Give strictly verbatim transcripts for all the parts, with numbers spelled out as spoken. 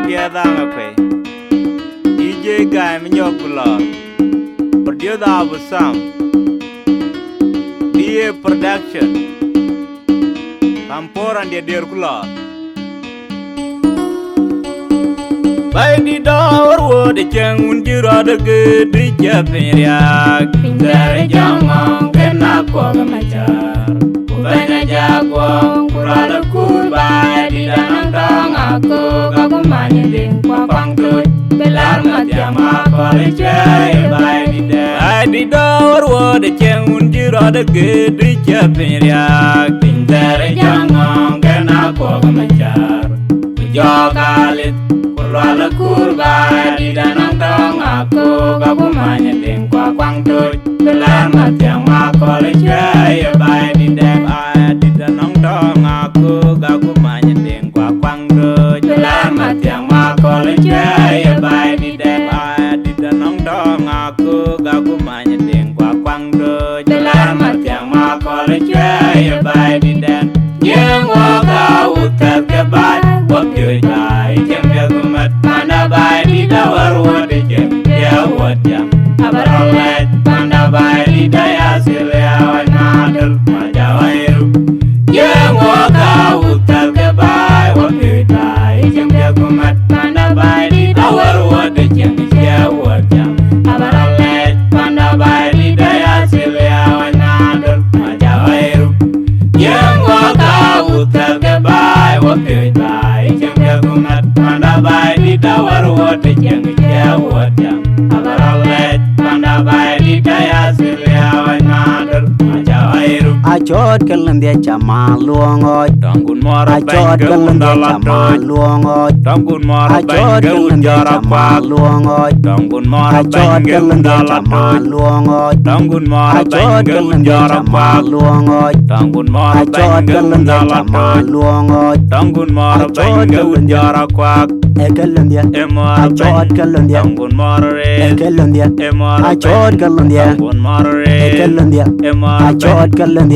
Ciɛth Aŋakuei, D J Guy Minyɔk ku lɔɔr, producer Abu Sam, D A Production, Kampor and Diadier ku lɔɔr. Baidït dɔ̈ɔ̈r wot ë cieŋ wun cï rɔt ë gëët dï cä piny riääk. Piny thɛɛr ë jɔŋ ŋɔ̈ŋ kën akuɔk ë macäär. Ku bɛ̈ny ajakuɔŋ ku rɔt ë kuur Baidït anɔŋ tɔŋ aköök aku many dhïŋ ku akuaŋ toc. Bï lɛ̈r mathiam akɔ̈l ë cuɛ̈ɛ̈r ë Baidït dɛ̈. Baidït dɔ̈ɔ̈r wot ë cieŋ wun cï rɔt ë gëët dï cä piny riääk. Piny thɛɛr ë jɔŋ ŋɔ̈ŋ kën akuɔk ë macäär. Ku jɔɔk alith ku lual ë kuur Baidït anɔŋ tɔŋ aköök aku many dhïŋ ku akuaŋ toc. Bï lɛ̈r mathiam akɔ̈l ë cuɛ̈ɛ̈r ë Baidït dɛ̈. Baidït anɔŋ tɔŋ aköök aku many dhïŋ ku akuaŋ toc. Bï lɛ̈r mathiam akɔ̈l ë cuɛ̈ɛ̈r ë Baidït dɛ̈. Baidït anɔŋ tɔŋ aköök aku many dhïŋ ku akuaŋ toc. Bï lɛ̈r mathiam akɔ̈l ë cuɛ̈ɛ̈r ë Baidït dɛ̈. Nyiëëŋ wok ka wuth thɛth ke baai, wok piööc baai, cieŋ piɛth ku mät, panda Baidït awär wot ë cieŋ, cï awuɔ̈t jam. Aba rɔt lɛc, panda Baidït aya thil ya wany na döl, ma ja wai ru. Nyiëëŋ wok ka wuth thɛth ke baai, wok piööc baai, cieŋ piɛth ku mät, panda Baidït awär wot ë cieŋ, cï awuɔ̈t jam. Aba rɔt lɛc, panda Baidït aya thil ya wany na döl, ma ja wai ru. Yɛn wɔ ka wuth thɛl ke baai, wɔ piööc baai, cieŋ piɛth ku mät, panda Baidït awär wot ë cieŋ cï awuɔ̈t jam. Aba rɔt lɛc, panda Baidït aya thil ya wany na döl, ma ja wai ru. Acɔɔt ke lëndhiɛ cä ma luɔŋ ɣɔc. Tɔŋ kun mɔr a bɛ̈ny ke wun dɔl atɔc. Tɔŋ kun mɔr a bɛ̈ny ke wun jɔr akuak. Tɔŋ kun mɔr a bɛ̈ny ke wun dɔl atɔc. Tɔŋ kun mɔr a bɛ̈ny ke wun jɔr akuak. Tɔŋ kun mɔr a bɛ̈ny ke wun dɔl atɔc. Tɔŋ kun mɔr a bɛ̈ny ke wun jɔr akuak. Ee ke lëndhiɛ. Ee mɔr a bɛ̈ny. Tɔŋ kun mɔr a rëët. Ee ke lëndhiɛ. Ee mɔr a bɛ̈ny. Tɔŋ kun mɔr a rëët. Ee ke lëndhiɛ. Ee mɔr a bɛ̈ny.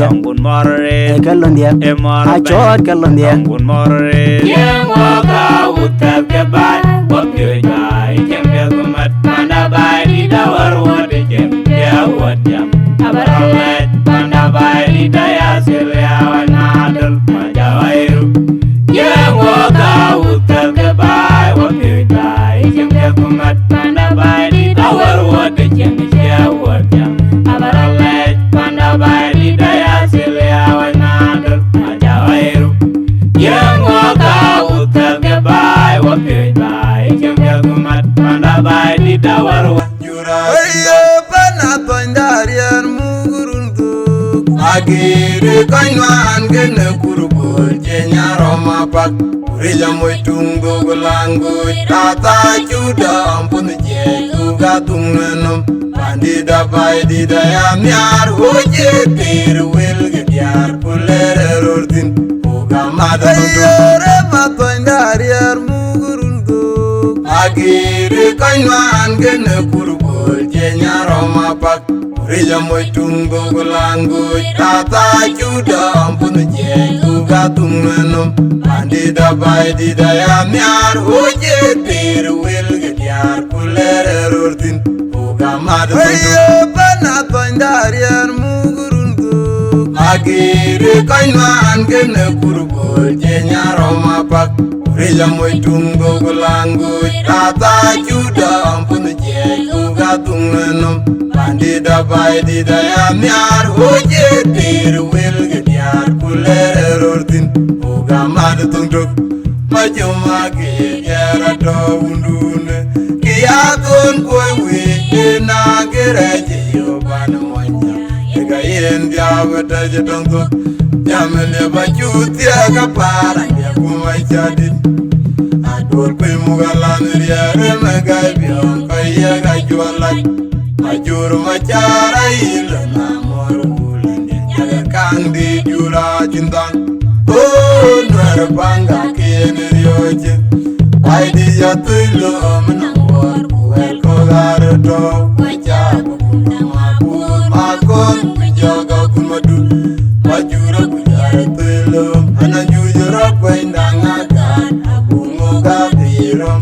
Tɔŋ kun mɔr a rëët. Ee ke lëndhiɛ. Ee mɔr a bɛ̈ny. Tɔŋ kun mɔr a rëët. Yɛn wɔ ka wuth thɛl ke baai, wɔ piööc baai, cieŋ piɛth ku mät, panda Baidït awär wot ë cieŋ cï awuɔ̈t jam. Aba rɔt lɛc, panda Baidït aya thil ya wany na döl, ma ja wai ru. Yɛn wɔ ka wuth thɛl ke baai, wɔ piööc baai, cieŋ piɛth ku mät, panda Baidït awär wot ë cieŋ cï awuɔ̈t jam. Aba rɔt lɛc, panda Baidït aya thil ya wany na döl, ma ja wai ru. Yɛn wɔ ka wuth thɛl ke baai, wɔ piööc baai, cieŋ piɛth ku mät, panda Baidït awär wot. Jura. Aye pan athɔnyda riɛɛr muk run thuk. Agiri kɔc nuan kene kur bol cieŋ arɔm apak. Kurija moc tuŋ dhuk language. Tata cu dɔm punh jiɛc ku ka thuŋ në nɔm. Pandït a Baidït aya nhiaar, wöc ë pïïr wël ke diäär, ku lɛɛr ë röör thïn, ku gam madë thöŋ tök. Aye rem athɔnyda riɛɛr muk run dhuk. Agiri kɔc nuan kene kur bol cieŋ arɔm apak. Kurija moc tuŋ dhuk language. Tata cu dɔm punh jiɛc ku ka thuŋ në nɔm. Pandït a Baidït aya nhiaar, wöc ë pïïr wël ke diäär, ku lɛɛr ë röör thïn, ku gam madë thöŋ tök. Aye pan athɔnyda riɛɛr muk run dhuk. Agiri kɔc nuan kene kur bol cieŋ arɔm apak. Kurija moc tuŋ dhuk language. Tata cu dɔm punh jiɛc ku ka thuŋ në nɔm. Pandït a Baidït aya nhiaar, wöc ë pïïr wël ke diäär, ku lɛɛr ë röör thïn, ku gam madë thöŋ tök. Ma jɔm a ke jɛɛr atɔ̈ wundun. Kë ya thon kuɔ̈i wïc ë na ke rɛɛc ë yök pan mony. Ë ka yen bia bï tɛ̈c ë tɔŋ thok. Jam ë liep acu thiëëk apaar, aŋiɛk ku mac cä dït. Aduɔl kuëë muk alan riɛɛr ë me gäi biɔɔŋ, kɔc yiëk ajuɔl lac. Macur macar ayï lë na mɔr wulëndiɛn, cäkë kaŋ dï jur acïn dhaŋ. Koo nuɛɛr paŋ ka kien riɔ̈ɔ̈cë. Baidït ya thöc lööm ë nɔm wuɔɔr, ku wɛ̈l kɔ̈k arëtɔ̈. Wacä Makon ku jɔk akun madut. Wajur akuc arëthoc lööm, an ajuc rɔt kuɛny daŋ akan, abuk ŋok adhil röm.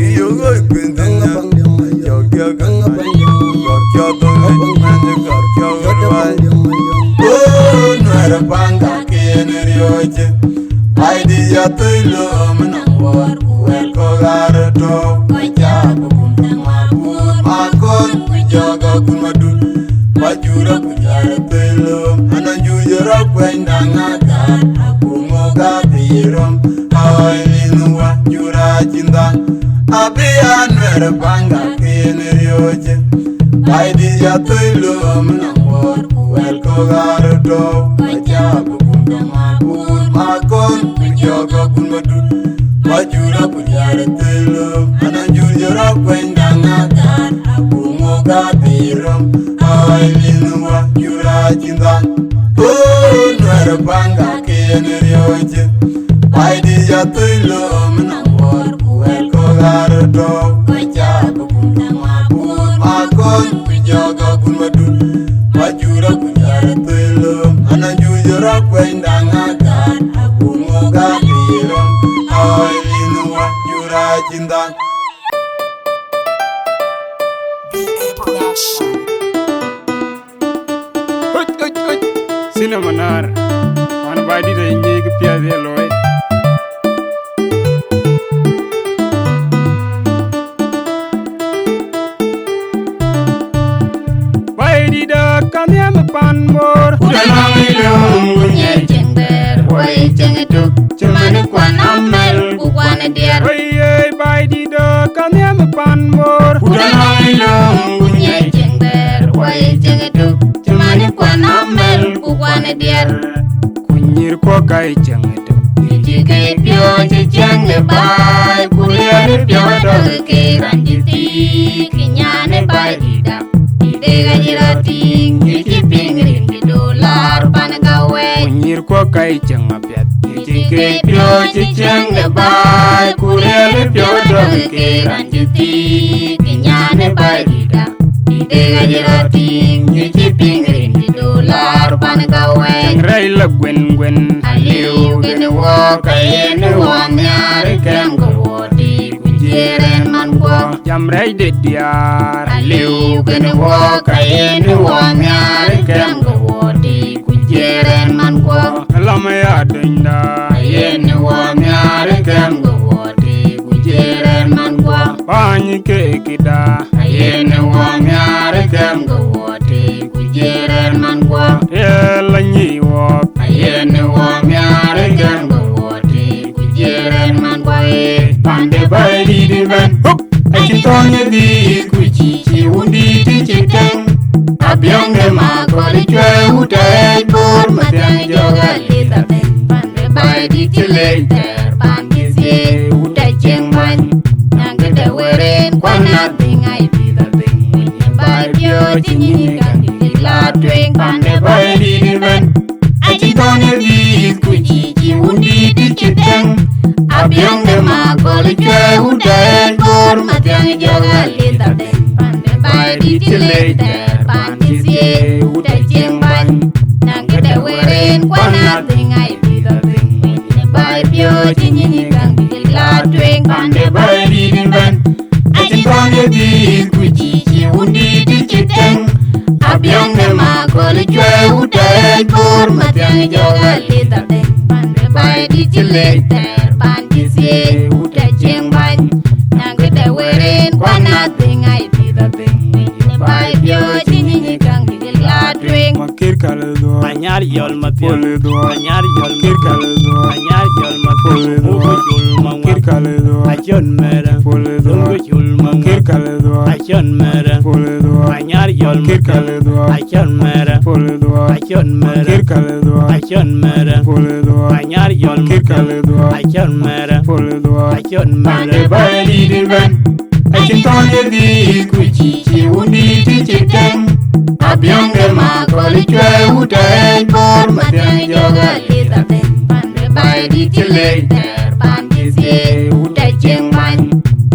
kï yök ɣööc kuëny thïn. Cɔk diäk gäŋ, gɔ̈r cɔk dhöŋ, mɛnh gɔ̈r cɔk ɣööc ruai. Oh, Nuɛɛr Paŋ ka ken riɔ̈ɔ̈c. Baidït ya thöc lööm ënɔŋ wuɔɔr, ku wɛ̈l kɔ̈k aa röt tɔ̈u. Kɔc cä bï kum däŋ ma buur ma kɔn, ku jɔk akun madut. Ba jur aku jal thöc lööm, anɔŋ jur jɔt rɔt kuɛny daŋ agat, aku ŋok abï röm. Ɣɔ̈c lin wä jur acïn dhaŋ, abï a Nuɛɛr Paŋ ka ken riɔ̈ɔ̈c. Baidït ya thöc lööm ënɔŋ wuɔɔr, ku wɛ̈l kɔ̈k aa röt tɔ̈u. Kɔc cä bï kum däŋ ma buur ma kɔn, ku jɔk akun madut. Ba jur aku jal thöc lööm, anɔŋ jur jɔt rɔt kuɛny daŋ agat, aku ŋok abï röm. Ɣɔ̈c lin wä jur acïn dhaŋ. Oh, Nuɛɛr Paŋ ka ken riɔ̈ɔ̈c. Baidït ya thöc lööm ënɔŋ wuɔɔr, ku wɛ̈l kɔ̈k aa röt tɔ̈u. Kɔc cä bï kum däŋ ma buur ma kɔn, ku jɔk akun madut. Ba jur aku jal thöc lööm, anɔŋ jur jɔt rɔt kuɛny daŋ agat, aku ŋok abï röm. Ɣɔ̈c lin wä jur acïn dhaŋ. B A Production. Ɣöc, ɣöc, ɣöc. Cinema Nar. Wän Baidït ë nyic kë piɛth ye looi. Baidït ë ka nhiam pan Bor. Ku da nɔŋ ilöŋ ku nyiɛc cieŋ bɛ̈ɛ̈r, woi cieŋ ë tök, cï man kuan amɛl ku kuan ë diɛɛr. Woi, ë Baidït ë ka nhiam pan Bor. Ku da nɔŋ ilöŋ ku nyiɛc cieŋ bɛ̈ɛ̈r, woi cieŋ ë tök, cï man kuan amɛl ku kuan ë diɛɛr. Ku nyïïr kuɔ ka ye cieŋ ë tök. Ë cï ke piɔ̈ɔ̈c ë cieŋ ë baai, ku riɛl ë piɔ̈u ë tök ke raan cï thiëëk, ke nyan ë Baidït da. Ë dek acï rɔt tïŋ, ë cï piŋ rin cï dolar pan ka wɛɛc. Ku nyïïr kuɔ ka ye cieŋ apiɛth. Ë cï ke piɔ̈ɔ̈c ë cieŋ ë baai, ku riɛl ë piɔ̈u ë tök ke raan cï thiëëk, ke nyan ë Baidït da. Ë dek acï rɔt tïŋ, ë cï piŋ rin cï dolar pan ka wɛɛc. Cieŋ rɛc la guenguën. Aliu kënë wɔ ka yen ë wɔ nhiaar ë kɛm ke wɔ tïï, ku jiëër ɛn man kuɔ. Jam rɛc de diaar. Aliu kënë wɔ ka yen ë wɔ nhiaar ë kɛm ke wɔ tïï, ku jiëër ɛn man kuɔ. Alam ya dönyda. Ayen ë wɔ nhiaar ë kɛm ke wɔ tïï, ku jiëër ɛn man kuɔ. Bäny ke këda. Ayen ë wɔ nhiaar ë kɛm ke wɔ tïï, ku jiëër ɛn man kuɔ. Ye la nyic wɔ. Ayen ë wɔ nhiaar ë kɛm ke wɔ tïï, ku jiëër ɛn man kuɔ. Ee pan de Baidït ëbɛ̈n. Hup! Acï thɔ̈n ë dhiëth ku cï cï wundït cï tɛ̈ŋ. Abiɔŋ de Makɔl cuɛ wut ë Bor Mathiaŋ jɔk alith athïn. Pan de Baidït cï lec thɛɛr, pan cï thiëëk wut ë cieŋ bäny. Naŋ këde wëren kuan adhiŋ ai pïïth adhiŋ. Winy ë baai piɔ̈ɔ̈c cï nyïïn kan cï la tueŋ. Pan de Baidït ëbɛ̈n. Acï thɔ̈n ë dhiëth ku cï cï wundït cï tɛ̈ŋ. Abiɔŋ de Makɔl cuɛ wut ë Bor Mathiaŋ jɔk alith athïn. Pan de Baidït cï lec thɛɛr, pan cï thiëëk wut ë cieŋ bäny. Naŋ këde wëren kuan adhiŋ ai pïïth adhiŋ. Acïn thɔn ye dhiith ku cï cï wundït cï tɛŋ. Abiɔŋ de Makol cuɛ wut tɛɛc Bor Mathiäŋ jɔk alith athïn. Pan de baai dït cï lec thɛɛr pan cï thiëëc wut tɛɛc cieŋ bäny. Naŋ këde wërin kuan adhïŋ ai dhiith athïn. Në baai piööc cï nyinyi käŋ dït la tueŋ. Makir kal dhuɔɔr. Anyar yɔl mathiäŋ. Pol dhuɔɔr. Anyar yɔl makir kal dhuɔɔr. Anyar yɔl mathiäŋ. Pol dhuɔɔr. Buk cul maŋuan. Makir kal dhuɔɔr. Acön mɛrɛ. Pol dhuɔɔr. Buk cul maŋuan. Makir kal dhuɔɔr. Acön mɛrɛ. Pol dhuɔɔr. Anyar yɔl makir kal mathiäŋ. Dhuɔɔr. Acön mɛrɛ. Pol dhuɔɔr. Acön mɛrɛ. Makir kal dhuɔɔr. Acön mɛrɛ. Pol dhuɔɔr. Anyar yɔl makir kal makir dhuɔɔr. Acön mɛrɛ. Pol dhuɔɔr. Acön mɛrɛ. Pande baai dït ëbɛ̈n. Acïn thɔn ye dhiith ku cï cï wundït cï tɛŋ. Abiɔŋ de Makol cuɛ wut tɛɛc Bor Mathiäŋ jɔk alith athïn. Pan de baai dït cï lec thɛɛr pan cï thiëëc wut tɛɛc cieŋ bäny.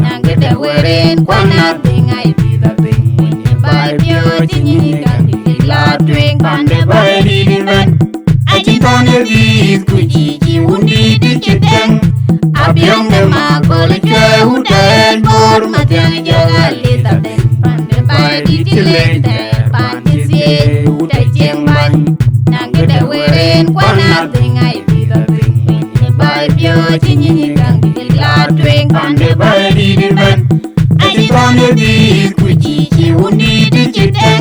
Naŋ këde wërin kuan adhïŋ ai dhiith athïn. Në baai piööc cï nyinyi käŋ dït la tueŋ. Pan de baai dït ëbɛ̈n. Acïn thɔn ye dhiith ku cï cï wundït cï tɛŋ. Abiɔŋ de Makol cuɛ wut tɛɛc Bor Mathiäŋ jɔk alith athïn. Pan de baai dït cï lec thɛɛr pan cï thiëëc wut tɛɛc cieŋ bäny. Naŋ këde wërin kuan adhïŋ ai dhiith athïn. Në baai piööc cï nyinyi käŋ dït la tueŋ. Pan de baai dït ëbɛ̈n. Acïn thɔn ye dhiith ku cï cï wundït cï tɛŋ.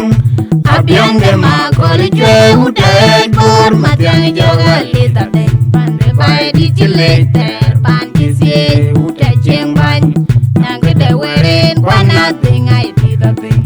Abiɔŋ de Makol cuɛ wut tɛɛc Bor Mathiäŋ jɔk alith athïn. Pan de baai dït cï lec thɛɛr pan cï thiëëc wut tɛɛc cieŋ bäny. Naŋ këde wërin kuan adhïŋ ai dhiith athïn.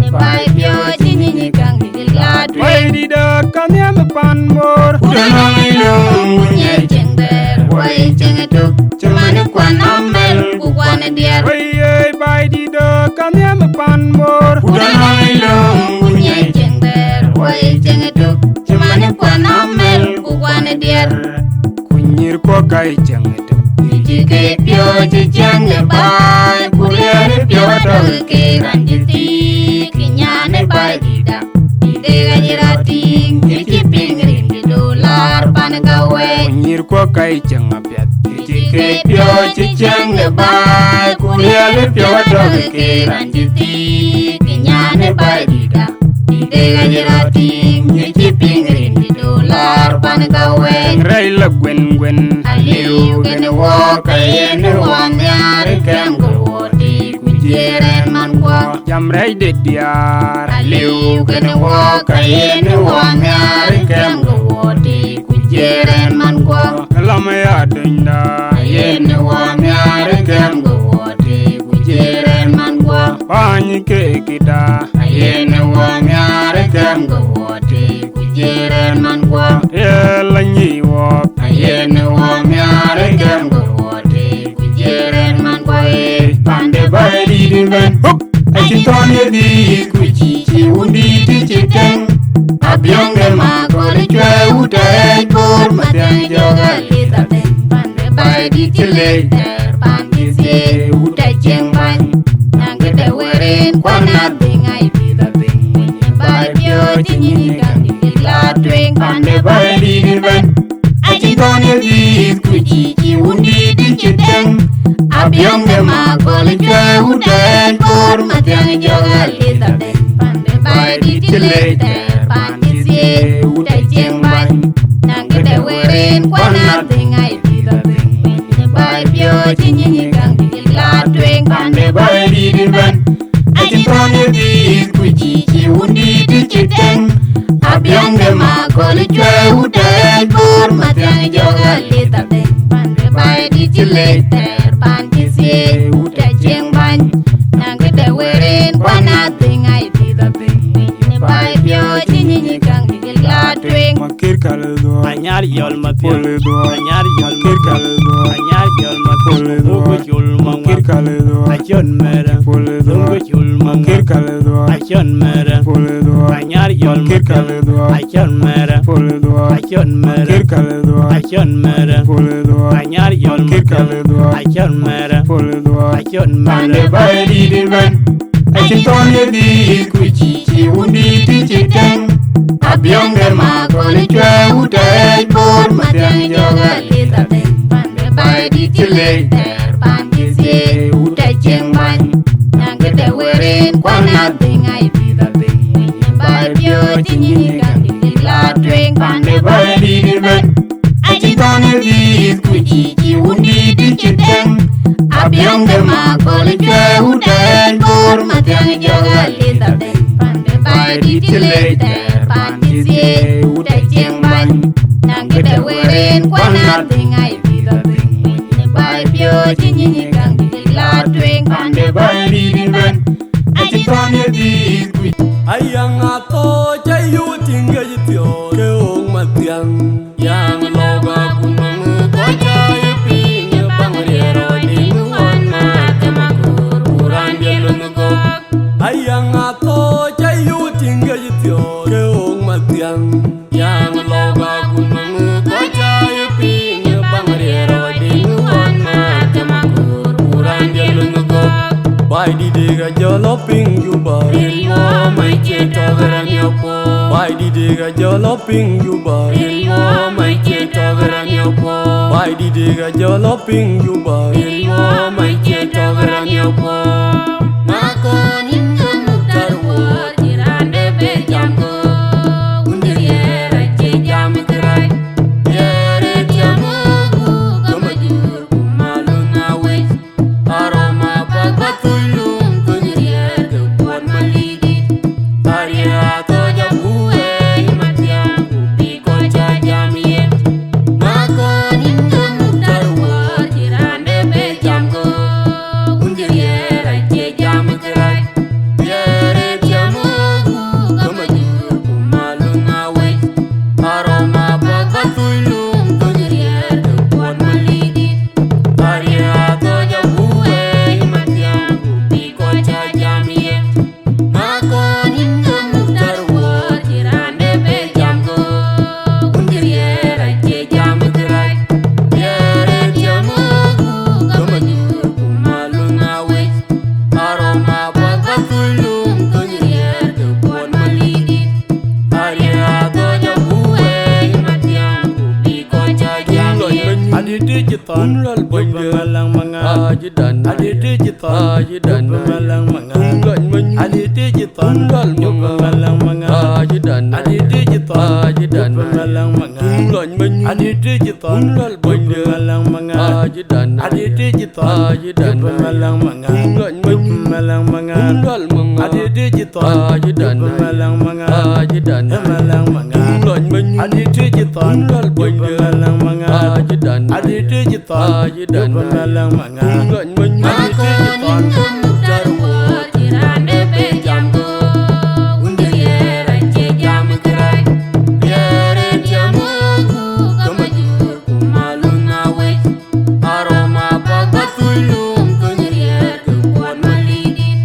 Në baai piööc cï nyinyi käŋ dït la tueŋ. Baai dït ë ka nhiam pan Bor. Ku dɔnɔŋ ilöŋ wun ye cieŋ thɛɛr wai cieŋ ë tök. Cï man kuan amɛl ku kuan diɛɛr. Wei ye baai dït ë ka nhiam pan Bor. Ku dɔnɔŋ ilöŋ wun ye cieŋ thɛɛr wai cieŋ ë tök. Cï man kuan amɛl ku kuan diɛɛr. Ku nyïïr kuɔ ka ye cieŋ ë tök. Yï cï ke piööc cï cieŋ ë baai ku riɛɛr ë piɔ̈u atɔ̈ ke raan cï thiik. Kï nyan ë baai dït ë. Dït ë ɣɛc rɔt tïŋ, yï cï piŋ rin dït dolar pan ka wɛɛc. Ku nyïïr kuɔ ka ye cieŋ apiɛth. Yï cï ke piööc cï cieŋ ë baai, ku riɛl ë piɔ̈u atɔ̈ ke raan cï thiik. Kï nyan ë baai dït ë. Dït ë ɣɛc rɔt tïŋ, yï cï piŋ rin dït dolar pan ka wɛɛc. Rɛc la guenguën. Aliu kënë wɔ ka yen ë wɔ nhiaar ë kɛm ke wɔ tïï. Ku jiëër ɛn man guɔ. Jam rɛc de diaar. Aliu kënë wɔ ka yen ë wɔ nhiaar ë kɛm ke wɔ tïï. Ku jiëër ɛn man guɔ. Lam ya dönyda. Yen ë wɔ nhiaar ë kɛm ke wɔ tïï. Ku jiëër ɛn man guɔ. Bäny ke kida. Yen ë wɔ nhiaar ë kɛm ke wɔ tïï. Ku jiëër ɛn man guɔ. Ye la nyi wɔk. Yen ë wɔ nhiaar ë kɛm ke wɔ tïï. Ku jiëër ɛn man guɔ. Ee, pan de baai dït ëbɛ̈n. Hup! Acïn thɔn ye dhiith ku cï cï wundït cï tɛŋ. Abiɔŋ de Makol cuɛ wut tɛɛc Bor Mathiäŋ jɔk alith athïn. Pan de baai dït cï lec thɛɛr pan cï thiëëc wut tɛɛc cieŋ bäny. Naŋ këde wërin kuan adhïŋ ai dhiith athïn. Në baai piööc cï nyinyi käŋ dït la tueŋ. Pan de baai dït ëbɛ̈n. Acïn thɔn ye dhiith ku cï cï wundït cï tɛŋ. Abiɔŋ de Makol cuɛ wut tɛɛc Bor Mathiäŋ jɔk alith athïn. Pan de baai dït cï lec thɛɛr pan cï thiëëc wut tɛɛc cieŋ bäny. Naŋ këde wërin kuan adhïŋ ai dhiith athïn. Në baai piööc cï nyinyi käŋ dït la tueŋ. Pan de baai dït ëbɛ̈n. Acïn thɔn ye dhiith ku cï cï wundït cï tɛŋ. Abiɔŋ de Makol cuɛ wut tɛɛc Bor Mathiäŋ jɔk alith athïn. Pan de baai dït cï lec thɛɛr pan cï thiëëc wut tɛɛc cieŋ bäny. Naŋ këde wërin kuan adhïŋ ai dhiith athïn. Në baai piööc cï nyinyi käŋ dït la tueŋ. Makir kal dhuɔɔr. Anyar yɔl mathiäŋ. Pol dhuɔɔr. Anyar yɔl makir kal dhuɔɔr. Anyar yɔl mathiäŋ. Pol dhuɔɔr. Buk cul maŋuan. Makir kal dhuɔɔr. Acön mɛrɛ. Pol dhuɔɔr. Buk cul maŋuan. Makir kal dhuɔɔr. Acön mɛrɛ. Pol dhuɔɔr. Anyar yɔl makir kal mathiäŋ. Dhuɔɔr. Acön mɛrɛ. Pol dhuɔɔr. Acön mɛrɛ. Makir kal dhuɔɔr. Acön mɛrɛ. Pol dhuɔɔr. Anyar yɔl makir kal mathiäŋ. Dhuɔɔr. Acön mɛrɛ. Pol dhuɔɔr. Acön mɛrɛ. Pan de baai dït ëbɛ̈n. Acïn thɔn ye dhiith ku cï cï wundït cï tɛŋ. Abiɔŋ de Makol cuɛ wut tɛɛc Bor Mathiäŋ jɔk alith athïn. Pan de baai dït cï lec thɛɛr pan cï thiëëc wut tɛɛc cieŋ bäny. Kuan a thing, I be the thing. Baai piööc cï nyïny ë gäŋ dït la tueŋ, pande baai dït ëbɛ̈n. Acï thɔn ë dhiith ku cï cï wun dït cï tɛ̈ŋ. Abiɔŋ de Makol cuɛ wut ɛn Bor Mathiäŋ jɔk a lith athïn. Pande baai dït cï lec thɛɛr, pan cï thiëëc wut ë cieŋ bäny. Naŋ këde wëër en kuan a thing, I be the thing. Baai piööc cï nyïny ë gäŋ dït la tueŋ, pande baai dït ëbɛ̈n. Acï thɔn ë dhiith ku. Ayaŋ Athooc, ca yï tïŋ ke cï thiɔ̈k ke ɣok Mathiäŋ. Yaŋ lɔ̈k akuma ŋö kɔc ca yï piŋ ë baŋ riɛl rɔɔc dï ŋö ɣɔn ma ke Makor ku raan diɛt luny gɔ̈k. Ayaŋ Athooc, ca yï tïŋ ke cï thiɔ̈k ke ɣok Mathiäŋ. Yaŋ lɔ̈k akuma ŋö kɔc ca yï piŋ ë baŋ riɛl rɔɔc dï ŋö ɣɔn ma ke Makor ku raan diɛt luny gɔ̈k. Baai dït ë ka jɔ lɔ piŋ Juba, riɛl yuɔɔm acie tɔ̈ ke raan yɔ̈k puɔ̈u. Baai dït ë ka jɔ lɔ piŋ Juba, riɛl yuɔɔm acie tɔ̈ ke raan yɔ̈k puɔ̈u. Baai dït ë ka jɔ lɔ piŋ Juba, riɛl yuɔɔm acie tɔ̈ ke raan yɔ̈k puɔ̈u. Makon yïn ŋö muk tär wuɔɔr cï raan de be jam go. Wun de riɛɛr acie jam kërac. Riɛɛr ë tiam ë guk gɔm ajur ku malun awec. Aroma pak ba thuc lum thuny riɛɛr ke kuɔt malidit. Ariɛɛr Athooc abu wei Mathiäŋ ku bï kɔc ca jam yen. Makon yïn ŋö muk tär wuɔɔr cï raan de be jam go. Wun de riɛɛr acie jam kërac. Riɛɛr ë tiam ë guk gɔm ajur ku malun awec. Aroma pak ba thuc lum thuny riɛɛr ke kuɔt malidit. Ariɛɛr Athooc abu wei Mathiäŋ ku bï kɔc ca jam yen. Makon yïn ŋö muk tär wuɔɔr cï raan de be jam go. Wun de riɛɛr acie jam kërac. Riɛɛr ë tiam ë guk gɔm ajur ku malun awec. Aroma pak ba thuc lum thuny riɛɛr ke kuɔt malidit. Ariɛɛr Athooc abu wei Mathiäŋ ku bï kɔc ca jam yen. Adït ë cï thɔn, Juba malaŋ maŋa. Adït ë cï thɔn, Juba malaŋ maŋa. Adït ë cï thɔn, Juba malaŋ maŋa. Adït ë cï thɔn, Juba malaŋ maŋa. Adït ë cï thɔn, Juba malaŋ maŋa. Adït ë cï thɔn, Juba malaŋ maŋa. Juba malaŋ maŋa. Adït ë cï thɔn, Juba malaŋ maŋa. Ë malaŋ maŋa. Adït ë cï thɔn, Juba malaŋ maŋa. Adït ë cï thɔn, Juba malaŋ maŋa. Adït ë cï thɔn. Aroma pak ba thuc lum thuny riɛɛr ke kuɔt malidit.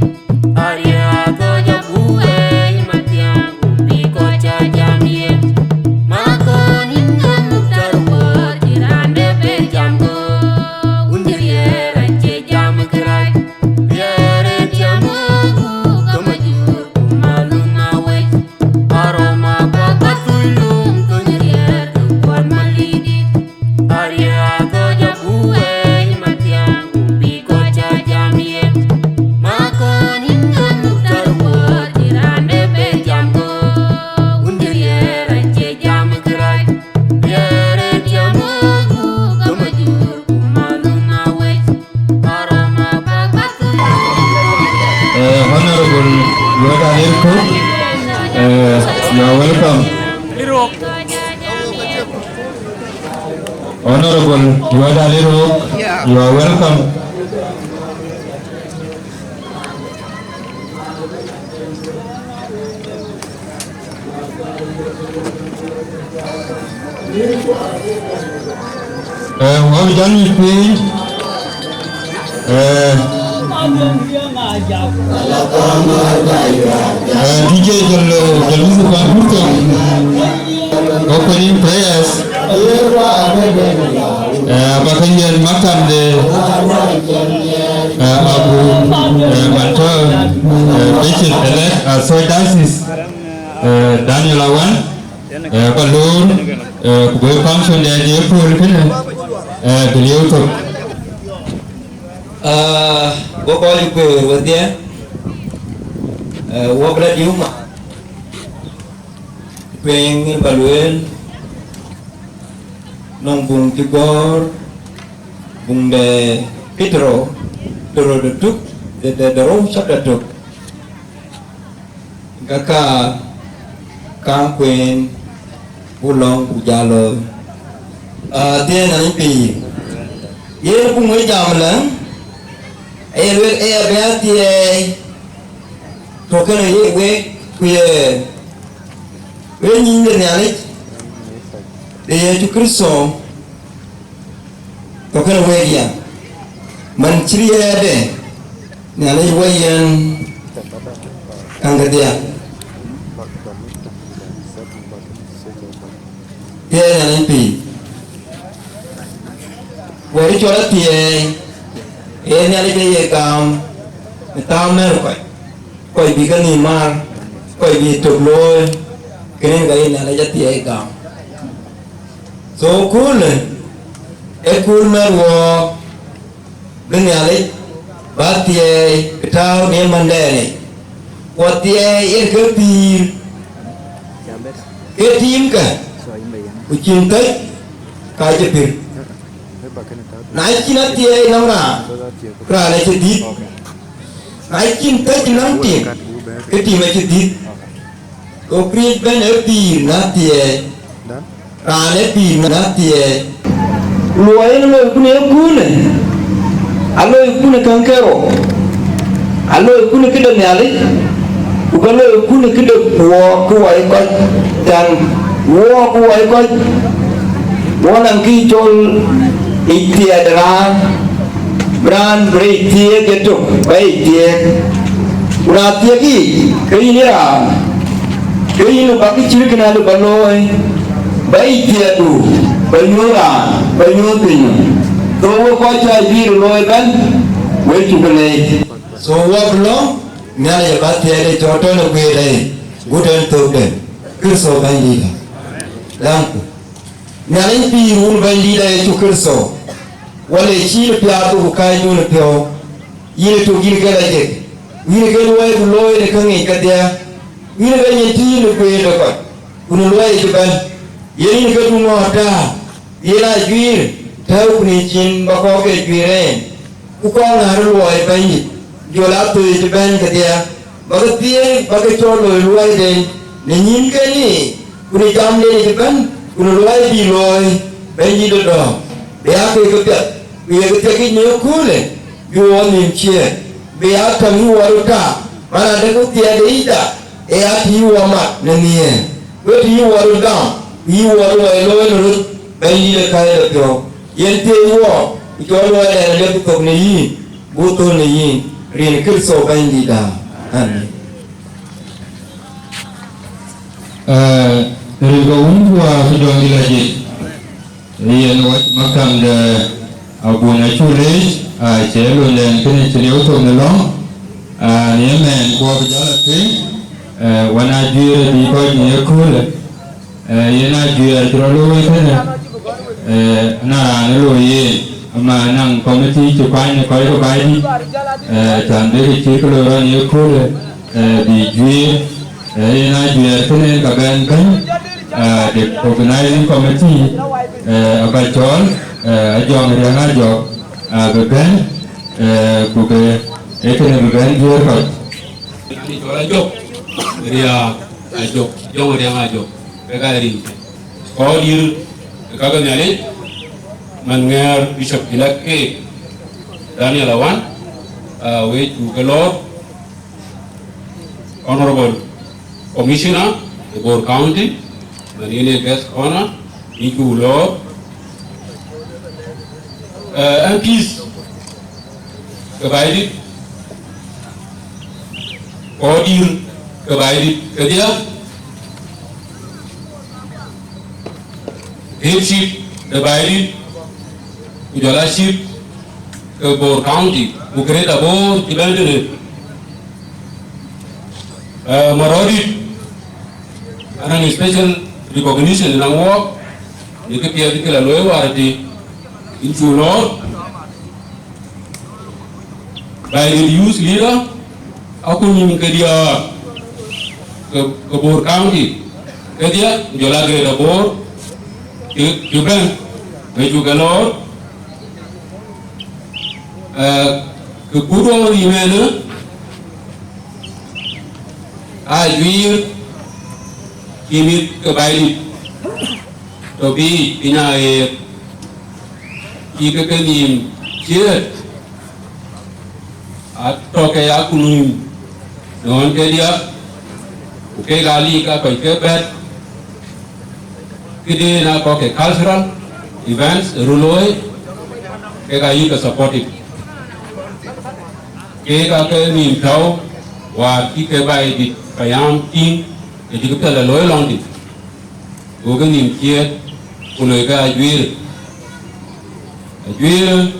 Ariɛɛr Athooc abu wei Mathiäŋ ku bï kɔc ca jam yen. Makon yïn ŋö muk tär wuɔɔr cï raan de be jam go. Wun de riɛɛr acie jam kërac. Riɛɛr ë tiam ë guk gɔm ajur ku malun awec. Aroma pak ba thuc lum thuny riɛɛr ke kuɔt malidit. Ariɛɛr Athooc abu wei Mathiäŋ ku bï kɔc ca jam yen. Makon yïn ŋö muk tär wuɔɔr cï raan de be jam go. Wun de riɛɛr acie jam kërac. Riɛɛr ë tiam ë guk gɔm ajur ku malun awec. Aroma pak ba thuc. Eh, Honorable Luanda Lirko, eh, you are welcome. Honorable Luanda Lirko, you are welcome. Eh, wɔ bï jɔl nyuc piny. Eh, eh, D J jɔl, jɔl music pan purto. Opening prayers. Eh, ba ka yiɛn maktam de, eh, Abu, eh, Mantor, eh, Bishop elect, eh, Soy Diocese, eh, Daniel Awan, eh, ba loor, eh, ku bï function de ye pol kënë, eh, bï lieu thok. Ah, wo kɔc kueer wedhie, Eh, wok la diu ma. Tueŋ ŋir ba lueel, nɔŋ buŋ cï gɔ̈ɔ̈r, buŋ de Petero, Petero de tök, de, de, de rou chapter tök. Ka ka, kaŋ kueen, bu lɔ̈ŋ, bu jal looi. Ah, thiëëc na ŋic pïïr. Yen buŋ wek jam lɛ̈ŋ, ee luel ee abï athiɛɛi, tɔ̈ kënë ye wek, ku ye wek nyïny de Nhialic, de Yecu Kërtho, tɔ̈ kënë wek ya. Man cï riɛɛtde, Nhialic wɔ yen käŋ kedhie. Thiëëc Nhialic pïïr. Wɛ̈t cɔl athiɛɛi, ee Nhialic ë ye gam në thaau mɛ̈r kɔc, kɔc bï kenhïïm maar, kɔc bï tök looi, kënë ka ye Nhialic athiɛɛi gam. So, köölë, ee kööl mɛ̈r wɔɔk, bï Nhialic bä thiɛɛi bï tääu në ye mɛ̈ndɛn yic, ku athiɛɛi yen ke pïïr, ke tiimkë, ku cïn thëc ka cï pïr. Na cïn athiɛɛi nɔm raan, raan acï dhïth. Na cïn thëc nɔm tim, ke tim acï dhïth. Go Kërïth bɛ̈n ë pïïr në athiɛɛi, raan ë pïïr në athiɛɛi. Luɔi en loi kun ë kunë, aloi kun ë käŋ ke rou, aloi kun ë këde Nhialic, ku ke loi kun ë këde wuɔɔk ke wai kɔc, tɛ̈n wuɔɔk ke wai kɔc, wɔ naŋ kï cɔl yic thiɛɛt raan, bï raan bï rɛc thiëëk ë tök, bä yic thiëëk. Ku na thiëk yic, ke yïn ë raan, ke yïn ë bä kë cït kënë alë bä looi, bä yic thiɛɛtdu, bä nyuöth raan, bä nyuöth piny. Thou wek kɔc cä juiir looi ëbɛ̈n, wek cuk leec. So wok lɔ, Nhialic ë bä thiɛɛt ë cɔɔr tɔ̈ në guiëërda yic, gut en thökde, Kërtho Bɛ̈nydïïtda. Läŋku. Nhialic pïïr wun Bɛ̈nydïïtda Yecu Kërtho, wale cïï në piathdu ku kääcdu në piɔ̈u, yïn ë tök yïn ke lajik, ku yïn ke luɔi ku looi në käŋ yiic kedhie, ku yïn ke nyin tïït në guëër de kɔc, ku në luɔi yic ëbɛ̈n, yen yïn ke du ŋɔ̈ɔ̈r tääu, bï yen aa juiir tɛ̈ɛ̈uku në cin bä kɔ̈k ke juiir en, ku kɔn ŋäär luɔi Bɛ̈nydït, jɔl aa thööc ëbɛ̈n kedhie, bä ke thiëëk, bä ke cɔl loi luɔiden në nyïïnken yiic, ku në jamden yic ëbɛ̈n, ku në luɔi bï looi, Bɛ̈nydït ë dɔ̈ɔ̈r, bï aa kek kepiɛth, ku ye ke thiek yic në ëköölë, bï wɔ nhïïm ciëër, bï aa täŋ yï wɔ röt taak, man adë ku thiɛɛtde yicda, ee aa të yï wɔ mat në nhiëër, ku të yï wɔ röt gam, ku yï wɔ luɔi looi në röt, Bɛ̈nydït ë kääc lɔ piɔ̈u, yen thiëëc wɔ, ku cɔl luɔiden aliep thok në yïn, buk thöl në yïn, rin Kërtho Bɛ̈nydïïtda. Amen. Eh, rin ke wun ku aa ku jɔŋdït lajik, yen wac makam de abun acuk leec, acie luɔiden kënë cï lieu thok në lɔ̈ŋ, ah, në ëmɛn ku abï jal a tueŋ, eh, wën ajuiir bï kɔc në ëköölë. Eh, yen ajuɛɛr cï rɔt looi kënë, eh, na raan ë looi yen, ama naŋ committee cï kuany në kɔc ke Baidït, eh, can bï kë cï kë looi rɔt në ëköölë, eh, bï juiir, eh, yen ajuɛɛr kënë ka bɛ̈n bɛ̈ny, eh, the organizing committee, eh, aba cɔɔl, eh, Ajɔŋ Riɛŋ Ajɔk, eh, bï bɛ̈n, eh, ku bï ee kënë bï bɛ̈n juiir kɔc. Ani cɔl Ajɔk, Riɛŋ Ajɔk, Jɔŋ Riɛŋ Ajɔk. Kek aa rin kɔc dïïr ë ka ke Nhialic, man ŋɛɛr Bishop elect keek Daniel Awan, aa, wek cuk ke lɔɔr, Honorable Commissioner ë Bor County, man yen ee guest honor, yïn cuk lɔɔr, aa, M Ps ke Baidït, kɔc dïïr ke Baidït kedhie, head chief de Baidït, ku jɔl aa chief ke Bor County, ku Greater Bor cï bɛ̈n tënë. Eh, Marɔ̈ɔ̈dït, anɔŋ special recognition ënɔŋ wɔɔk, në këpiɛth cï la looi wäär ëtï, yïn cuk lɔɔr. Baidït youth leader, aku nyin ke diäär, ke, ke Bor County kedhie, ku jɔl a Greater Bor cï, cï bɛ̈n, wek cuk ke loor. Eh, ke kut wɔ wïïm ënë, ajuiir cï mïth ke Baidït tɔ̈ biic piny aɣeer, cï ke kenhïïm ciëët, atɔ̈ ke ya ku nïïm në ɣɔn ke diäk, ku kek aa lik aa kɔc ke bɛ̈t, këden aa kɔc ke cultural events ë röt looi, kek aa yïk ke supportive. Keek aa ke nïïm tɔ̈u wäär cï ke Baidït payam tïŋ, ë cï ke piɛth ë looi lɔŋdït, gokï nïïm ciëët, ku loikï ajuiir. Ajuiir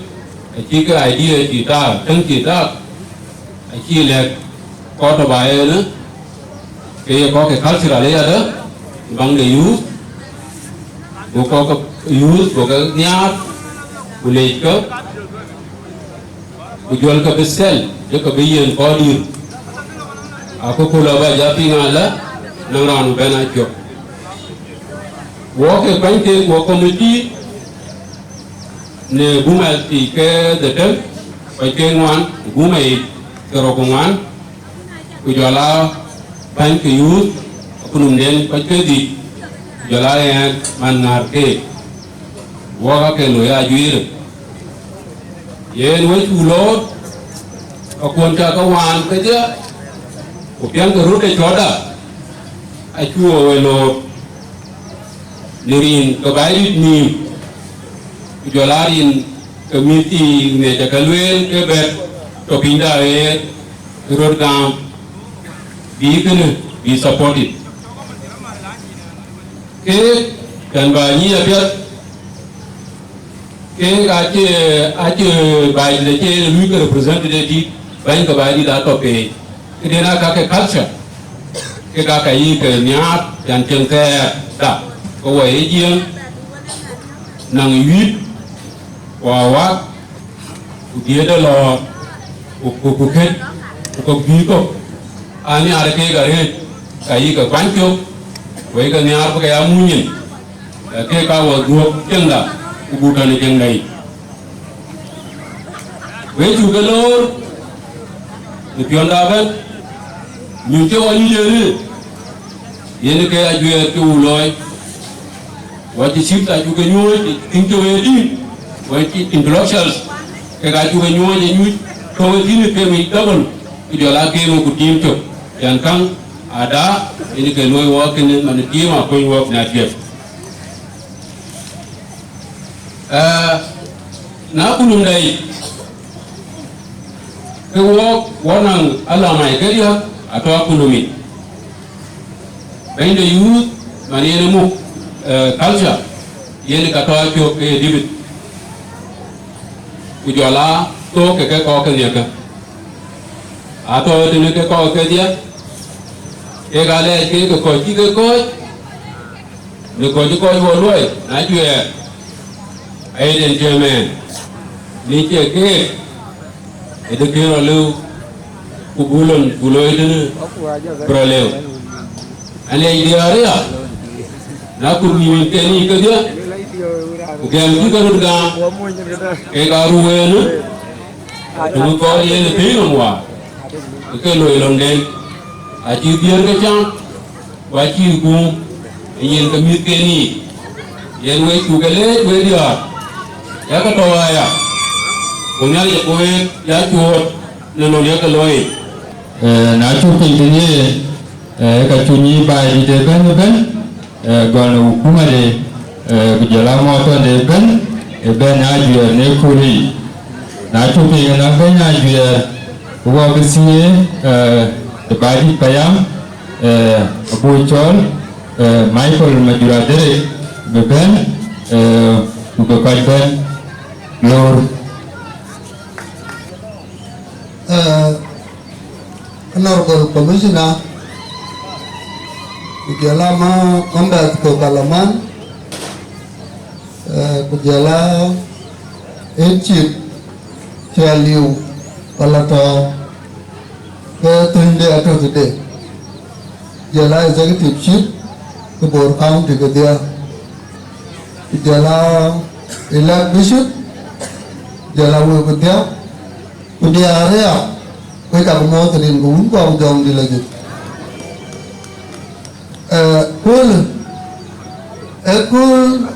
acï ke idea cï taak, tëŋ cï taak, acï lɛ̈k kɔc tɔ̈ ba ënë, ke ye kɔc ke cultural ëyadë, baŋ de youth, go kɔc ke youth go ke nhiaar, ku leckë, ku jɔlkë bï thɛl, jɔlkë bï yen kɔc dïïr. Akököl aba jɔ piŋ alä, nɔŋ raan bï bɛ̈n a cök. Wɔ ke kuany ke wɔ committee në buma thii ke dhetem, kɔc ke ŋuan, buma yic ke rou ku ŋuan, ku jɔl aa bäny ke youth, akunumden kɔc ke dhïc, ku jɔl aa ɣɛn man ŋäär keek. Wɔk aa ke loi ajuiir. Yen wek cuk loor, ka kuɔn ca ke waan kedhie, ku piɛŋkë röt ë cɔ̈tda, acuk we loor në rin ke Baidït nïïm, ku jɔl aa rin ke mïth thii ŋiɛc ë ke lueel ke bɛ̈t tɔ̈ pinyda ɣeer ë röt gam, bï kënë bï supported. Keek, cän bä nyïïn apiɛth, keek acie, acie Baidït acie yen luui ke representative, bäny ke Baidït aa tɔ̈ peei. Këden aa ka ke culture, kek aa ka yï ke nhiaar, cän cieŋ thɛɛrda, ke wɔ ye Jiëëŋ, naŋ wïït, ku awak, ku dhiëëth ë lɔ̈ɔ̈r, ku, ku, ku kët, ku kɔ̈k juëc kɔ̈k, aa nhiaar keek arëët, ka yï ke kuany cök, ku yï ke nhiaar bï ke ya muny nyin, ee, keek ka wɔ dhuɔ̈k cieŋda, ku buk tɔ̈ në cieŋda yic. Wek cuk ke loor në piɔ̈nda ëbɛ̈n, nyuc cï wɔ nyuc ënë, yen ke ajuɛɛr cï wɔ looi. Wɔ cï chief acuk ke nyuɔɔc, tiŋ cï wek tïŋ, wɔ cï intellectuals, kek acuk ke nyuɔɔc ë nyuc, ke wek tïŋ ke mic double, ku jɔl aa game ku team cök, yan käŋ ada, yen ke luɔi wɔ kënë man team akuny wɔ na tiɛp. Ee, na kunum dai, ke wɔ, wɔ naŋ alamai ke diäk atɔ̈ akunumi. Bɛ̈ny de youth, man yen ë muk, ee, culture, yen ka tɔ̈ acök ke ye David. Ku jɔl aa thok ke ke kɔ̈k ke nhiëkë. Atɔ̈ tënë ke kɔ̈k ke diäk, kek aa lɛɛc ke ke kɔc cï ke kɔ̈ɔ̈c, në kɔc cï kɔc wɔ luɔi, na juɛɛr, ayï den cï ëmɛɛn, në cie keek, ë dë kën rɔ lëu, ku buk lon, buk looi tënë bï rɔ lëu. Alɛɛc diäär aya, na kur nïïm ke nïïm kedhie, ku gɛm cï ke röt gam, kek aa ruu wëënë, tënë kɔc yen ë piny nɔm waar, ke ke loi lɔ̈ŋden, acï dhiëër ke cam, ku acïï guum ë nyin ke mïthken yiic. Yen wek cuk ke leec wek diäär, yakë tɔ̈u aya, ku Nhialic ë wek ya cuööt në lon yakë looi yic. Eh, na cuk piny tënë ye, eh, ka cuk nyïïn baai dït ëbɛ̈n ëbɛ̈n, eh, gɔl në hukumade, eh, ku jɔl a mɔ̈ɔ̈tɔnde ëbɛ̈n, ëbɛ̈n ajuɛɛr në kööl yic. Na cuk piny ënɔŋ bɛ̈ny ajuɛɛr, ku wɔ bï thiëëc, eh, të baai dït payam, eh, abuk cɔɔl, eh, Michael Majura Derek bï bɛ̈n, eh, ku bï kɔc bɛ̈n loor. Eh, Honorable Commissioner, ku jɔl a ma, members ke parliament, eh, ku jɔl a ë chief cï aliu, wala tɔ̈ ke thönyde atɔ̈ tëde. Jɔl a executive chief ke Bor County kedhie, ku jɔl a elect bishop, jɔl a wëu kedhie, ku diäär aya, wek cak muɔ̈ɔ̈th rin ke Wun ku Wä ku Jɔŋdït Lajik. Ee, köölë, ee kööl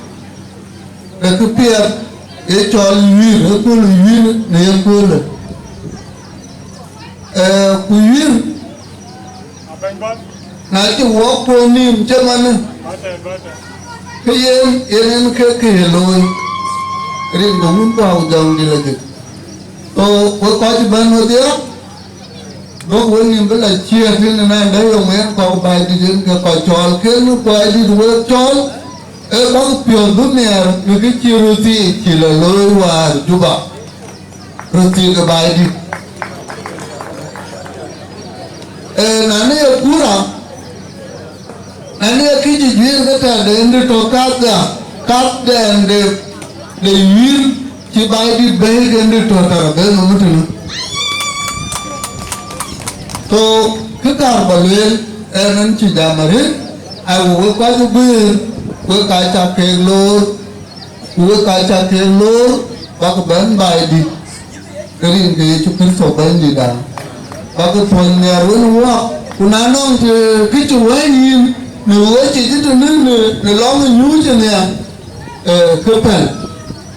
de këpiɛth ye cɔl wïïr, ee kööl wïïr në ye köölë. Ee, ku wïïr, na cï wɔ kuɔ̈n nïïm cïmënë, ke yen, yen en ke kë ye looi, rin ke Wun ku Wä ku Jɔŋdït Lajik. So, wek kɔc bɛ̈n wedhie, duɔ̈k wek nïïm bï la ciëër tënë nɛn dɛ̈ yom en kɔc Baidït en ke kɔc cɔɔl, ken Baidït wek cɔɔl, ee bäk piɔ̈ɔ̈th bï nhiɛɛr në kë cï röt thii cï la looi wäär Juba, röt thii ke Baidït. Ee, na në ye kura, na në ye kë cï juiir ke tɛ̈ de en dï tɔ̈ kathda, kathdɛn de, de wïïr cï Baidït bɛ̈ɛ̈i ke en dï tɔ̈ tɛ̈ rɔt bɛ̈n nɔm tënë. So, kë kaar ba lueel, ɛn, ɛn cï jam arëët, ago wek kɔc ë guëër, wek ka cak keek loor, ku wek ka cak keek loor, bäk bɛ̈n Baidït, ke rin ke Yecu Kërtho Bɛ̈nydïtda, bäk puɔ̈th nhiɛɛr wën wuɔ̈k, ku na nɔŋ të kë cï wɛ̈ɛ̈c yïn në wëëcic tënë në, në lɔŋ ë nyuuc ë nhial, ee, ke pɛ̈l,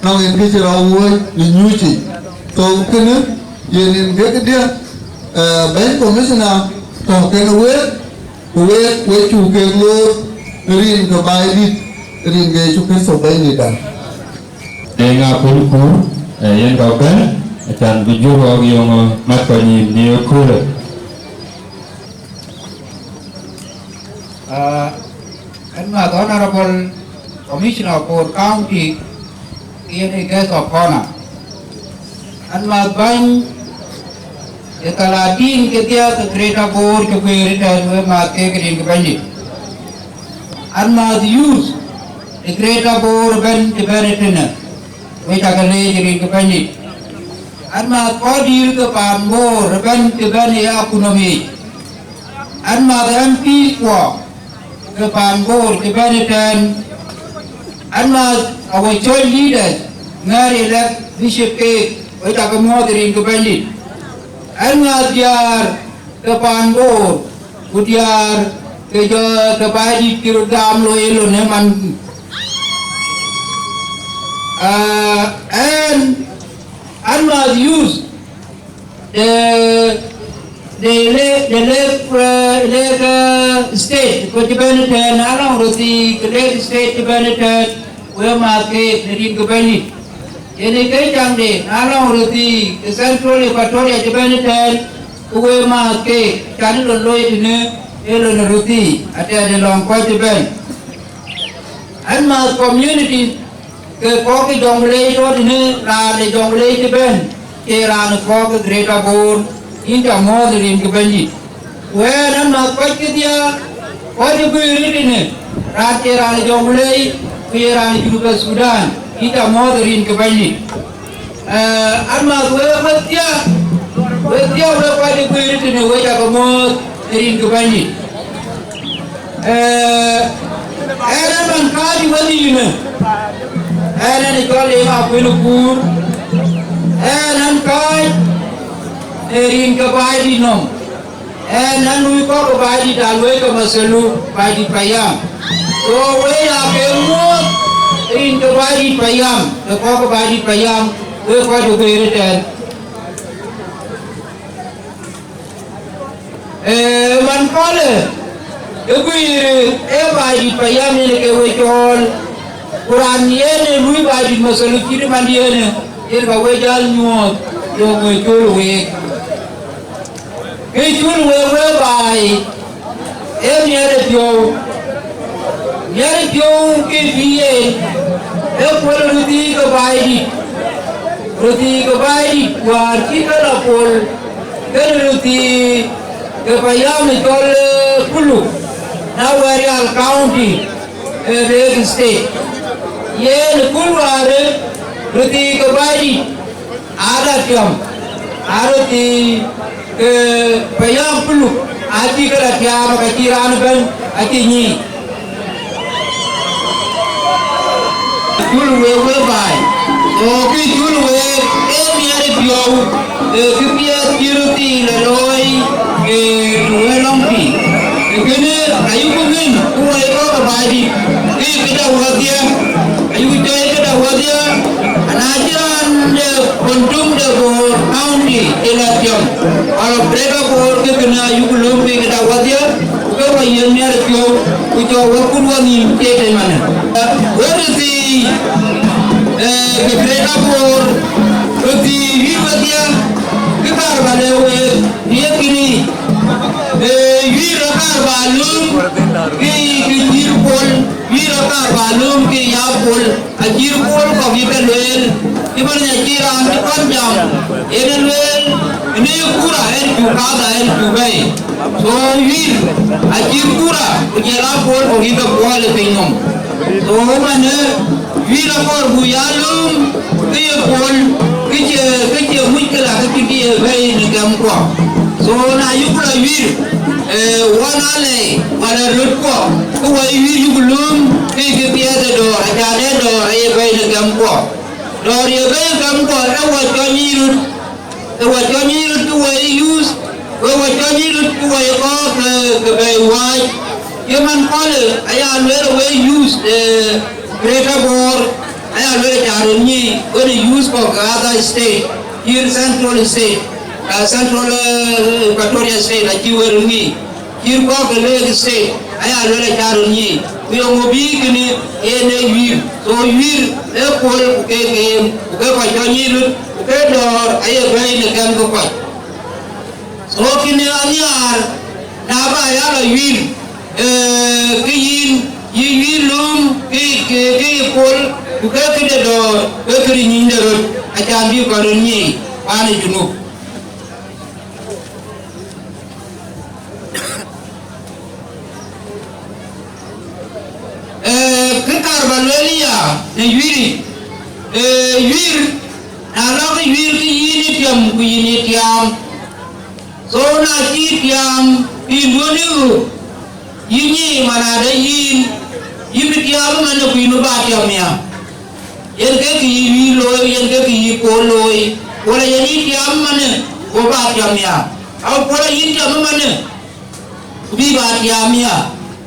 nɔŋ yen kë cï rɔt wuɔ̈ɔ̈c në nyuucic. So, kënë yen yen kek këdiɛ̈, ee, bɛ̈ny commissioner tɔ̈ kenë week, ku week, wek cuk kek loor rin ke Baidït, rin ke Yecu Kërtho Bɛ̈nydïtda. Deŋ Akun Kuur, ee, yen ka bɛ̈n, acan bï jur ɣɔ̈k yöŋ, ee, mat kɔc nïïm në ye köölë. Aa, ɛn mäth Honorable Commissioner of Bor County, yen ë guest of honor. Ɛn mäth bäny ë thalatin kedhie ke Greater Bor cï guëër ëtɛ̈n, wek mäth keek rin ke Bɛ̈nydït. Ɛn mäth youth ë Greater Bor ëbɛ̈n cï bɛ̈n ëtënë, wek cak leec rin ke Bɛ̈nydït. Ɛn mäth kɔc dït ke paan Bor ëbɛ̈n cï bɛ̈n ë akun nɔm yiic. Ɛn mäth M P kuɔ ke paan Bor cï bɛ̈n ëtɛ̈n. Ɛn mäth our church leaders, ŋɛ̈ɛ̈r elect bishop keek, wek cak muɔ̈ɔ̈th rin ke Bɛ̈nydït. Ɛn mäth diäär ke paan Bor, ku diäär ke jɔ ke Baidït cï röt gam loi ë lon ë man. Aa, ɛn, ɛn mäth youth de, de le, de le, ee, le ke state, ku cï bɛ̈n ëtɛ̈n, na lɔŋ röt thii ke le state cï bɛ̈n ëtɛ̈n, wek mäth keek në rin ke Bɛ̈nydït. Yen ë ke caŋde, na lɔŋ röt thii ke Central Equatoria cï bɛ̈n ëtɛ̈n, ku wek mäth keek, can ë lon looi tënë, ee lon röt thii, atɛ̈de lɔŋ kɔc cï bɛ̈n. Ɛn mäth community ke kɔc ke Jonglei tɔ̈ tënë, raan de Jonglei cï bɛ̈n, ke raan kɔc ke Greater Bor, yïn ca muɔ̈ɔ̈th rin ke Bɛ̈nydït. Ku ɛn, ɛn mäth kɔc kedhie, kɔc ë guëër ëtënë, raan ke raan Jonglei, ku ye raan Junub Thudan, yïn ca muɔ̈ɔ̈th rin ke Bɛ̈nydït. Ee, ɛn mäth wek wedhie, wedhie wek kɔc ë guëër ëtënë, wek cak muɔ̈ɔ̈th rin ke Bɛ̈nydït. Ee, ɛn, ɛn man kääc ë wedhie yïnë, ɛn, ɛn ë cɔl Deŋ Akun Kuur, ɛn, ɛn kääc ë rin ke Baidït nɔm. Ɛn, ɛn lui kɔc ke Baidït, aluɔi ke mathalu Baidït payam. So, wek ya ke muɔ̈ɔ̈th rin ke Baidït payam, ke kɔc ke Baidït payam, wek kɔc ke guëër ëtɛ̈n. Ee, man köölë, ë guiir, ee Baidït payam yen ke we cɔɔl, ku raan yen ë lui Baidït mathalu cït man yen, yen ka we jäl nyuɔɔth, yöŋ we cöl week. Kë cul wek wek baai, ee miɛt ë piɔ̈u. Miɛt ë piɔ̈u kë bï yen, ee kuöl röthii ke Baidït. Röthii ke Baidït wäär cï ke lɔ pol, kënë röthii ke payam ë cɔl, ee, Puluk, në Awerial County, ee, Lake State. Yen ë kuöl wäär, ee, röthii ke Baidït, aa la tiam, aa röthii ke payam Puluk, Acï këda tiaam ka cï raan ëbɛ̈n acï nyic. Cul wek wek baai. Go kë cul wek ee miɛt ë piɔ̈u, ee kë piɛth cï röt thii lɔ looi, ee në wël lɔŋ pïïr. Ee kënë ayuku ŋën ku wɛi kɔ̈k ë baai dït, kë këda wädhia. Ayuku cɔɔi këda wädhia, ana cï raan de Kontum de Bor County ë la tiam, wala Greater Bor, ke kënë ayuku lööm ke këda wädhia, ku ke wɔ yiën miɛt ë piɔ̈u, ku cɔk wɔ kut wɔ nhïïm cie tëmanë. Wek röt thii, ee, ke Greater Bor, röt thii wïc wädhia, kë kaar ba lɛ̈k wek, ye kënë, ee, wïc rɔt kaar ba lööm, ke, ke cïïr pol, wïc rɔt kaar ba lööm, ke ya pol. Acït kööl kɔ̈k yï ke lueel, cïmën ë cï raan cï kɔn jam, yen ë lueel, në kura en cuk kadha en cuk bɛ̈i. So wïïr, acït kura, ku jɔl a kööl kɔ̈k yï ke puɔl ë piny nɔm. So ëmënë, wïïr akɔɔr buk ya lööm, kë ye kööl, kë cie, kë cie muc këla, kë cï bï ye bɛ̈i në gɛmkuɔ. So na yuk la wïïr, ee, wän alɛi, wala rötkuɔ, ke wɔ ye wïïr yuk lööm, ke kë piɛth ë dɔ̈ɔ̈r, acan ë dɔ̈ɔ̈r aye bɛ̈i në gɛmkuɔ. Dɔ̈ɔ̈r ye bɛ̈i gɛmkuɔ, ë wɔ cɔc nyic röt, ë wɔ cɔc nyic röt ke wɔ ye yuuth, ku ë wɔ cɔc nyic röt ke wɔ ye kɔɔr ke, ke bɛ̈i wääc. Ye man kɔlë aya lueel ë wek yuuth, ee, Greater Bor, aya lueel ë ca röt nyic, wën ë yuuth kɔ̈k ke other state, cït Central State, ah, Central, ee, Equatoria State, acï wek röt nyic. Cït kɔ̈k ke Lake State, aya lueel aca röt nyic, ku yeŋö bï kënë yen ee wïïr? So wïïr ee kööl ku ke geem, ku ke kɔc cɔl nyic röt, ku ke dɔ̈ɔ̈r aye bɛ̈i në gɛm ke kɔc. So kënë anhiaar, na ba ya lɔ wïïr, ee, ke yïn, yï wïïr lööm, ke, ke, ke ye kööl, ku ke këde dɔ̈ɔ̈r, ke këde nyinyde röt, acan bï kɔc röt nyic, paan ë Junub. Ee, kë kaar ba lueel ya në wïïric, ee, wïïr, na lɔ ke wïïr ke yïn ë tiam ku yïn ë tiaam. So na cï tiaam, ke yïn duɔ̈n ë ɣöö yï nyic man adë yïn, yïn bï tiaam ëmënë ku yïn bï ba tiam ya. Yen ke kë yï wïïr looi, yen ke kë yï kööl looi, wala yen yï tiaam ëmënë, ku ba tiam ya. Aw, ku wala yïn tiam ëmënë, ku bï ba tiam ya,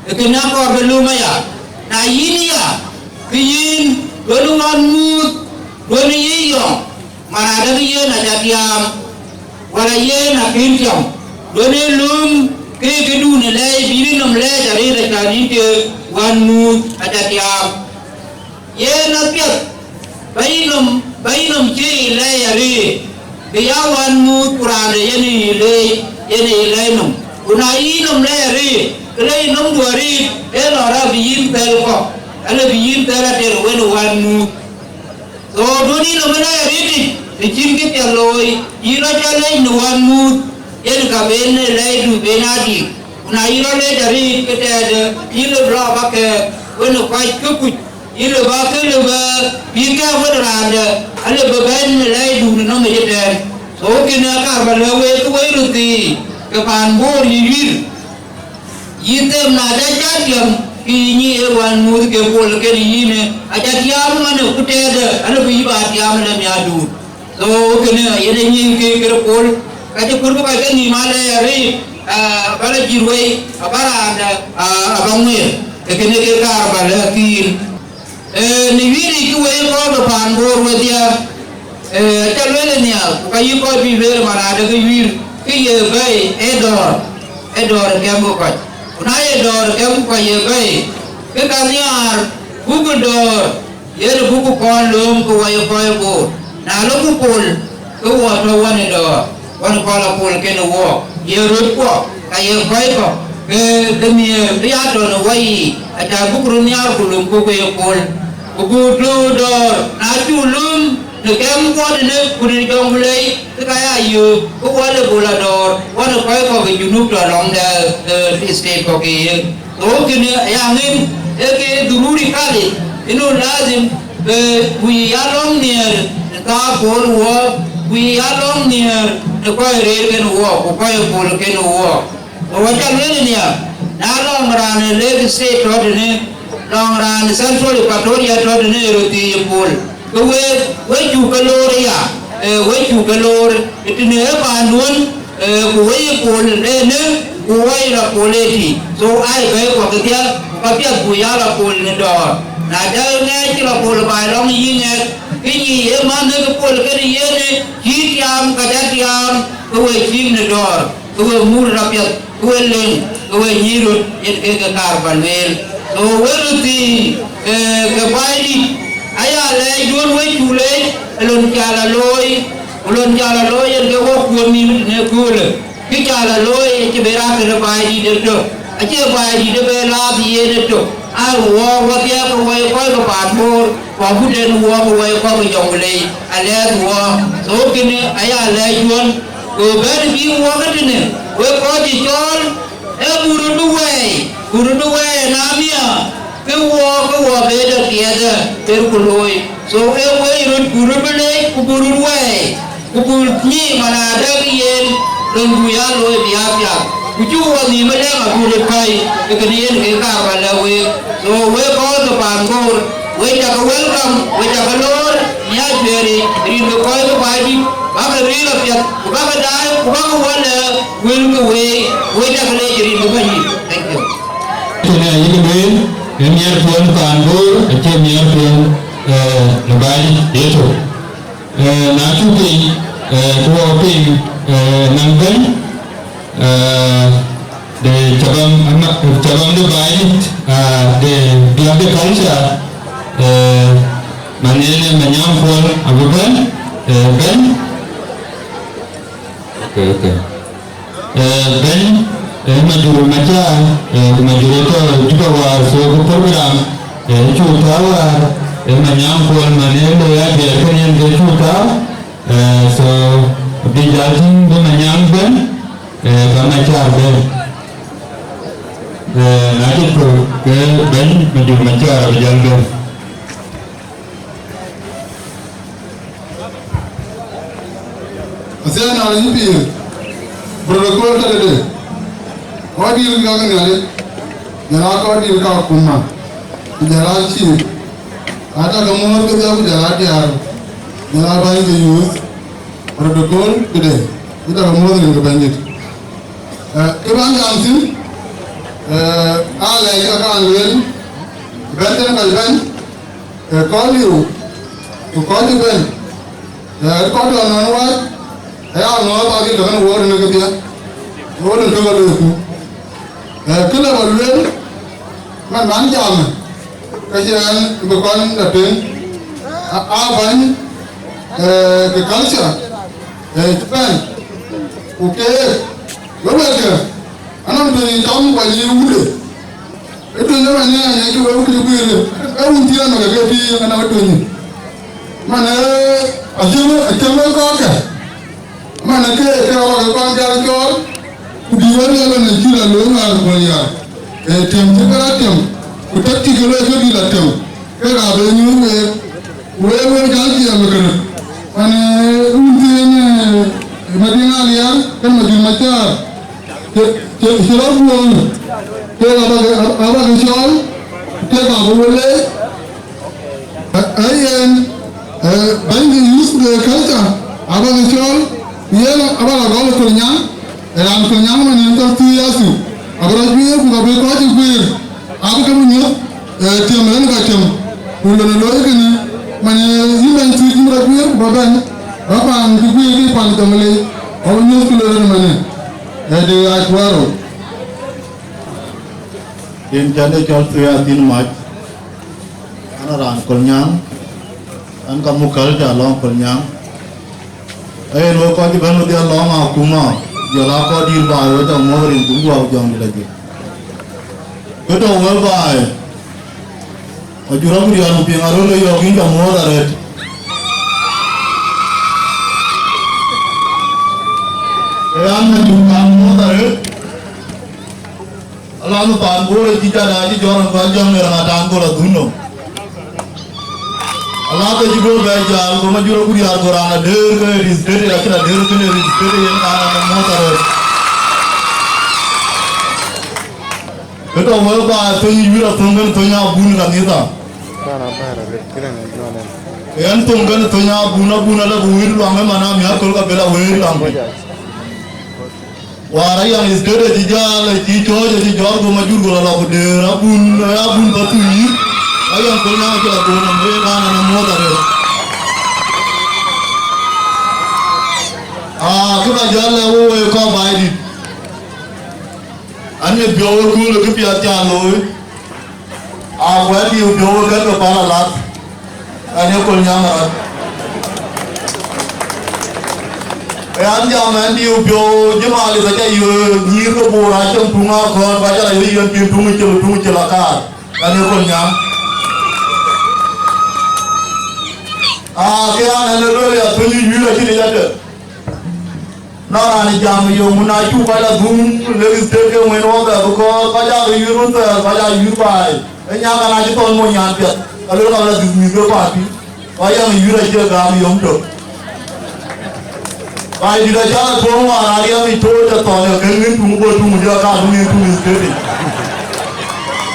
ee kënë akɔɔr bï lööm aya. Na yïn ya, ke yïn duɔ̈n ë wän muuth, duɔ̈n ë yï yɔŋ, man adë ke yen aca tiaam, wala yen akën tiam, duɔ̈n ë lööm ke këdun ë lɛɛc, bï yïn nɔm lɛɛc arëët, acan yïn ke wän muuth aca tiaam. Yen apiɛth, bä yï nɔm, bä yï nɔm cie yï lɛɛc arëët, bï ya wän muuth, ku raan de yen yï leec, yen yï lɛɛc nɔm. Ku na yï nɔm lɛɛc arëët, ke le yï nɔmdu arëët, ee lɔ rɔt bï yïn thɛl kɔ̈k, ale bï yïn thɛl ater wën ë wän muuth. So duɔ̈n yï nɔm ë lɛɛc arëët yic, të cïn kë piɛth looi, yïn rɔt cä leec në wän muuth, yen ka ben ë lɛɛcdu ben aa dik. Ku na yï rɔt leec arëët, ke tɛɛdë, yïn lɔ bä kɛ̈ɛ̈k wën ë kɔc ke kuc. Yïn lë bä ke lë bä bï kɛ̈ɛ̈k wën raandë, alë bï bɛ̈n në lɛɛcdu në nɔm ëcë tɛ̈ɛ̈n. So kënë akaar bä lɛ̈k wek, ke wek röt thii, ke paan Bor yï wïïr, yï them na cä cä tiam, ke yï nyic ë wän muuth ke pol, kën yïn ë, acä tiaam ëmënë, ku tɛɛdë, alë bï yï ba tiaam ëlë miäkduur. So kënë yen ë nyic ke kërë pol, ka cï kuur bï kɔc ke nhïïm alɛɛc arëët, ah, abä lɔ jït wei, abä raandë, ah, abä ŋuëër. Ee kënë ke kaar bä lɛ̈k yïn. Ee, në wïïric kë wek kɔɔr bï paan Bor wedhie, ee, aca lueel ë nhial, ku ka yï kɔc bï lueel man adë ke wïïr, kë ye bɛ̈i ee dɔ̈ɔ̈r, ee dɔ̈ɔ̈r ë kɛm ke kɔc. Ku na ye dɔ̈ɔ̈r ë kɛm ke kɔc ye bɛ̈i, ke ka nhiaar buk dɔ̈ɔ̈r, yen buk kɔn lööm ke wɔ ye kɔc Bor. Na lɔku pol, ke wɔ tɔ̈ wän ë dɔ̈ɔ̈r, wän kɔn la pol kenë wɔɔk, ye rötkuɔ, ka ye kɔc kɔ̈k, ke, ke nhiëër bï ya tɔ̈ në wɔ yiic, aca buk röt nhiaar ku lömku ke ye pol. Ku buk tɔ̈ dɔ̈ɔ̈r, na cuk lööm në kɛm kuɔt ënë, ku në jɔŋ ku lei, ke ka ya yöök, ke wɔ le bol adɔ̈ɔ̈r, wän ë kɔc kɔ̈k ë Junub tɔ̈ lɔŋ de, eh, state kɔ̈k ke ye. Ɣöö kënë aya ŋën, ee ke dhururi kali, inu lazim, eh, bï ya lɔŋ nhiëër në thaa pol wɔɔk, bï ya lɔŋ nhiëër në kɔc rëër kenë wɔɔk, ku kɔc ë pol kenë wɔɔk. Ku wɔ ca lueel nia, na lɔŋ raan ë Lake State tɔ̈ tënë, lɔŋ raan ë Central Equatoria tɔ̈ tënë ë röt thiëëc ë pol, ke we, we cuk ke loor aya, ee, we cuk ke loor, tënë ë paanduön, ee, ku we ye pol ënë, ku wɔ ye lɔ pol ëtï. So, aa ye bɛ̈ɛ̈i kuɔ kedhie, ku ka piɛth buk ya lɔ pol në dɔ̈ɔ̈r. Na dɛ̈ ŋɛk cï lɔ pol baai lɔŋ yï ŋɛk, ke nyic ë mänhë ke pol kënë yen, cï tiaam, ka ca tiaam, ke we cïï në dɔ̈ɔ̈r. Ke we mur rɔt apiɛth, ke we leŋ, ke we nyïïn röt, yen ke ke kaar bä lueel. So we röt thii, ee, ke Baaidït, aya lɛɛc duön we cuk leec, ë lon ca lɔ looi, ku lon ca lɔ looi yen ke wok kuöm nïïm tënë köölë. Kë ca lɔ looi acï bï rak tënë Baaidït ëtök, acie Baaidït ë bï laath yen ëtök. Aa, wɔ wäthia ke wɔ ye kɔc ke paan Bor, ku agut en wɔ ke wɔ ye kɔc ke Jonglei, alɛɛth wɔ. So kënë aya lɛɛc duön, ku bɛ̈n bï wɔ ke tënë, wek kɔc cï cɔɔl, ee buk röt bï wɛɛi, buk röt bï wɛɛi ë na mia, ke wɔ, ke wɔ bï dɔ piɛthë, tër ku looi. So, ee wëi röt, buk röt bï leec, ku buk röt wɛɛi, ku buk nyic man adɛ̈ ke yen, röt buk ya looi bï ya piath. Ku cuk wɔ nhïïm ë lɛ̈ŋ abuk röt päi, ke kënë yen ke kaar bä lɛ̈k week. So, wek kɔc ke paan Bor, wek cakë welcome, wek cakë loor, në acueeri, rin ke kɔc ke Baaidït, bäkë ril apiɛth, ku bäkë daai, ku bäkë wɔ lɛ̈k wël ke week, wek cakë leec rin ke Bɛ̈nydït. Thank you. Tënë ayï lueel, ë miɛt tueŋ paan Bor, acie miɛt tueŋ, ee, në Baaidït yecu. Ee, na cuk piny, ee, ku wɔ piny, ee, naŋ bɛ̈ny, ee, de cabam, ama, cabam de Baaidït, aa, de biäk de culture, ee, man yen ë Manyaŋ Kuɔl abï bɛ̈n, ee, bɛ̈ny. Okay, okay. Ee, bɛ̈ny, ee, Majur Macar, ee, ku Majur ë tɔ̈ Juba wäär, so ku program, ee, cuk tääu wäär, ee, Manyaŋ Kuɔl man ë looi ajuɛɛr kënë yen ke cuk tääu, ee, so bï jäl tïŋ bï Manyaŋ bɛ̈n, ee, bä Macar bɛ̈n. Ee, na cï thök ke bɛ̈ny Majur Macar abï jäl bɛ̈n. Athiɛɛn na yïn pïïr, protocol tëde, kɔc dïïr ka ke Nhialic, jɔl aa kɔc dïïr ka akuma, ku jɔl aa chief, aa tak ke muɔ̈ɔ̈r kedhie ku jɔl aa diäär, jɔl aa bäny ke youth, protocol tëde, ku tak ke muɔ̈ɔ̈r rin ke Bɛ̈nydït. Ee, kë bän jam thïn, ee, aa lɛc ka kan lueel, bɛ̈n tënë kɔc bɛ̈n, ee, kɔc liu, ku kɔc cï bɛ̈n, ee, kɔc tɔ̈ nɔn wac, aya ŋɔ̈ɔ̈th adhil tɔ̈ kën wɔ rin kedhie, wɔ rin tök aloiku. Ee, kë lë bä lueel, man, man jam, ke cï ɛn bï kɔn lɔ tueŋ, a, a bäny, ee, ke culture, ee, cï bɛ̈n, ku keek, we wɛ̈ɛ̈tkë, anɔŋ tueŋ ë cam ku anyïï wulde. Ë tueŋ ë man ë anyɛɛi cï wek wïc guiir, ee wun thiëëc anɔŋ ke ke pïïr anɔŋ ë tueŋ. Man, ee, acï, acï wek kɔɔrkë. Man, ee, ke, ke rɔɔk ë kɔn jal cɔɔl, ku bï wek lɛ̈k lɔn acï lɔ looi wäär ku bɔ̈ yar. Ee, tiëm cï ke rɔt tiëm, ku tëk cï ke looi ke bï lɔ tiëm, ke ka bï nyuur week. Wek, wek jäl jiɛɛm ë kërë, man, ee, wun thiëën, ee, Madiŋ Aliɛɛr, kën Majur Macar, cï, cï, cï rɔt guɔ̈ɔ̈r, kek abäkë, abäkë cɔɔl, kek abï we leec. Ë, ë yen, ee, bɛ̈ny de youth de culture, abäkë cɔɔl, yen abä lɔ gɔl ë Kolnyaŋ, ee, raan Kolnyaŋ man yen thɔ̈k thii yathu, abï rɔt juëër ku ka bï kɔc ë guëër. Abï ke bï nyuɔ̈th, ee, tiëm ënë ka tiëm, ku lon ë looi kënë, man, ee, yïn bɛ̈ny Thuc yïn rɔt guiir ku bä bɛ̈n, bä paan cï guiir ke paan Jonglei, bä bï nyuɔ̈th ku lon ënë manë, ee, de ɣaac wäär rou. Yen cän ë cɔl Thuc Athin Mac, an, a raan Kolnyaŋ, an, ka muk culture lɔŋ Kolnyaŋ. Ee, wek kɔc cï bɛ̈n wedhie lɔŋ akuma, jɔl aa kɔc dïïr baai, wek cä muɔ̈th rin, ku guɔ jɔŋdït ajik. Kë tɔ̈u wek baai, Majur Akudian ku piŋ aröt ke yɔ̈ɔ̈k yïn cä muɔ̈th arëët. Ee, an, Majur ka muɔ̈th arëët. Alanhë paan Bor ë cï jada cï jɔt rɔt kɔc jɔŋ në rɛ̈ŋ atan gol adhun nɔm. Alathë cï gol bɛ jäl, go Majur Akudian go raan adëër ke registration, acïn adëër kënë registration yen raan ë muɔ̈th arëët. Këtɔ wëë ba thöny yïr athöŋ kën thöny abun kanitha. Ɣɛn thöŋ kën thöny abun, abun ala bï wëër luaŋ ëman amiäk köl ka bï la wëër luaŋ piny. Wäär ayaŋ state acï jäl, acï cɔɔc, acï jɔɔr, go majur, go la lɔ ku dëër abun, abun bä thöny yïr. Ayaŋ köl nyaŋ acï la thöny nɔm, ee raan anɔm muɔ̈th arëët. Aa, kë ba jäl lɛ̈k wek, wek kɔc Baidït. An, ye biɔu ë kööl ë këpiɛth cä looi, a kuɛ̈t diu biɔu ë kɛ̈n ke päl alath, an, ye köl nyaŋ arɔt. Ë an, jam ɛn diu biɔu jë Malith acä yöök nyïïr ke Bor acïn tuŋ akɔ̈ɔ̈r, ku acä la yöök yön piŋ tuŋ ë cil, tuŋ ë cil akaar, an, ye köl nyaŋ. Aa, ke an, ɛn ë lueel ya thöny ë yïïr acïn ë yadë. Na raan jam yöŋ, na cuk kɔc la dhum, lek state ke ŋuën wɔ bɛ, because kɔc aa ke yïr wun thɛɛr, kɔc aa yïr baai. Ë nyaŋ kan acï thɔn mony nyan piɛth, ka luel ka la dhuk mïth ke party. Kɔc yam yïr acie gam yöŋ tök. Baidït acä la tuɔ̈ŋ wäär ariɛm yic, toc ë thɔn ë kën ŋïn tuŋ bɔ̈ tuŋ diäk ka bï ŋïn tuŋ state yic.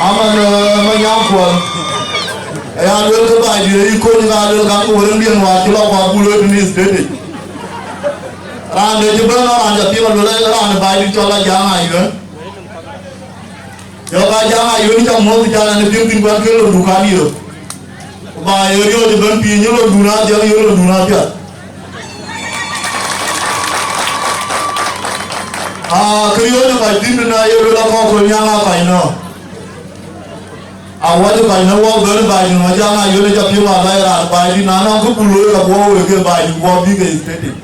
Aman, eh, Manyaŋ Kuɔl. Aya luel ke Baidït ayï kony ka luel kan ke wërëŋdiɛn wäär cï lɔ kuak buk looi tuŋ state yic. Raan de cï bɛ̈n nɔn raan ca piŋ aluel raan ë Baidït cɔl Ajaŋ Ayuɛn. Yɔ̈k Ajaŋ Ayuɛn ca muɔ̈th ca raan ë piŋ thïn kuan ke lon dukan yök. Ku ba ye riɔ̈ɔ̈c ëbɛ̈n piny ë lon dun adhiɛk ye lon dun apiath. Aa, kë riɔ̈ɔ̈c ë kɔc thïn na ye luel akɔ̈k köl nyaŋ aa kɔc nɔ̈k. Awäc kɔc në wɔ bɛ̈n Baidït, Ajaŋ Ayuɛn ca piŋ alai raan Baidït, na nɔŋ kë buk looi ka buk wek ke Baidït, buk bï ke state yic.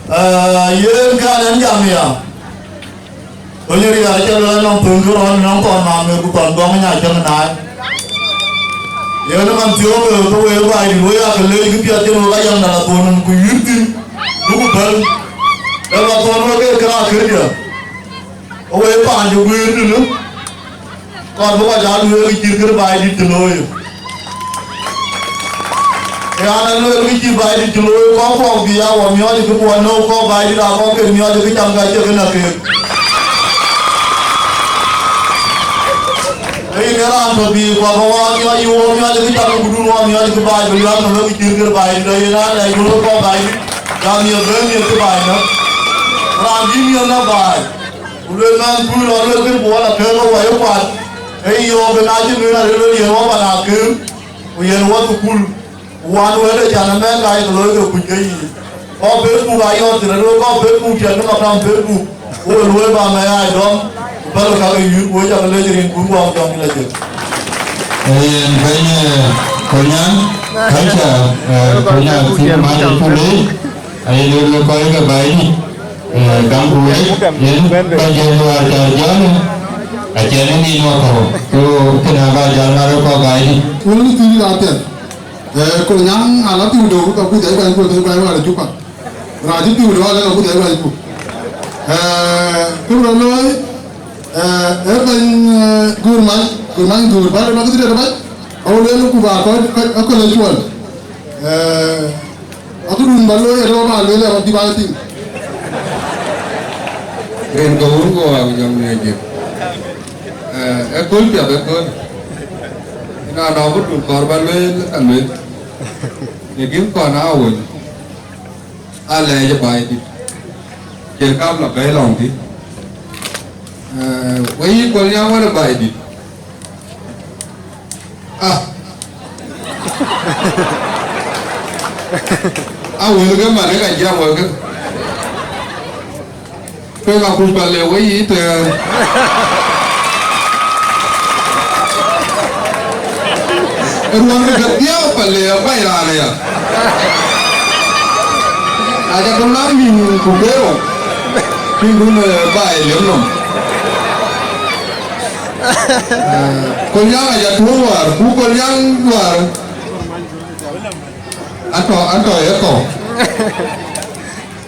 Ee, yen kän ɛn jam ya. Kony riɛɛr acä luel anɔŋ thöŋ kë rɔ̈ɔ̈n nɔŋ thɔn maam ë ku thɔn gɔŋ nya cäŋ naai. Yen man thiɔ̈k ke ke wek Baidït, wek aa ke leec kë piɛth cïn wek ayam na la thon nɔm ku yïr thïn, duku päl. Ee la thon wek ke kërac këdiɛ̈. Wek paan cï guiir tënë, kɔn bï kɔc aa lueel kë cït kën Baidït cï looi. Ee, an, a lueel kë cï Baidït cï looi, kɔc kɔ̈k bï ya wɔ miɔɔc kë buɔ nɔ̈k, kɔc Baidït aa kɔc ke miɔɔc kë cam ka cie kën a keek. Ee, yïn ee raan tɔ bï kɔc bä wä miɔɔc yï wɔ miɔɔc kë cam ku dun wɔ miɔɔc kë Baidït, bï luaak nɔm kë cït kën Baidït, ee, yïn raan lɛc duɔ̈n kɔc Baidït, jam miɛt bɛ̈n miɛt kë Baidït nɔm. Raan bï miɛt nɔm Baidït. Ku luel mɛnhkui lɔ luel kën ku wɔ la kɛ̈ɛ̈k ke wɔ ye kuat, ee yɔ̈ɔ̈k kën acï lueel arëët luel yen wɔ pan akëëm, ku yen wɔ thukul, ku wan wëët ë can ëmɛn ka ye ke looi ke kuc ke yiic. Kɔc Facebook ayɔ̈ɔ̈k thïn, aduö kɔc Facebook tiɛt ke makam Facebook, ku we lueel ba mɛ̈i aa dɔm, ku pɛ̈l ka ke yïïr, ku wek ca ke lec rin kun guɔ jɔŋ la jël. Ee, yen bɛ̈ny, ee, Konyaŋ, culture, ee, Konyaŋ, cï man ë cuk leec. Aye lueel kɔc ke Baidït, ee, gam ku wek, yen ka jɔl wäär ca jɔl, acïn ë nin wakɔ̈u, ku kënë aba jal mat ë kɔc Baidït. Wël thiëc raan piɛth, ee, Konyaŋ ala piu dou, ka kuc ai Baidït ku thëi Baidït wäär ë Juba. Raan cï piu dou ala ka kuc ai Baidït ku. Ee, kë rɔt looi, ee, ee bɛ̈ny, ee, Gur Mac, Gur Mac Gur, bä rɔt bä kë thiëc rɔt bä, awu lueel ku ba kɔc, kɔc, akɔ̈l ë cuɔl. Ee, Akudun bä looi ë rɔt bä lueel ë rɔt bï bä tïŋ. Rin ke wun ku wak jɔŋ në jëk. Ee, ë kööl piɛth ë kööl. Ënɔɔnë akudun kɔɔr bä lueel ka lueel. Në gïn kɔn aa wöny. Aa lɛɛc ë Baidït. Cïn kam la bɛ̈i lɔŋ thïn. Ee, we yï Kolnyaŋ wën ë Baidït. Ah. A wël ke man, ë ka jam wek. Ke ka kuc ba le we yï të. Ruɔn ke ke dhiau ba le a bai raan ya. Aja ke lam yïn ku kero. Pïn dun, eh, ba e lem nom. Kolnyaŋ aja tuɔ̈ɔ̈ŋ wäär, ku Kolnyaŋ wäär. Atɔ̈, atɔ̈ ye kɔ̈u.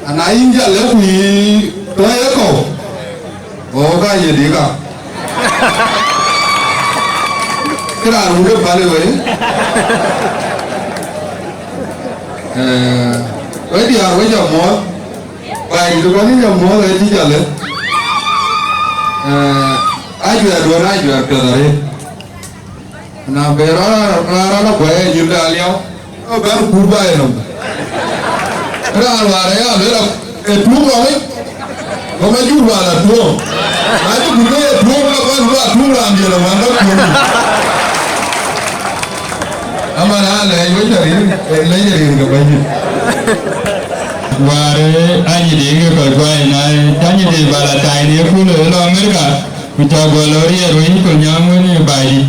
Ana yïn jal ë ku yï tɔ̈ ye kɔ̈u. Oo, ka ye dï ka. Kë raan wun ë päl ë wei. Eh, we diäär we jɔ muɔ̈ɔ̈th. Baai dït ë bɔ̈ ni jɔ muɔ̈ɔ̈th ë cï jal ë. Eh, ajuɛɛr duɔ̈n, ajuɛɛr piɛth arëët. Na bë rɔt, rɔt, rɔt, rɔt kuɛɛr nyïïr de aliau, ë bɛ̈n kut baai nɔm. Raan wäär aya lueel, ë tuŋ lɔŋ yic, go ma jur wäär atuɔ̈ɔ̈m. Na cï kut ke ye tuɔ̈ɔ̈m, ka bɛ̈n bï atuŋ raan diɛ̈n ë wään ka kuöŋ yic. Aman aa lɛc wec arïïr, lɛc arïïr ke Bɛ̈nydït. Wäär, eh, anyï dï ke kɔc guai na, anyï dï bala tai ni kul, eh, lɔ Amerika, ku cä guɔ lɔ riɛɛr wei ku nyam wën ë baai dï.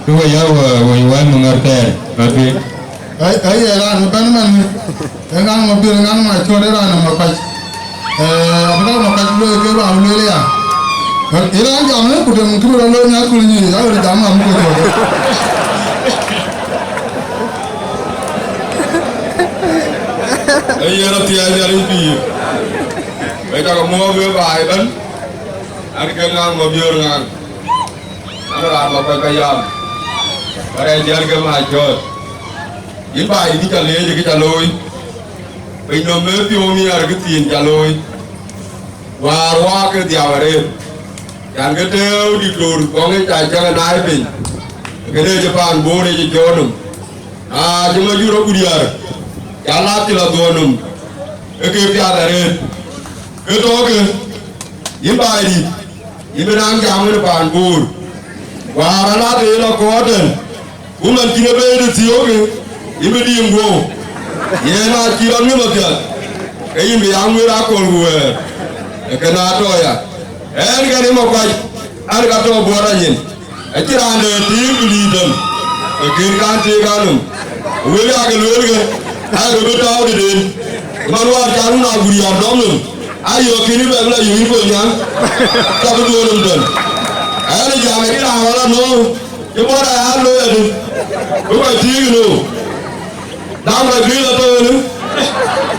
Ku we ya wä, wä, wä nu ŋär thɛɛr, ba tueŋ. Ai, ai, ye raan ëbɛ̈n man, ë ŋaŋ ma biɛl, ë ŋaŋ ma cɔɔt, ë raan ë ma pac. Eh, abï dak ma pac lueel ke ba lueel ya. Ë raan jam ë ku dem kï rɔt looi nyath kul nyi, ya rɔt jam am ku cɔɔt. Ee yen athiɛɛi Nhialic pïïr. Wek cak muɔɔk wek baai ëbɛ̈n, an, ke ŋaŋ ma biöör ŋaŋ. An, raan ma kɔc ka yam. Ba rɛɛc diɛɛr ke ma cɔɔt. Yïn baai dï ca leec kë ca looi. Piny nɔm ë piɔ̈u miɛɛr kë thiin ca looi. Wäär waak ke dhiau arëët. Yan ke tëëu diktor kɔŋ ë ca cäk ë naai piny. Kënë cï paan Bor ë cï cɔɔt nɔm. Aa, cï ma jur agut yär, ca lat cï la dhuɔn nɔm, ë ke piath arëët. Ke tɔ̈ ke, yïn baai dït, yïn bï naŋ jam wën ë paan Bor. Wäär alat ë la kɔɔr tën, ku man cïn ë bɛ̈ɛ̈i de thiöökë, yïn bï diim guɔ̈u. Yen aa cï rɔt ŋëm apiɛth, ke yïn bï ya ŋuëër aköl ku wɛ̈ɛ̈r, ë kën aa tɔ̈ ya. Ɛn kɛn ë ma kuac, an, ka tɔ̈ buɔt anyin. Acïn raan dɛ̈ tiiŋ ku liic däm, ë kën kan tiiŋ anɔm. Wël yak lueel ke, aa ke bï tääu tëden. Man wäär ca run agut yär dɔm nɔm, ayök kën bɛ bï la yök yïn kony nyan, ka bï duöör nɔm tën. Ɛn ë jam acïn raan wala nööm, cï bɔ̈ aya looi adï, bï kɔc tiiŋ ënɔɔnë. Dam kɔc bï la tɔ̈u ënë,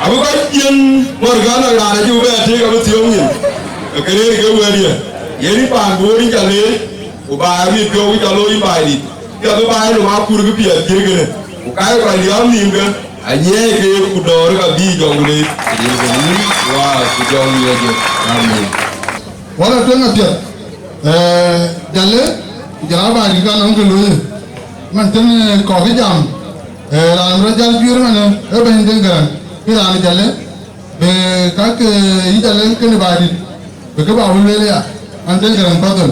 abï kɔc yen mɔ̈r gän na raan acï bï bɛ tiiŋ abï thiöŋ nyin. Ë kën ë ke wëëtdiɛ̈, yen yïn paan Bor yïn ca leec, ku baai amit piɔ̈u yïn ca looi yïn baai dït. Piɛth bï baai nɔm akur kë piɛth cït kënë. Ku ka ye kɔc liääp nïïm ke, anyiɛɛi keek ku dɔ̈ɔ̈r ka bï jɔŋ leec. Rin ke yïn, Wä ku jɔŋ Yecu. Amen. Wala tueŋ apiɛth, eh, Jalë, ku jɔl a baai dït ka nɔm ke looi. Man tën, eh, kɔɔr kë jam, eh, raan rɔt jäl juiir man, eh, ë bɛ̈ny Deŋ Gäräŋ, kë raan Jalë, bï ka ke yï Jalë kënë baai dït, bï kë ba wël lueel ya, man Deŋ Gäräŋ pathol.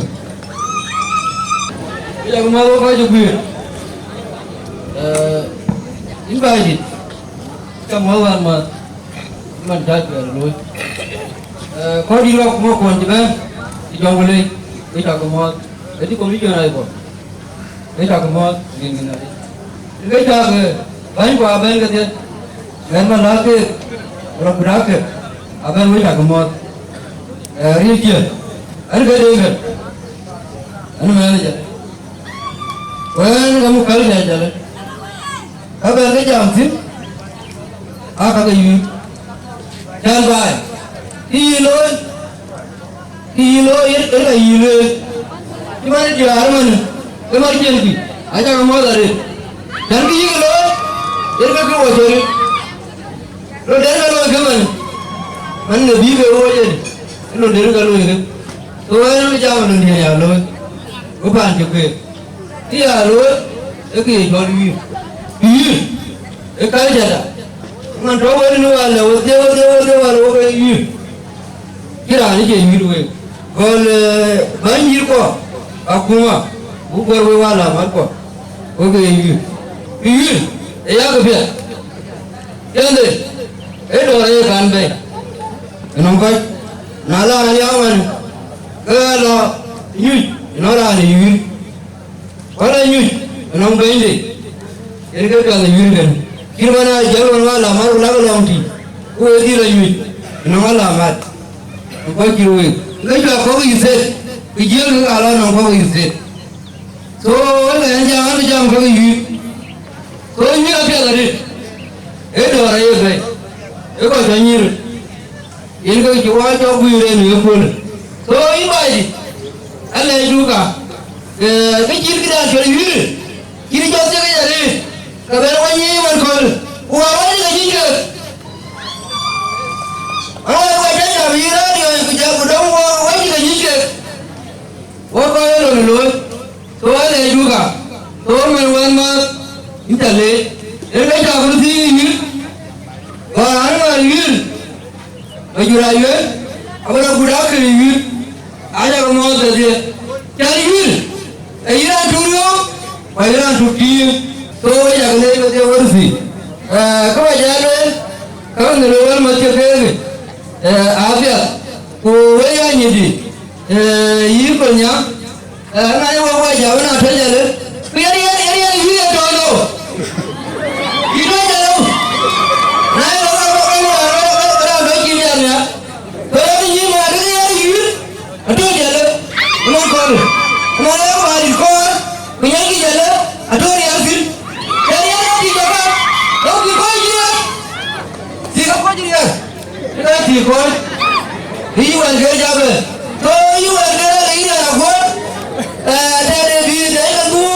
Yak math wek kɔc ë guiir. Eh, yïn baai dït, cä muɔ̈th wään mäth, man cä cuɛɛr looi. Eh, kɔc dït rɔt ku ŋɔ̈k kuɔn cï bɛ̈n, cï jɔŋ ku leec, wek cä ke muɔ̈th. Ëtï commission aa ye bɔ̈. Wek cä ke muɔ̈th, rin kën adï. Wek cä ke bäny ku abɛ̈n kedhie. Mɛn man lääk keek, rɔt ku dak ke, abɛ̈n wek cä ke muɔ̈th. Eh, rin cië, ɛn ke Deŋ Gäräŋ. Ɛn mɛn ë Jalë. Ku ɛn ka muk päl cä Jalë. Ka bɛ̈n ke jam thïn, aa ka ke yïïr. Cän baai, kë yï looi, kë yï looi, yen, yen ka yï lueel. Cï man ë diäär ëmënë, ke man cïn kï, acä ke muɔ̈th arëët. Cän kë yïk looi, yen ke kë wo cööt. Röt den ka looi ke man, man ë bï ke wööc en, röt den ka looi ke. Ke wëë röt jam röt den ya looi, ku paan cï kueer. Kë ya looi, ë kë ye cɔl yïïr. Yïïr, ë culture da. Man tɔ̈ wël në wal, wël dhië, wël dhië, wël dhië, wal wok ë yïïr. Cï raan ë cie yïïr wek. Gɔl, eh, bäny yïïr kuɔ, akuma, buk guɛ̈r wek wal amat kuɔ. Wek ë yïïr. Yïïr, ë yak piɛth. Yɛnde, ë dɔ̈ɔ̈r ë ye kan bɛ̈i. Ënɔŋ kɔc, na la raan ya ɣɔn, ke lɔ nyuc, ënɔŋ raan ë yïïr. Wala nyuc, ënɔŋ bɛ̈nyde, yen ke piath ë yïïr kën. Cït man aa jɔl ɣɔn wal amat ku lak lɔŋ tïc, ku wek dhil a nyuc, ënɔŋ alamat. Ënɔŋ kɔc cït week. Ke cua kɔ̈k yï theth, ke jiël ke ka lɔ nɔŋ kɔ̈k yï theth. So, wek ë jam, an, jam ke yïïr. So, yïïr apiɛth arëët. Ë dɔ̈ɔ̈r aye bɛ̈i. Ë kɔc tɔ nyïïr. Yen ke cï wɔ cɔk guiir en ë köölë. So, yïn baai dït, alɛɛcdu ka, eh, ke cït këdan cɔl yïïr, cït cɔl thiek arëët, ke bɛ̈n wɔ nyiic man köölë. Ku wɔ wɔ cï ke nyic kek. Awɔ wɔ cä jam yï radio ku jam ku dɔm wɔ, wɔ cï ke nyic kek. looi. So, wɛ̈t ë Juba, so, mɛn wɛ̈t määth, yïn ca leec. Yen ke cä bï thïn yï, wäär an, wäär yïn, Majur Ayuɛn, abï rɔt gut akël yï, aca ke mɔ̈ɔ̈th kedhie. Cän yïn, ee yïn raan tuk riɔ̈ɔ̈k, ku ee yïn raan tuk tiiŋ. So, wek ca ke leec wedhie wërthii. Eh, kë ba jal lueel, ka bï lueel wɛ̈t määth cï keek, eh, apiɛth, ku wek ya nyïïndï, eh, yï Kolnyaŋ, Eh, na ye wek wɛ̈ɛ̈c, awën atɔ̈ jëlë. Ku yɛn, yɛn, yɛn, yɛn, yïn ye tɔ̈ lou. Yïn tɔ̈ jëlë. Na ye wek, wek, wek, wek, wek, wek, wek, wek, wek, wek, cïn yɛn ya. Ku yɛn yïn ma, adï yɛn yïn, atɔ̈ jëlë. Ëmën kɔɔr. Ëmën ye ba dït kɔɔr. Ku yɛn kï jëlë, atɔ̈ riɛl thïn. Yɛn, yɛn, yɛn, dït jɔka. Lou kï kɔc yïn. Thïk akɔc riɛl, ë thïk kɔc, ë yï wɛ̈n ke jabë, tho yï wɛ̈n ke rɛ̈ɛ̈r yï rɛ̈ɛ̈r akuɔ̈t, eh, tɛ̈dë bï tɛ̈ ke dhuu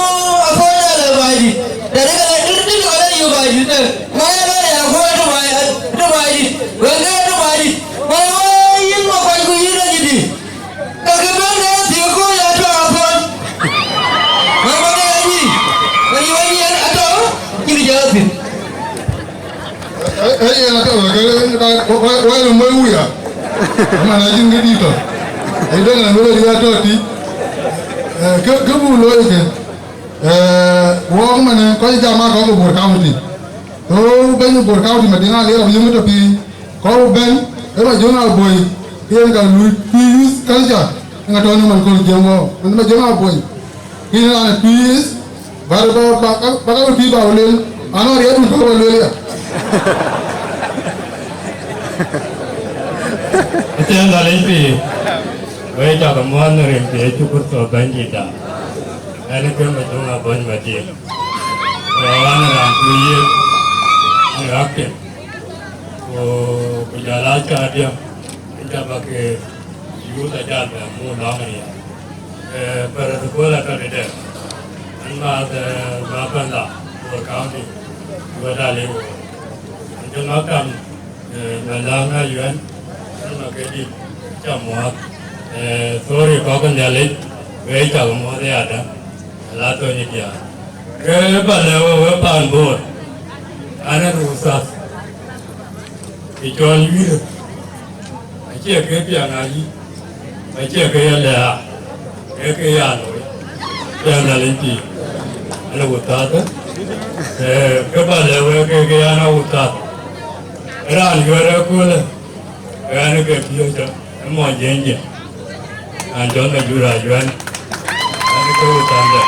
akɔc alë baai dït, tɛ̈dë ke lɛ dït dït kɔc lɛ yök baai dït, eh, ma ya lɔ rɛ̈ɛ̈r akuɔ̈t ë baai, ë baai dït, wɛ̈n ke ë baai dït, ma ya wɛ̈n yïn ma kuany ku yïn rɛ̈ɛ̈r dït. Kakë bɛ̈n de thiëëk kɔc atɔ̈ apuɔl. Mama de ya yï. Wani wani en atɔ̈. Cïn jɔ thïn. Ë, ë, ë, yen atɔ̈ ke, ke, ke, wai, wai, wai, wai, wuya. Ama na cïn ke dït tɔ̈. Ai dëŋ na wël ya tɔ̈ tï. Ë, ke, ke bu looi ke. Ë, wɔk man kɔc jam a kɔc ke Bor County. So, bɛ̈ny Bor County Madiŋ Alier abï yöŋ tɔ̈ piny. Kɔc bɛ̈n, ë Majöŋ Aboi, yen ka lui Twic youth culture, ë ŋa tɔ̈ në man kööl jiëŋ wɔ, man Majöŋ Aboi. Yen raan ë Twic youth, ba, ba, ba, ba, ba ka Twic ba wä lueel, anɔŋ riɛl dun tɔ̈ ba lueel ya. Ëthiɛɛn Nhialic pïïr, wek cä ke muɔ̈ɔ̈th në rin ke Yecu Kërtho Bɛ̈nydïïtda. Ɛn ë ke Majöŋ Aboi Madiŋ. Ku ɣɛn raan Twic youth, në ɣäk piɛth. Ku, ku jɔl aa cäätdiɛ̈, ëcä bä ke youth ajal bɛ muk lɔ̈ŋ ë riɛl. Eh, principal atɔ̈ tëde, an maath, eh, ma panda Bor County, wɛ̈t aa lëu. An cï maktam, eh, Maläŋ Ayuɛn, an ma ke dït, cä muɔ̈ɔ̈th. Eh, sorry kɔ̈k ë Nhialic, wek cä ke muɔ̈ɔ̈th ëyadäŋ, ala thöny ë diäär. Ke bä lɛ̈k we, we paan Bor, an ë Ruthath. Kë cɔl wïïr, acie ke piɛŋ ayï, acie ke ye lɛ̈ɛ̈r, ee ke ya looi, piɛŋ Nhialic pïïr. Ënë wuthath, ee, ke bä lɛ̈k wek ke ke yan a wuthath. Raan yuɛ̈r ëköölë, ke ɣɛn ke piööcë, ë mɔnyjiëënydiɛ̈, raan cɔl Majur Ayuɛn, ɣɛn ke wuthathdɛ̈.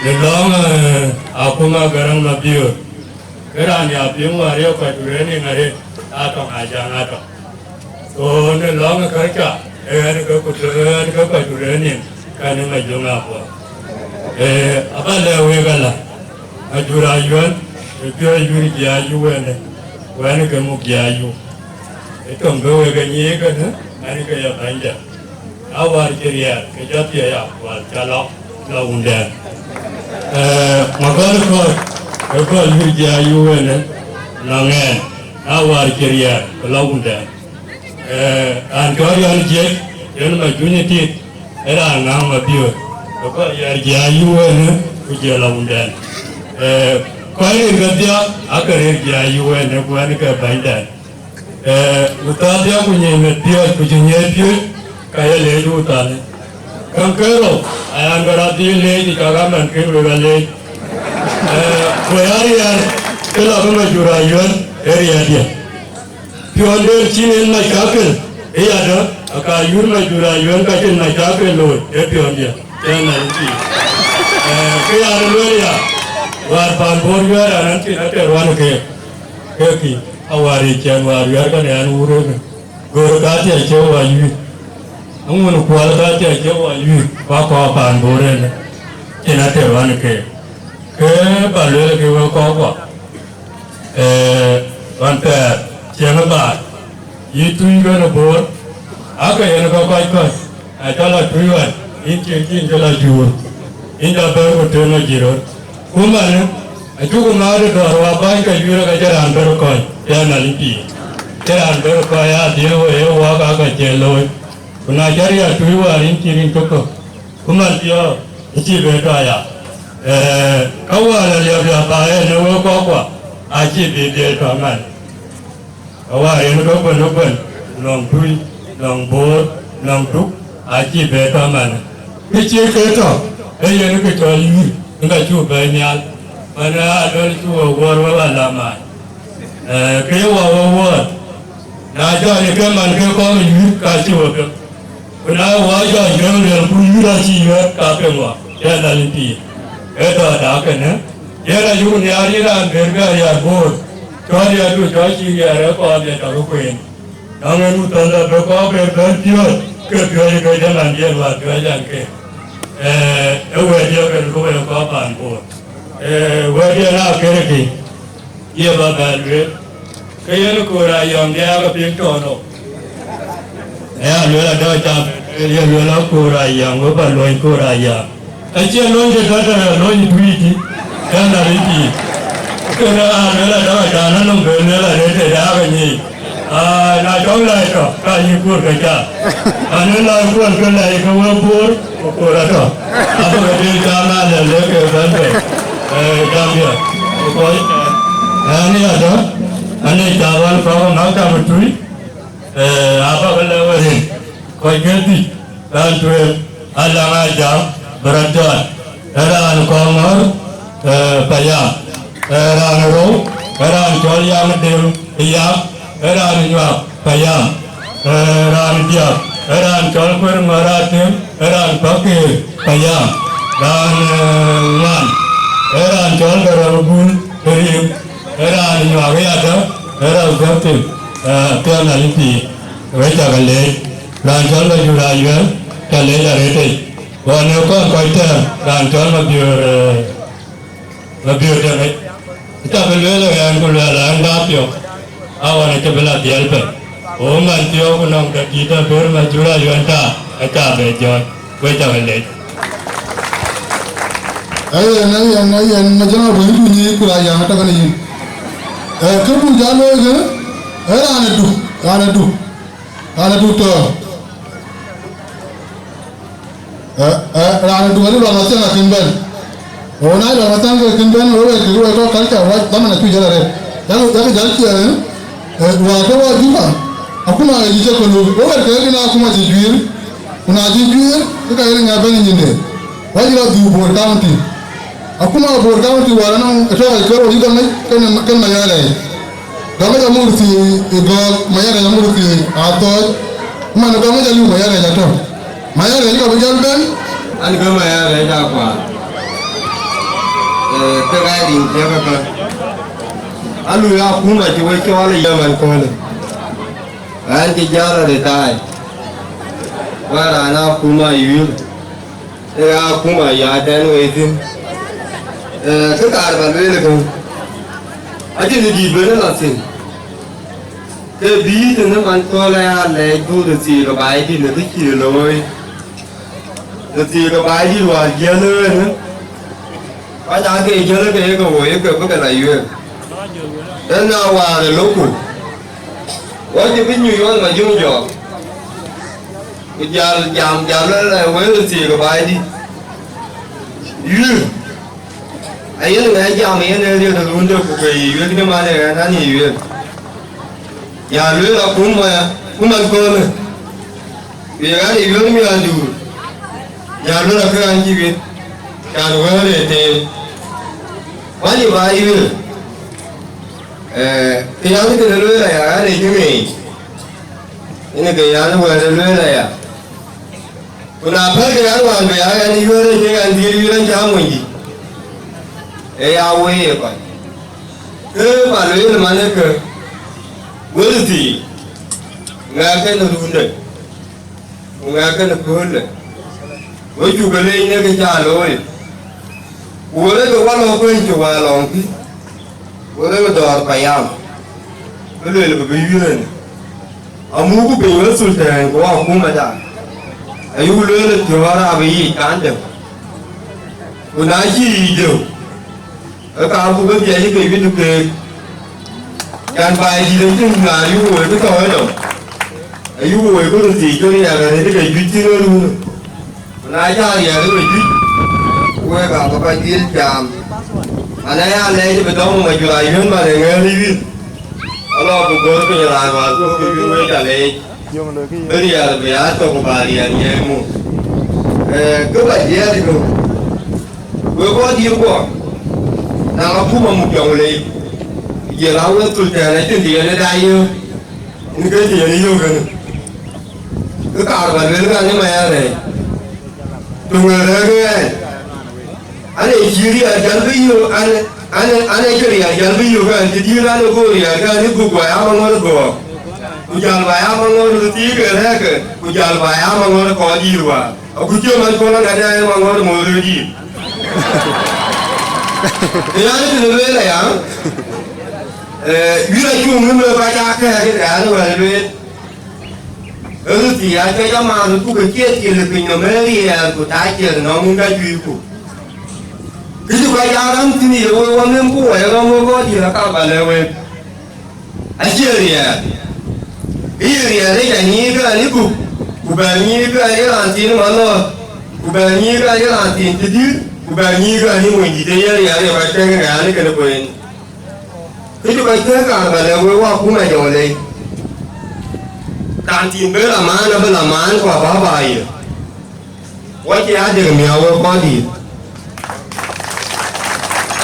Në lɔ̈ŋ, ee, akuma Garaŋ Mabiöör, ke raan ya piŋ wäär ye kɔc ku rëër niŋ arëët, aa tɔŋ aa jaŋ aa tɔŋ. Ku në lɔ̈ŋ ë kärka, ee ɣɛn ke ku tëë ɣɛn ke kɔc ku rëër niŋ, ka në Majöŋ Aboi. Ee, abä lɛ̈k wek ala, Majur Ayuɛn, ë piɔ̈ɔ̈c wïïr jiaac yu wënë, ku ɣɛn ke muk jiaac yu. Ë töŋ bï wek e nyiëëc kënë, ɣɛn ke ye bɛ̈nyde. Na wäär cï riɛɛr, ke jɔ thiëëc awäär cä lɔ, lɔ wundɛn. Ee, magɔl kɔc, ke kɔc wïïr jiaac yu wënë, nɔŋ ɛn, na wäär cï riɛɛr, ke lɔ wundɛn. Ee, raan cɔl Riɔn Jiëc, yen Majuny tit, ë raan ŋaŋ Mabiöör, ke kɔc riɛɛr jiaac yu wënë, ku jɔ lɔ wundɛn. Ee, kɔc rin kedhia, ake riɛɛr jiaac yu wënë, ku ɣɛn ke bɛ̈nydɛn. Ee, wuthath ya ku nyiëc mit piööc, ku cï nyiëc piööc, ka ye leec wuthath. Käŋ ke rou, ayan ke rɔt dhil leec, cak amɛn kën wek aleec. Ee, ku ya riɛɛr, ke lɔ ke Majur Ayuɛn, ë riɛɛrdiɛ̈. Piɔ̈nden cïn en macakil, ë yadä, aka yur Majur Ayuɛn ka cïn macakil looi, ë piɔ̈ndiɛ̈, cïn na yïn thii. Ee, ke ya lueel ya, wäär paan Bor yuɛɛr an, an cïn ater ruan keek. Kekï, awäär yic cɛn wäär wiɛ̈ɛ̈r kënë ɛn wur ënë, göör ka thiɛc cï wä yïk, aŋun kuɔl ka thiɛc cï wä yïk, ku akɔɔr paan Bor ënë, cïn ater ɣɔn keek. Ke bä lueel kë wek kɔɔr kuɔ, ee, ɣɔn thɛɛr, ciɛŋ ë baar, yï tuuc kënë Bor, aake yen ke kɔc kɔc. Acä lɔ tuuc ɣɔn, yïn cïn cïn cï lɔ juur, yïn cä bɛ̈ɛ̈r ku tëën ɣɔn jï röt. Ku manë, acuk ŋaat ë dɔ̈ɔ̈r wa bäny ke juur ke cïn raan bɛ̈ɛ̈r kɔc, cïn Nhialic pïïr. Cïn raan bɛ̈ɛ̈r kɔc aa dhiëëu ë wak aa ke cï looi. Ku na cä riɛɛr tuuc wäär yïn cïn yïn cï kök. Ku man piɔ̈ɔ̈th acï bɛ tɔ ya. Ee, ka wäär aliɔp ya ba en ë wek kɔ̈kkua, acï bï dhil tɔ man. Ka wäär yen ke kuën ë kuën, nɔŋ Tui, nɔŋ Boor, nɔŋ Duk, acï bɛ tɔ man. Kë cï ke tɔ, ee yen kë cɔl yïr, ŋa cuk bɛ nhial. Man aa dɔl cuk wek wuɔɔr wek alamac. Ee, ke ye wɔ wek wuɔɔr. Na jɔl ke man ke kɔn yïr, ka cï wek piɔ̈ɔ̈th. Ku na wɔ jɔ jɔl riɛl ku yïr acï yïr ka piŋ wɔ, yɛn Nhialic pïïr. Ee tɔ da kënë, yen ayuk nhiaar yïn raan ber bɛ riɛl Boor, cɔl riɛldu cɔl cï riɛl ë kɔn ye tɔ ke kueen. Nɔŋ en ku thɔn dɔ bï kɔn ber bɛ̈n piööc, ke piööc ke jɔl an diɛn wäär piööc an ke. Ee, ë wɛ̈t diɛ̈ kën ku wek kɔn paan Boor. Ee, wɛ̈t diɛ̈n aa kërë kï. Ye ba bɛ lueel, ke yen Koor Ayɔŋ diäk apiŋ tɔ̈ɔ̈nɔ. Aya lueel adɔ̈ cam, ye lueel Akoor Ayɔŋ, we ba luɔny Koor Ayɔŋ. Acie luɔny de tɔ̈tɔ̈, luɔny Tuic, yen arëëtic. Kënë aa lueel adɔ̈ cam, anɔŋ bɛ lueel arëët de daak anyic. Aa, na cɔk lɛc tɔ, ka yï Koor ke ca. Anë lɛc kuɔn ke lɛc ke we Boor, ku Koor atɔ. Abï ke dïït cam na lɛl le ke bɛ̈n bei. Ee, cam diɛ̈. Ku kɔc, ee, ani adɔ̈, ani cam wan kɔ̈k maktab Tuic. Ee, abäk lɛ̈k we rin. Kɔc ke dhïc, raan tueŋ, Alaŋ Ajak, bï rɔt jɔt. Ee raan Kɔŋɔ̈ɔ̈r, ee, payam. Ee raan rou, ee raan cɔl Yam Deŋ Yak, ee raan Nyuak payam. Ee raan diäk, ee raan cɔl Kuer Ŋɔ̈ɔ̈r Atem, ee raan Pakëër payam. Raan, ee, ŋuan, ee raan cɔl Garaŋ Bun Riŋ, ee raan Nyuak yadäŋ, ee raan Gɔ̈ptim, ee, piɔ̈n Nhialic pïïr. Wek cä ke leec. Raan cɔl Majur Ayuɛl, cä leec arëët tei. Ɣɔn ë kɔn kɔc tɛ̈ɛ̈r, raan cɔl Mabiöör, ee, Mabiöör Deŋ. Acä bï lueel ë ɣɛn, ku luɛɛl ɣɛn dap piɔ̈k, aɣɔn acï bï la dhiɛl pɛ̈n. Ku man thiɔ̈k ku nɔŋ ke dït abëër Majur Ayuɛl ta, acä bɛ jɔ̈ɔ̈c. Wek cä ke leec. Ayen, ayen, ayen, Majur Ayuɛl bɛ̈ny ku nyic ku la yäŋ atɔ̈ kenë yïn. Ee, kë buk jal looi kë, ee raan ë duk, raan ë duk, raan ë duk tɔ̈. Ee, ee, raan ë duk adï, Lual Mathiaŋ akën bɛ̈n. Ɣo na Lual Mathiaŋ ke kën bɛ̈n, we wɛ̈ɛ̈tkë ke we tɔ̈ culture, wa dhaman acuk jäl arëët. Yak, yak jäl ciɛɛŋ, ee, wäär ke wɔ Juba, akuma ë cï cï ke luk. We wɛ̈ɛ̈tkë ke na akuma cï juiir, ku na cï juiir, ke ka yen ŋa bɛ̈n ë nyinde. Wa cï lɔ dhuk Bor County. Akuma Bor County wäär anɔŋ ë tɔ̈ ë kë rou yï Gɔŋic kenë, kenë Mayɛɛr Rɛɛc. Gɔŋic amur thii ë gɔ̈ɔ̈k, Mayɛɛr Rɛɛc amur thii athɔɔc. Man Gɔŋic aliu, Mayɛɛr Rɛɛc atɔ̈. Mayɛɛr Rɛɛc ka bï jɔl bɛ̈n. An, ke Mayɛɛr Rɛɛc akuaar. Ee, ke ka rin thiëëk ëkä. Alui akuma cï we cɔɔl ë yam ɛn köölë. An, cï jäl arëtai. Wɛ̈ɛ̈r raan akuma yuiir. Ee, akuma ya tɛ̈n wei thïn. Ee, kë kaar ba lueel ë kën, acïn dït ben ë lɔ thïn. Ke bï tënë man kööl aya lɛc dhuk röthii ke Baidït në kë cï looi. Röthii ke Baidït wäär jiël ënë, kɔc aake jiël ke ye ke woi ke bï ke la yueek. Ënë na wäär ë loku, wɔ cï bï nyuc ɣɔn ma jöŋ jɔɔk. Ku jal jam, jal lɔ wël röthii ke Baidït. Yuëër. Ayen ŋɛk jam yen ee riëëk de runde ku ke yï yuëëk de man ë ɣɛn an, yï yuëëk. Ya lueel akuma, kuman köölë. Ku ye ɣɛn ë yuëëk miɔɔr duur. Ya lueel akë ɣɛn cï wit. Can wëër ë teem. Wany ë ba yuëëk. Ee, ke yan kënë lueel aya, ɣɛn ë cï ŋeeny. Yen ke yan wëër ë lueel aya. Ku na pɛ̈lkï ɣɛn wään, bï ya ɣɛn yuëër ë cï ɣɛn dhil yuëër ë cä mony dït, ee ya wëi ë kɔc. Ke ba lueel man ë kë, wël thii, ŋɛk kën runde, ku ŋɛk kën köölde, we cuk ke leec në kë cä looi. Ku wël ë ke wä lɔ kuëny cï wä lɔŋkï. Wërë dɔ̈ɔ̈r payam, bï lueel bï bï yuëën. Amuk piny wën thul tɛ̈ɛ̈n ku akuma da, ayuk lueel ë piɔ̈ɔ̈r abï yiic kan dëŋ. Ku na cï yiic dëŋ, ke ka buk bï dhiɛc ke wit keek. Can Baidït acïn ŋaar yuk woi bï tɔ̈u ënɔm, ayuk woi bï röt thiic ke riɛɛk arëët ke juëc cïn ë runë. Na cä riɛɛr ë we juëc, wek aa bä kɔc dhil jam. Manë ya lɛc bï dɔm ma jur ayuën man ë ŋɛ̈ɛ̈r ë yuïth. Alɔ bï gör piny raan wäär guöp ke yuïn wek ca leec. Bï riɛɛr bï aa thok ku bä riɛɛr nyiɛɛi muk. Ee, kë bä jiɛɛr ëtök, wek kɔc dïïr guɔ, na akuma muk jɔŋ leec, jiël aa wek thul tɛ̈ɛ̈n acïn të yen ë daai yöök, në kë të yen ë yöök kënë. Kë kaar bä lueel ka në mɛɛr rɛɛc, töŋ ë rɛ̈ɛ̈r ë ɛn. An, ee cï riɛɛr jäl bï yök, an, an, an, ee cï riɛɛr jäl bï yök, an, cï dïïr an, ee go riɛɛr, ke an, ee gup guɔ ya maŋɔ̈ɔ̈r guɔ, ku jäl bä ya maŋɔ̈ɔ̈r thiik ë rɛ̈ɛ̈rkë, ku jäl bä ya maŋɔ̈ɔ̈r kɔc dïïr wäär. Aku cï man kɔn an, ee maŋɔ̈ɔ̈r moor ë dïïr. Ë yan, ee tëde lueel aya, ee, wïïr acuk ŋïm ë kɔc aa kɛ̈ɛ̈k, ke an, ee wɛ̈l lueel. Ëlë thii, acuɛc amaan, ku ke ciɛth cil ë piny nɔm ee riɛɛr, ku ta ciɛth nɔm wun ka juëcku. Kë cï kɔc aa räm thïn ye wek wä nëm, ku wɛɛr ɣɔn wek ɣɔɔt yïn, aka bä lɛ̈k wek. Acie riɛɛr. Kë ye riɛɛr ë ca nyiic ke an, ee gup, ku bɛ nyiic ke an, ee raan thiin ë manɔ̈ɔ̈r, ku bɛ nyiic ke an, ee raan thiin cï dïït, ku bɛ nyiic ke an, ee monydït, ee yen riɛɛr ye kɔc tëëk ë raan ë kënë kueen. Kë cï kɔc tëëk kaar bä lɛ̈k wek, wä kum ë jɔŋ lei. Raan thiin bï la maan, abï la maan, ku abä bä ye. Wä cï aa dek miäu wek kɔc dïït.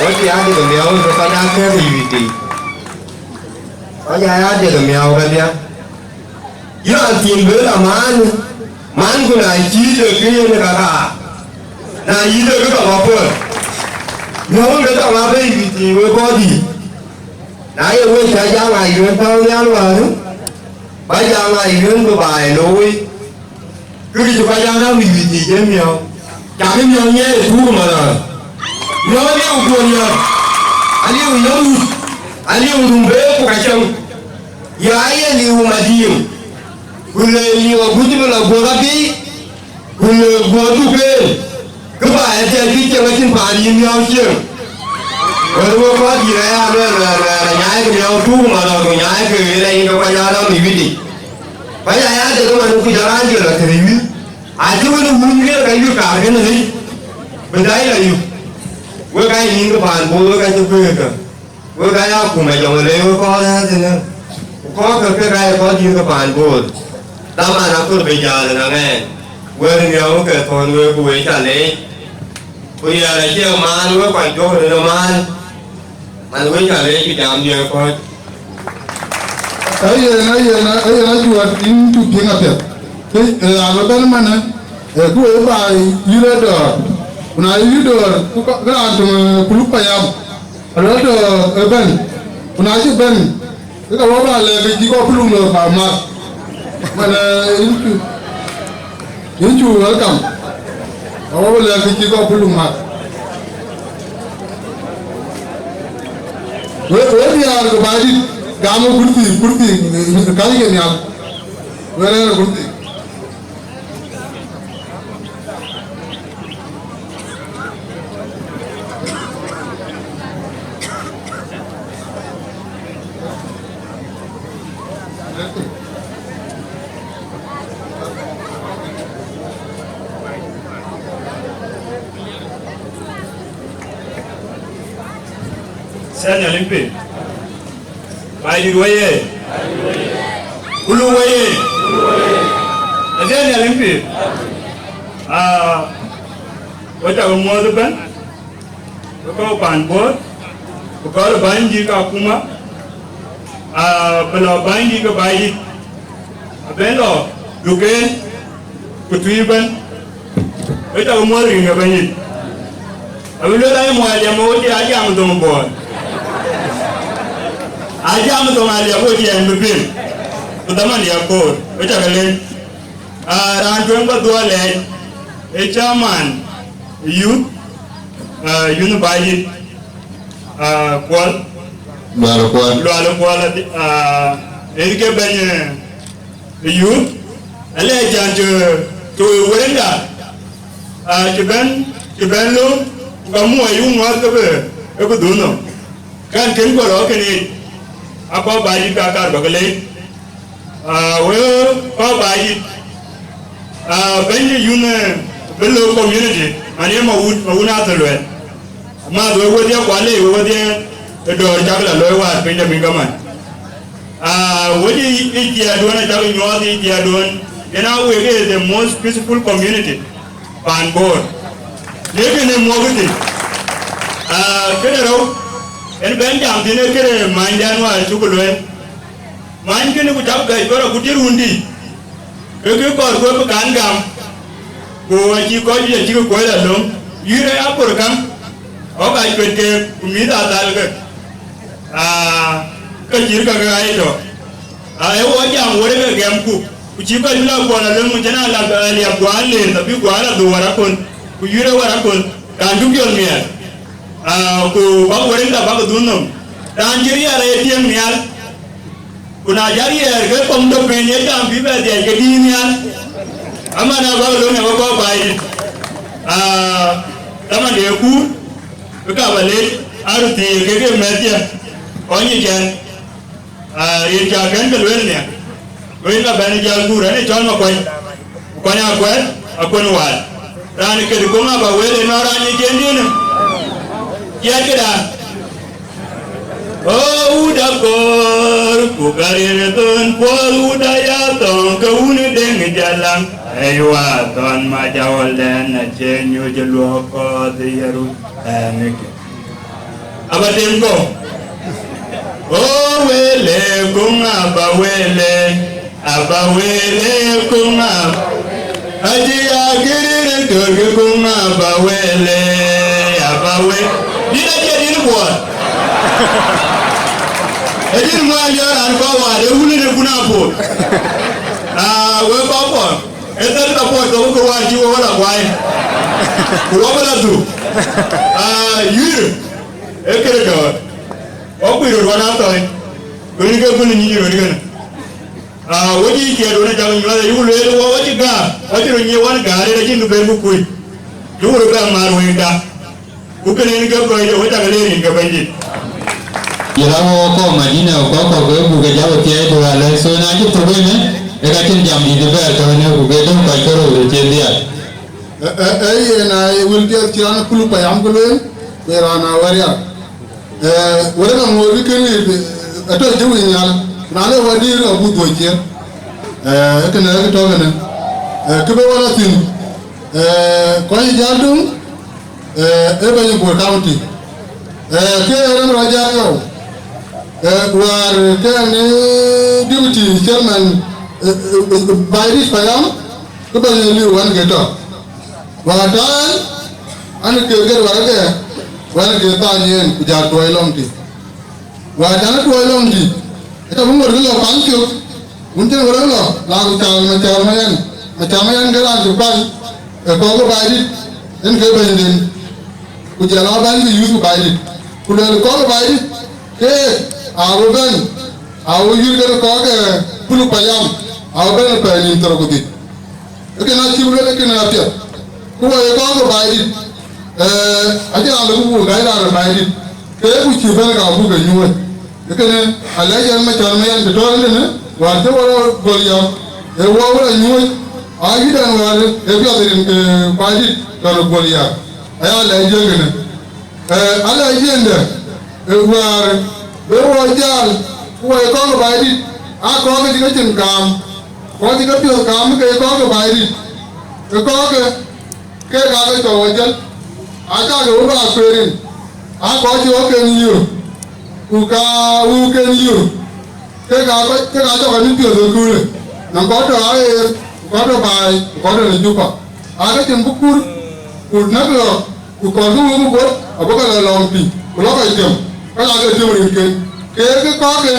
Wä cï aa dek miäu wek kɔc aa kɛ̈ɛ̈k ë yuic dïït. Wä cï aa dek miäu kedhie. Yïn raan thiin bï la maan, maan ku na cï dek ke yen ë kaka, na yï dek ke tɔŋ apuɔ̈l, miäu ke tɔŋ abëc bï thiëëc wek kɔc dïït. Na ye wek cä jaŋ aa yuen päu nhial wäär, ba jaŋ aa yuen bï baai looi, ke kë cï kɔc jaŋ rɛ̈m ë yuic yiic ë miäu. Cam ë miäu nyiɛɛi ë tuuk ë mɔ̈lɔ̈ɔ̈r. Miäu aliu guöl yɔ̈ɔ̈k, aliu yɔ̈ɔ̈k wut, aliu rum beek ku ka cäŋ. Ya ye liu Madiŋ, ku le liu aguc bï lɔ guöl abï, ku le guöl duk en, kë ba ë tɛ̈ cï cieŋ acïn paan yïn miäu cieŋ. Wën wek kɔc dït aya luɛɛl, luɛɛl, luɛɛl, anyaai ke miäu tuuk ë mɔ̈lɔ̈ɔ̈r, ku nyaai ke ɣël ayï ke kɔc aa rɔ̈m ë wït yic. Kɔc aya dek ëmën ku jɔ raan jël lɔ tëde wïth. Acï wën ë wun wiëëk ka yï kaar kënë ɣëc, bï dai lɔ yök. Wek aa ye nïn ke paan Bor, wek acï kuëëk kä. Wek aa ya kum ë jɔŋ le wek kɔɔr ë tënë, ku kɔɔr ke kek aa ye kɔc dït ke paan Bor. Dhaman akor bï jäl ë naŋ ɛn, wek riɔ̈ɔ̈k ke thɔ̈n wek ku wek ca leec. Ku riɛl acie maan, wek kɔc duɔ̈k röt ë maan, man wek ca leec ku jam diɛ̈ kɔc. Ayen, ayen, ayen ajuɔt yïn cuk piŋ apiɛth. Kë, ee, raan bɛ̈n manë, ee, ku ee ba yï rɔt dɔ̈ɔ̈r. Ku na yï dɔ̈ɔ̈r, ku ka, kë raan töŋ, ee, ku luk payam. Arɔt dɔ̈ɔ̈r ëbɛ̈n, ku na cï bɛ̈n, ke ka wä ba lɛ̈k kë cï kɔc pïluk lɔ ba mat. Man, ee, yïn cu, yïn cu welcome. Ka wä ba lɛ̈k kë cï kɔc pïluk mat. We, we diäär ke Baidït, gam ë kurthi, kurthi, ee, kacke nhial. We rɛ̈ɛ̈r ë kurthi. Sɛn Nhialic piny. Baidït wëye. Kulu wëye. Adhiɛ Nhialic piny. Aa, wek cä ke muɔ̈ɔ̈th ëbɛ̈n, wek kɔc paan Bor, ku kɔc bänydït ke akuma, aa, bï lɔ bänydït ke Baidït, abën lɔ duken, ku tui ëbɛ̈n. Wek cä ke muɔ̈ɔ̈th rin ke Bɛ̈nydït. Abï lueel ayï muɔɔc liɛm, wo cï a jam thoŋ Bor. A jam thoŋ Aliɛm, wo cï ɛn bï piŋ. Ku dhaman diɛ̈ koor, wek cä ke leec. Aa, raan tueŋ bä dhuɔɔk lɛɛc, ee chairman youth, aa, youth Baidït, aa, Kuɔl. Lual Kuɔl. Lual Kuɔl, aa, ee ke bɛ̈ny, ee, youth, alɛ jän cï, cï wërënda, aa, cï bɛ̈n, cï bɛ̈n lööm, ku ka muɔc yu ŋɔ̈ɔ̈th ke bï, ke bï dhuk nɔm. Kɛn kën kuɔl ɣɔ̈k kënë yic, akɔ̈u Baidït ka kaar bä ke leec. Aa, wek kɔ̈u Baidït, aa, bɛ̈ny de youth, ee, Bï lɔ community, man ye ma wut, ma wun athö luɛl. Ma dhuɔ̈i wedhie kual, ee wedhie ë dɔ̈ɔ̈r cak la looi wäär piny de mïŋ kaman. Ah, wëc ë, ë jiɛɛduön acak nyuɔɔth ë jiɛɛduön, yen a wek ë the most peaceful community pan Bor. Lek ënë muɔ̈k thïn. Ah, këde rou, en bɛ̈n jam thïn ë këde mänydɛn wäär cuk lueel. Many kënë ku cak bɛ̈ɛ̈c bɔ̈ rɔt ku tiët wun dï, ke kë kɔɔr ku bï kan gam, ku acï kɔc juëc acïkï kuɔ̈c la löŋ, yïn ë aköl käŋ, ɣɔ̈k aa cuet keek, ku mïth aa dhal ke, aa, ke cït kakë aa ye tɔ̈. Aa, ee wɔ jam wërë ke gɛmku, ku cï kɔc bï la kuɔl la löŋ, ku cïn aa la, aa, liɛp guaar leer, abï guaar la dhuk wär aköl, ku yïn ë wär aköl, kan cuk piɔl miɛɛr. Aa, ku bäk wërë ke bäk dhun nɔm, raan cï riɛɛr aye tiëŋ nhial. Ku na jal riɛɛr ke kɔm tɔ piny ë jam bï bɛ dhiɛc ke dïït nhial, aman abäk löŋ ë wek kɔc baai dït. Aa, dhaman de kuur, bï ka bä lec, arëthii kek ë mɛ̈thdiɛ̈, kɔc nyic ɛn. Aa, rin cä kɛ̈n ke lueel nhial, wek ka bɛ̈n jal kuur, ɛn ë cɔl Makuany. Ku kɔny akuɛth, akuën wäl. Raan këdï kuŋ aba wël ënɔɔn raan nyic en diënë. Ciɛɛt këda. O wut akɔɔr, ku ka riɛn ë thon puɔl wut aya thɔŋ ke wun ë deŋ ë jalaŋ. Aywa, thɔn mac awɔldɛn acie nyuc ë luɔk kɔɔth ë yeru ɛn ë kë. Aba tem kɔ̈u. O wele kuŋ aba wele, aba wele kuŋ aba. Aji ya kiri ni tör ki kuŋ aba wele, aba we. Dina je dini buɔt. E dini mwa liɔr an kɔ wa de wuli ni kuna po. Ah, we kɔ po. E thɛl ka puɔt thok ke wäär cï wek wä la guai, ku wä bä la dhuk. Aa, yïr, ee këde dɔ̈ɔ̈r, wä kuc röt wän aa thɔ̈i, röt ke bï nï nyic röt kënë. Aa, wä cï ciɛɛt wën acak nyuɔɔth, ayuk lueel wä, wä cï gäär, wä cï röt nyiëë wän gäär, yen acïn kë ben ku kuc, cï wur bɛ maar wëëkda. Ku kënë en ke kɔc de wec cak leer rin ke Bɛ̈nydït. Yïn raan wɔ kɔ̈k Madina, kɔ̈k kɔ̈k ke buk ke jam ë thiɛɛi de wäär lɛ̈k, so na cï thök ënë, ee ka cïn jam dït ëbɛ̈ɛ̈r tɔ̈u ënë, ku ke döŋ kɔc ke rou röt cïn dhiaar. Ë, ë, ë, yen aa ye wël piɛth cï raan ë puluk payam ke lueel, ku ye raan aa wɛ̈t rial. Ë, wël ë ka ŋoot bï kënë, ë, atɔ̈ cï wïc nhial, na le wɛ̈t dïïr abuk dhuöc ciëën. Ë, kënë ë kë tɔ̈ kënë. Ë, kë bï wɛ̈t a thïn, ë, kɔc jäl döŋ, Ee, ee bɛ̈ny Bor County. Ee, ke rem rɔ jak yɔu. Ee, wäär ke ni deputy chairman, ee, ee, ee, Baidit payam, ke bɛ̈ny liu wan ke tɔ. Wäär tɔ ɛn, an ke gɛt wäär ke, wan ke thany yen, ku jal tuɔɔc lɔŋ ti. Wäär jal tuɔɔc lɔŋ ti. Ë ka bï ŋot ke lɔ paŋ cök, wun cïn wërë lɔ, la ku cal Macar Mayen, Macar Mayen ke raan cï kuany, ë kɔ̈k ke Baidit, en ke bɛ̈nyden, ku jɔl a bɛ̈ny ke youth Baidit, ku luɛl kɔ̈k ke Baidit, keek aa bï bɛ̈n, aa bï yïr kën kɔ̈k ke puluk payam, aa bï bɛ̈n ë pɛɛi nïn thiërrou ku dhïc. Ee kënë acï luel, ee kënë apiɛth. Ku wɔ ye kɔ̈k ke Baidit, ee, acïn raan lëu ku buk gäi raan ë Baidit, ke ku cï bɛ̈n ka buk ke nyuööc. Ee kënë alɛc ɛn Macar Mayen të tɔ̈ ëtënë, wäär cï wɔ rɔ gɔl yam, ee wɔ wën a nyuööc, aa yïdɛn wäär ee piath rin ke Baidit tɔ̈ në guöl yam. Aya lɛc jël kënë. Ee, alɛc jiëndë, ee, wäär, bï wɔ jäl, ku wɔ ye kɔ̈k ke Baidit, aa kɔ̈k ke cï ke cin kaam, kɔc cï ke piɔ̈ɔ̈th kaam ke ye kɔ̈k ke Baidit, ke kɔ̈k ke, keek aa ke cɔk wɔ jël, aa cak ke wɔ bä kueer rin, aa kɔc cï wɔ ken yïr, ku ka wëu ken yïr. Kek aa kɔc, kek aa cɔk anï piɔ̈ɔ̈th ë köölë, nɔŋ kɔc tɔ̈ aɣeer, ku kɔc tɔ̈ baai, ku kɔc tɔ̈ në Juba. Aa ke cïn bï kuur, ku näk lɔ, ku kɔn bï wëu bï bɔ̈t, abï ke lɔ lɔŋ piny, ku lɔ kɔc tiëm, kɔc aa ke tiëm rinken. Kek kɔ̈k ke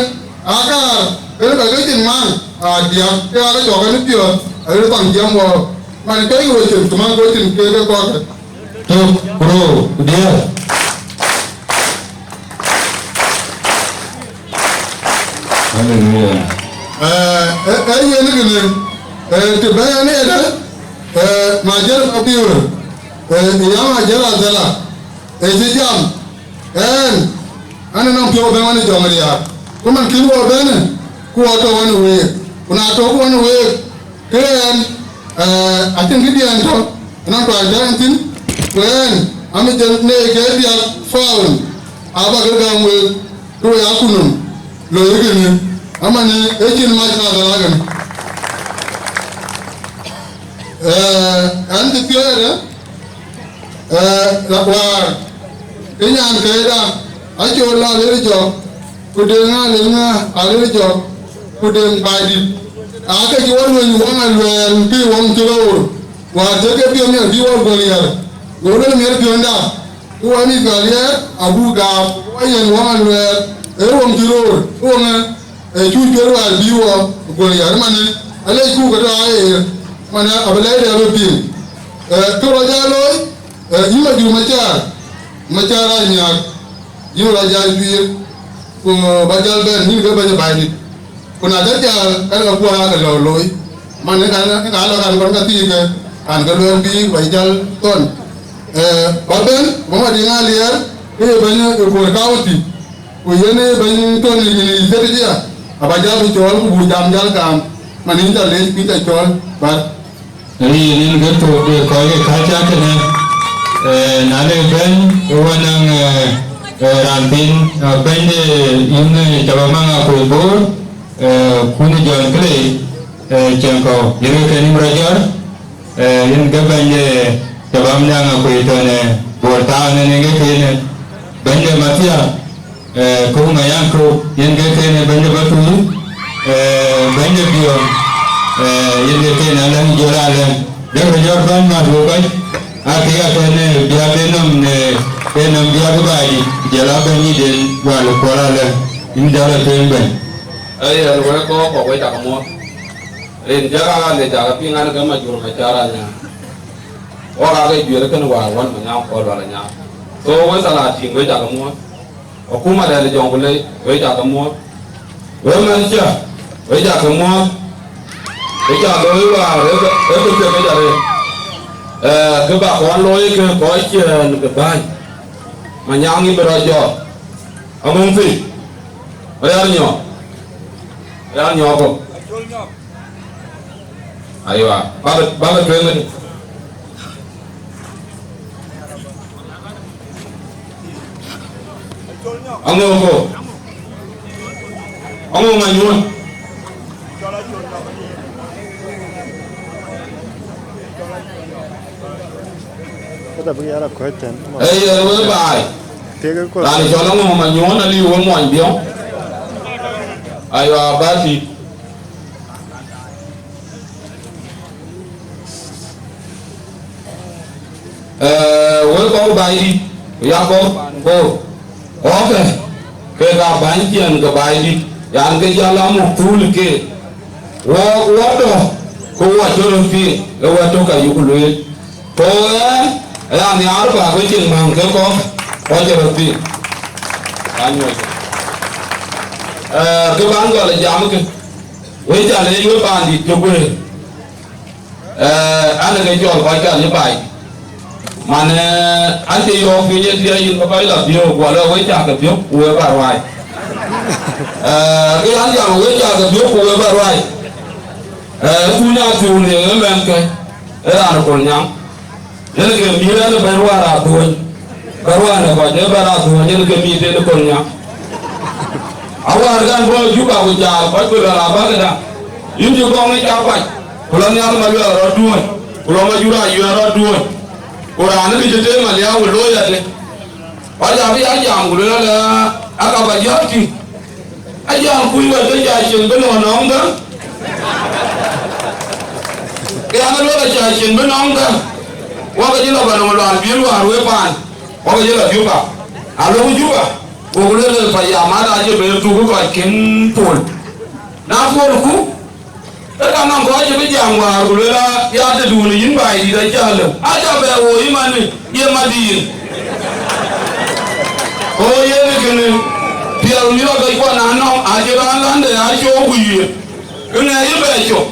aa kaar, ënë kɔc ke cïn maan, aa diäk, kek aa ke cɔk anï piɔ̈ɔ̈th, aɣeer thɔn jiɛɛm wɔ, man kɔc ke we cin, ku man ke we cin kek ke kɔ̈k ke. Tök, ku rou, ku diäär. Haleluya. Eh, eh, eh, yen kënë, eh, të bɛ̈n ënë, eh, Majër Mabiöör, eh, ya Majër Adhëla, eh, cï jam, ɛn, an, anɔŋ piɔ̈u bɛ̈n wën ë jɔŋ riääk. Ku man kën wɔ bɛ̈n, ku wɔ tɔ̈ wën ë week. Ku na tɔ̈ wën ë week, ke ɛn, eh, acïn këdiɛɛn tɔ̈, Anɔŋ tuaany tɛ̈ɛ̈n thïn, ku ɣɛn, amï jël ne ke diäk pound, aba ke gäm week, ke we akutnhom, loi kënë, amanë, ë cïn mac ka dhal akënë. Eh, ɣɛn cï thiëëdë, eh, la kuaar, ë nyan këda, acol la lël jɔk, ku deŋ a lël ŋa a lël jɔk, ku deŋ baidït. Aake cï wɔ luöny wɔŋ aluɛɛl, bï wɔŋ cï rɔɔr. Wäär jɔkë piɔ̈u miɛt bï wɔ gɔl yär, go lël miɛt piɔ̈nda, ku wɔ mïth ka liɛɛr abuk gaap, wɔ yen wɔŋ aluɛɛl, ee wɔŋ cï rɔɔr, ee wɔŋë, ee cu cuɛt wäär bï wɔ gɔl yär, manë, alec ku ke tɔ aa ɣeer, manë, abï lɛcde abï piŋ. Eh, kë rɔt jal looi, eh, yïn Majur Macar, Macar aa nyaak, yïn rɔt jal juiir, ku ba jal bɛ̈n, yïn ke bɛ̈ny ë Baidït. Ku na cä jäl, ka ke kuɔɔr aake lɔ looi, man ë kan, ë kan lɔ kan kɔn ka thiikë, an, ke luɛɛl bï ba jäl thɔn. Eh, ba bɛ̈n, ba Madiŋ Aliɛɛr, ke ye bɛ̈ny ë Bor County, ku yen ë bɛ̈ny thɔn ë yen ë Ethiopia, aba jäl bï cɔɔl, ku buk jam jäl gam, man yïn cä leec, ku yïn cä cɔɔl, bär. Rin en ke thok de kɔc ke kacä kënë, eh, na le bɛ̈ny, ke wä naŋ, eh, eh, raan piny, eh, bɛ̈ny de yïn, eh, cä bä maŋ akuc Bor, eh, kun John Clay, eh, Ciɛŋkɔ̈u, yen ke kën yïn rɔt jɔt, eh, yen ke bɛ̈ny de cä bä naŋ akuc tɔn, eh, Bor Town, en ke kën, eh, bɛ̈ny de Mathiak, Eh, Kok Mayan Kok, yen ke kën ë bɛ̈ny de Batuur, eh, bɛ̈ny de Biɔɔŋ, eh, yen ke kën Alɛŋ Jɔl Alɛŋ. Dek röt jɔt bɛ̈n mat wek kɔc, aa kek akën, eh, biäk de nɔm, eh, de nɔm biäk ë baai, jɔl a bɛ̈ny yïden Wal Kuɔl Alɛŋ, yïn jɔl a tueŋ bɛ̈ny. Ee yen wek kɔc kɔ̈k wek cak muɔ̈th. Rin jɔk aa le cak piŋ an, ke Majur Macar Anyaŋ. Wok aa ke juëër kënë wäär wän Manyaŋ Kuɔl Wal Anyaŋ. So, wek Salatin wek cak muɔ̈th. Akuma dɛ̈t ë Jonglei, wek cak muɔ̈th. Wek mɛnhdiɛ̈, wek cak muɔ̈th. Wek cak looi wäär, ee kë, ee kë piɛth kë ca rëër. Eh, kë bä kɔn looi ke kɔc ciëën ke bäny. Manyaŋ yïn bï rɔt jɔt. Amuŋ thïn. Rial nyɔk. Rial nyɔk kɔ̈k. Aywa, bä, bä tueŋ ëdë. Aŋö ko? Aŋö Manyuɔn? Ee yen wek baai. Raan cɔl Aŋö Manyuɔn aliu wek muɔny Biɔŋ. Aywa, bä tït. Eh, wek kɔc Baidït, ku ya kɔc paan Bor, kɔckë, kek aa bäny ciɛɛn ke Baidït, yan, ke jɔl a muk thuul ke, wɔ, wɔ tɔ, ku wɔ cï röt piŋ, ë wɛ̈t tök ayuk lueel. Ku ɣɛn, aya nhiaar bä ke cin maŋ ke kɔc, wɔ cï röt piŋ. Anyuɔc. Eh, kë bän gɔl ë jam kë, wek ca leec wek paandït cök wëër. Eh, an, ke cɔl kɔc kan ë baai. Man, eh, an, cï yɔ̈ɔ̈k piny ë thiëëc yïn ke kɔc la biöök, guɔ lɔ wek cak ke biök, ku wek bä ruai. Eh, ke an, jam wek cak ke biök, ku wek bä ruai. Eh, kuny atuun ye ë mɛnhkë, ë raan ë Kolnyaŋ. Yen ke mïïr ɛn ë bɛ̈n wäär aa dhuöny. Bɛ̈n wäär ë kɔc ë bɛ̈n aa dhuöny, yen ke mïïr tëde Kolnyaŋ. Awäär kan bɔ̈ Juba ku caal kɔc ku lɔ la bäkëda. Yïn cï gɔŋ ë cak kuac, ku lɔ Nhial Maluɛɛl rɔt duööny, ku lɔ Majur Ayuɛɛr rɔt duööny. Ku raan ë kë cï teem aliau ë looi adï? Kɔc abï ya jam ku luel ala, aka bä jɔ̈ɔ̈k tïŋ. Ajam kuc wɛ̈t ke ca cin bï nɔm nɔmkä. Ke an, luɔk aca cin bï nɔmkä. Wak jï lɔ bä nɔm lual biël wäär wek paan. Wak jï lɔ Juba. A lok Juba. Wok luel pa ya mat acï ben thuk kɔc kin pol. Na polku, ke ka nɔm kɔc cï bï jam wäär ku luel a ya tëdun yïn Baidït acä lëu. Acä bɛ woi man. Ye madïïr. Ku yen kënë, piɛl miɔɔc ke kuɔn anɔm, acï raan lande acɔɔk ku yiëë. Kënë ayï bɛ cök.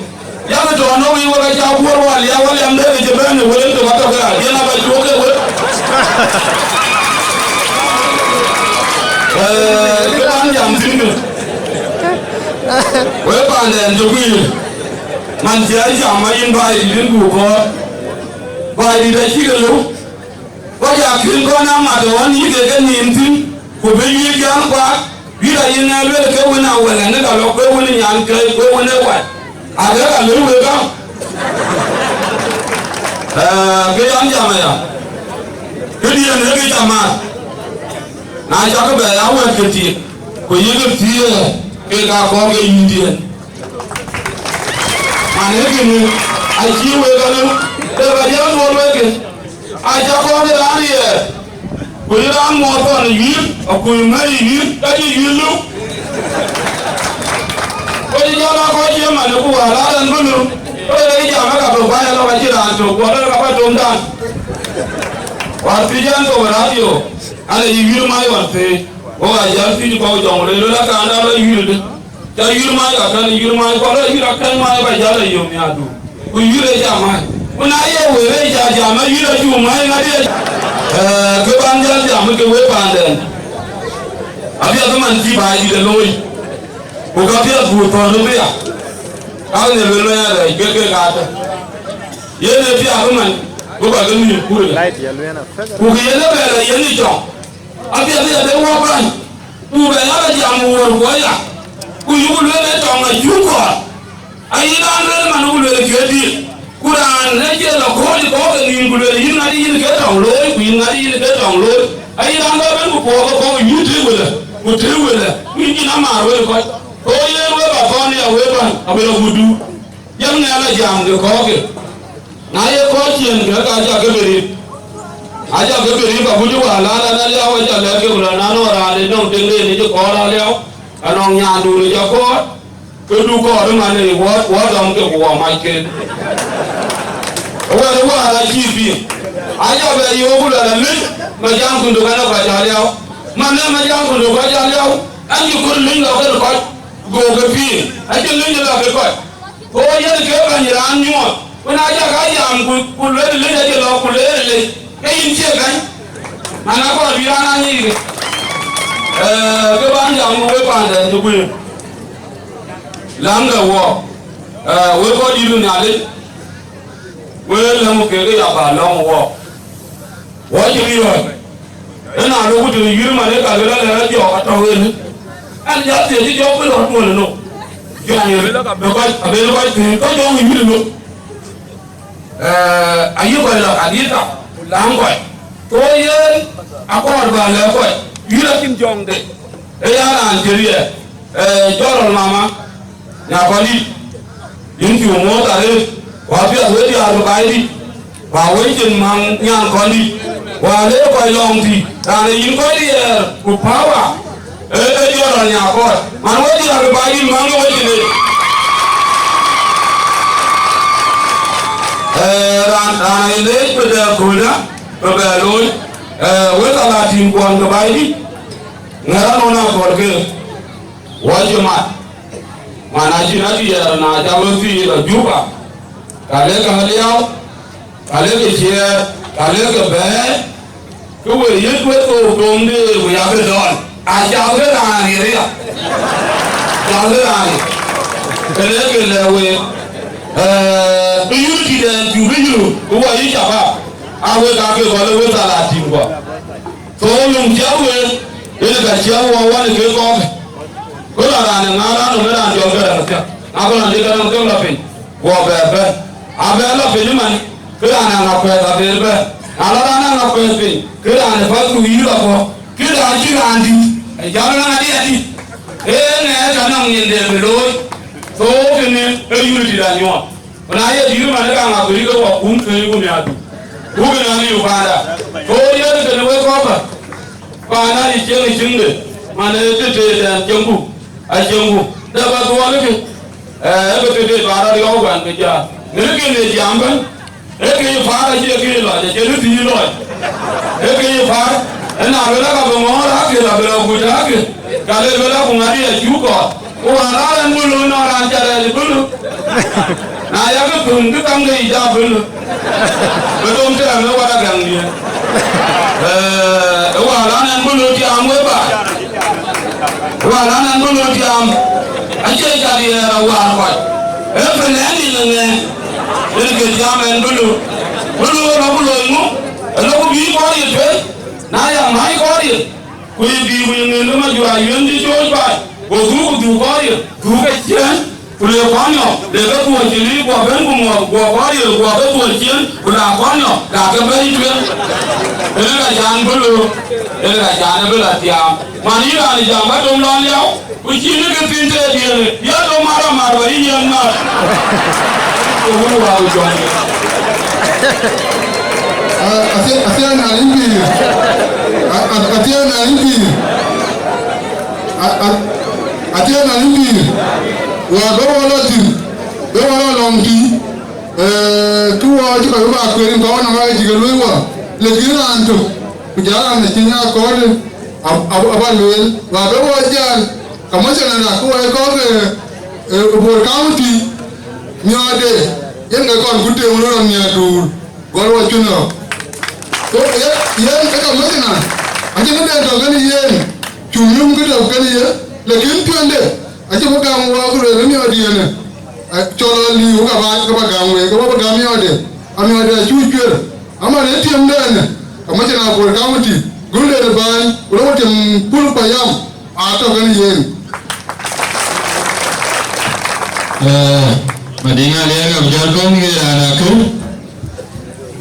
Yak tɔ̈ nɔ̈k yic wek acä guöör wal, ya wal yam dee ke cï bɛ̈n ë wël tök atɔ̈ ke rac, yen aba cuɔk ke wek. Eh, kë bän jam thïn kë. Wek paanden cök yiëë. Man cï a jam ayïn Baidït yïn ku kɔɔr. Baai dït acï ke lëu. Kɔc aa kën kɔn amat ɣɔn yï ke ke nïïm thïn, ku bï yï jäl kuaak, yïn ayï ŋɛk lueel ke wën awël ënë ka lɔ, ke wën nyan ke, ke wën ë wac. Ake ka lëu wek aa. Ee, ke yan jam aya. Këdiën ee ke jam mat. Na cak bɛ ya wɛ̈t ke tik, ku yïk thiëëk, ke ka kɔɔr ke yïndiën. Man ee kënë, acï wek alë, ke ka jam duɔl wek ke. Aca kɔɔr ke raan riɛɛr, ku yï raan muɔɔr thɔn ë yïïr, akuc ŋäc ë yïïr, ka cï yïïr luk. Ku cï jɔl aa kɔc cï man ë ku wäär raan rɛ̈n bï luk. Ku ë jam ë ka bï kuany alɔ ka cï raan tök, ku alɔ ka bä tomdan. Wäär thiëc ɛn thok ë radio, an, ee yï yïïr mac ɣɔn thëëc. Wok aa jäl thiëc kɔ̈u jɔŋ rëër, lɔ la kaanda lɔ yïïr dë. Ca yïr mac ka kɛn yïr mac, kɔn rɔ yïr akɛn mac ba jäl a yom ya du. Ku yïr ë ca mac. Ku na ye wël ë ca jam a yïr a cu mac ŋa diɛ. Ee, ke ban jäl jam ke we paanden. Apiɛth man cï baai dït ë looi. Ku ka piɛth bu thɔn ë bia. Ka ne luel ya rɛc ke ke ka tɔ. Yen ë piath man, ku ba ke nïïm kurë. Ku ke yen ë bɛ̈ɛ̈r a yen ë cɔk. Apiɛth ya de wä bäny. Ku bɛ ya jam wuɔ̈r kuɔ ya, ku yuk lueel ë tɔŋ acuk kɔɔr. Ayï raan lueel man ku lueel cuëëc dïït, ku raan ë cie lɔ kööl kɔ̈k ë nïïm ku lueel yïn ŋadï yïn ke tɔŋ looi, ku yïn ŋadï yïn ke tɔŋ looi. Ayï raan bä bɛ̈n ku puɔ̈k ke kɔ̈k yïn tëë wëlë, ku tëë wëlë, ku yïn cïn amaar wël kɔc. Ku yen we bä thɔ̈n ya we bäny, awël awudu. Yɛn ŋɛk la jam de kɔ̈ɔ̈kë. Na ye kɔc ciëën kë, ka cä ke bï rip. Acä ke bï rip, agut cï wäär la la na liau, acä lɛ̈k ke ku la na nɔŋ raan de nɔŋ tiŋ de ni cï kɔɔr aliau, anɔŋ nyaandu ni cä kɔɔr, ke du kɔɔr ëman ë wɔ, wɔ dɔm ke ku wɔ mac ken. Wɛ̈t ë wäär acï piŋ. Acä bɛ yöök ku la la lëc, ma jam kundu ka na kɔc aliau. Man ë ma jam kundu kɔc aliau, an cï kut lëny lɔ kën kɔc, go ke piŋ. Acï lëny lɔ ke kɔc. Ku yen ke bɛ̈ny raan nyuɔɔth, ku na cä ka jam ku, ku lueel lec acï lɔ ku leer lec, ke yïn cie bɛ̈ny, man akɔɔr bï raan aa nyic ke. Ee, ke ban jam ku wek paanden cï guiir. Läŋkë wɔ, ee, wek kɔc dït Nhialic, wek läŋ kek ya bä lɔ̈ŋ wɔ. Wɔ cï riɔ̈ɔ̈c. Ëna lok ku tënë yïr man ë ka luel alɛ rɔt jɔɔk atɔ̈u en. Ɛn jɔ thiëc cï jɔɔk bï lɔ tuɔl ënɔ. Jɔɔk ye bï kɔc, abël kɔc thiëëc, kɔc jɔɔk yïr ënɔ. Ee, ayï kɔc lɔ kanitha, ku läŋ kɔc. Thou yen akɔɔr bä lɛ̈k kɔc, yïr acïn jɔŋde. Ë ya raan cï riɛɛr, ee, jɔl rɔl mama. Nya kɔn dït, yïn cï wok moth arëët, ku apiɛth wek diäär ke baai dït, ku awec cin maŋ nyan kɔn dït, ku ale kɔc lɔŋ thïn, raan ë yïn kɔc riɛɛr ku power, ee, ee jɔt rɔt nya kɔc, man wek diäär ke baai dït maŋ ke wec cin ë. Ee, raan, raan ë leec bï dɛ kööldä, bï bɛ looi, ee, wek alatin kuɔn ke baai dït, ŋɛ̈r anɔn akɔl ke. Wɔ cï mat, man acïn adiɛɛr na cak röt thiëëc lɔ Juba, ka lek aliau, ka lek ciɛɛr, ka lek bɛ̈ɛ̈r, ke we yet we thook tomde ku yak dɔl. Acath ke raan riɛt aya, acath ke raan riɛt. Ke lek ke lɛ̈k week, ee, ke unity dɛn cuk bï yï röt, ke wɔ yï cabab, a wek aa ke gɔl ë wek thalatin guɔ. Thou löŋ cä wek, yen ka cä wɔ wan ë kek kɔɔk. Ku la raan ë ŋaar raan nɔm ë raan jɔl ke rɛ̈ŋ thiäk. Na ku raan dï ke rɛ̈ŋ thiäk lɔ piny, guɔ bɛ bɛ̈n. Abɛ lɔ piny ëman, ke raan ë ŋa kuɛth abëër bɛ̈n. Na lɔ raan ë ŋa kuɛth piny, ke raan ë päth ku yïïr lɔ kɔ̈k. Ke raan cï raan dït, ë jam ë ŋa dï adït. Ee ŋɛɛr ka nɔm nyin de bï looi. Thou kënë ë unity da nyuɔɔth. Ku na ye dït man, ka ŋa bï rït ke wɔ kum kë ku miaadu. Ku kë na liu paanda. Ku yen kën wek kɔ̈k, paanda yï cieŋ ë cieŋde, man ë tëtëë dɛn cieŋku, a cieŋku. Dɛ bä dhuɔl kë, ee, ë bï tëtëë paanda riɔu wɛn ke jaar. Në kën ë jam bɛ̈n, ë kë yï paar acie kë yï lɔc, acie rït yï lɔc. Ë kë yï paar, ë na bï lɔ ka bï ŋɔɔr akë, la bï lɔ kuc akë, ka le bï lɔ ku ŋadï acuk kɔɔr. Ku wään raan ɛn bulu nɔn raan ca rɛɛc bulu. Na yak thum kë kam ke yic aa bulu. Bï dom tɛɛm ë wat agäŋdiɛn. Ee, ë wään raan ɛn bulu tiaam we ba. Ë wään raan ɛn bulu tiaam. Acie ca diɛɛr awäär kɔc. Ee pën ɛn nin ŋɛn. Yen ke tiaam ɛn bulu. Ku luɔi lɔ ku loi ŋö? Ë lɔ ku bï kɔɔr ye tueŋ, na ya mäc kɔɔr ye, ku ye bï ku ye ŋen ke Majur Ayuen cï cooc baai, go dhuk ku dhuk kɔɔr ye, dhuk ke ciëën, ku le kɔn yɔ̈k, le ke dhuɔ̈k cï liic guɔ bɛ̈n ku muɔɔth guɔ kɔɔr ye, guɔ ke dhuɔ̈k ciëën, ku la kɔn yɔ̈k, la ke bɛ̈i tueŋ. Ënë ka can bï loor, ënë ka can bï la thiaam. Man yïn raan ë jam ka dom lɔ liau, ku cïn ë ke thïn tëë diëënë, ya dom mar amar wär yï nyiɛɛn mar. Ku wun wä ku jɔŋ. Athiɛɛn na yïn pïïr. Athiɛɛn na yïn pïïr. Athiɛɛn na yïn pïïr. Wä bï wä lɔ thïn, bï wä lɔ lɔŋ pïïr. Kë wä cï kɔc bï ba kueer rin kɔc wä nɔm ake cï ke luöi wä, le kïn raan tök, ku jɔl raan ë cï nya kɔɔrde, aba lueel, wä bï wä jäl. Ka mɔc ënɔn rak ku wɛ̈i kɔ̈k ë Bor County, miɔɔrde, yen ke kɔn ku teem röt rɔt miɛt duur, gɔl wä cun rɔt. Ku yen ë ka mɔc ënɔn, acïn këden tɔ̈ kën yen, cu yum këde kën ye, lakin piɔ̈nde acï bï gam wä ku lueel miɔɔrdiɛn ë, cɔl ë liu ka ba, ka ba gam wei, ka ba bï gam miɔɔrde, amiɔɔrde acuk cuer. Ama në tiëmdɛn, ka mɔc ënɔn Bor County, gulde de bäny, ku lɔ ku tim pul payam, atɔ̈ kën yen. Madiŋ Aliɛɛr abï jɔl bɛ̈n ke raan akër,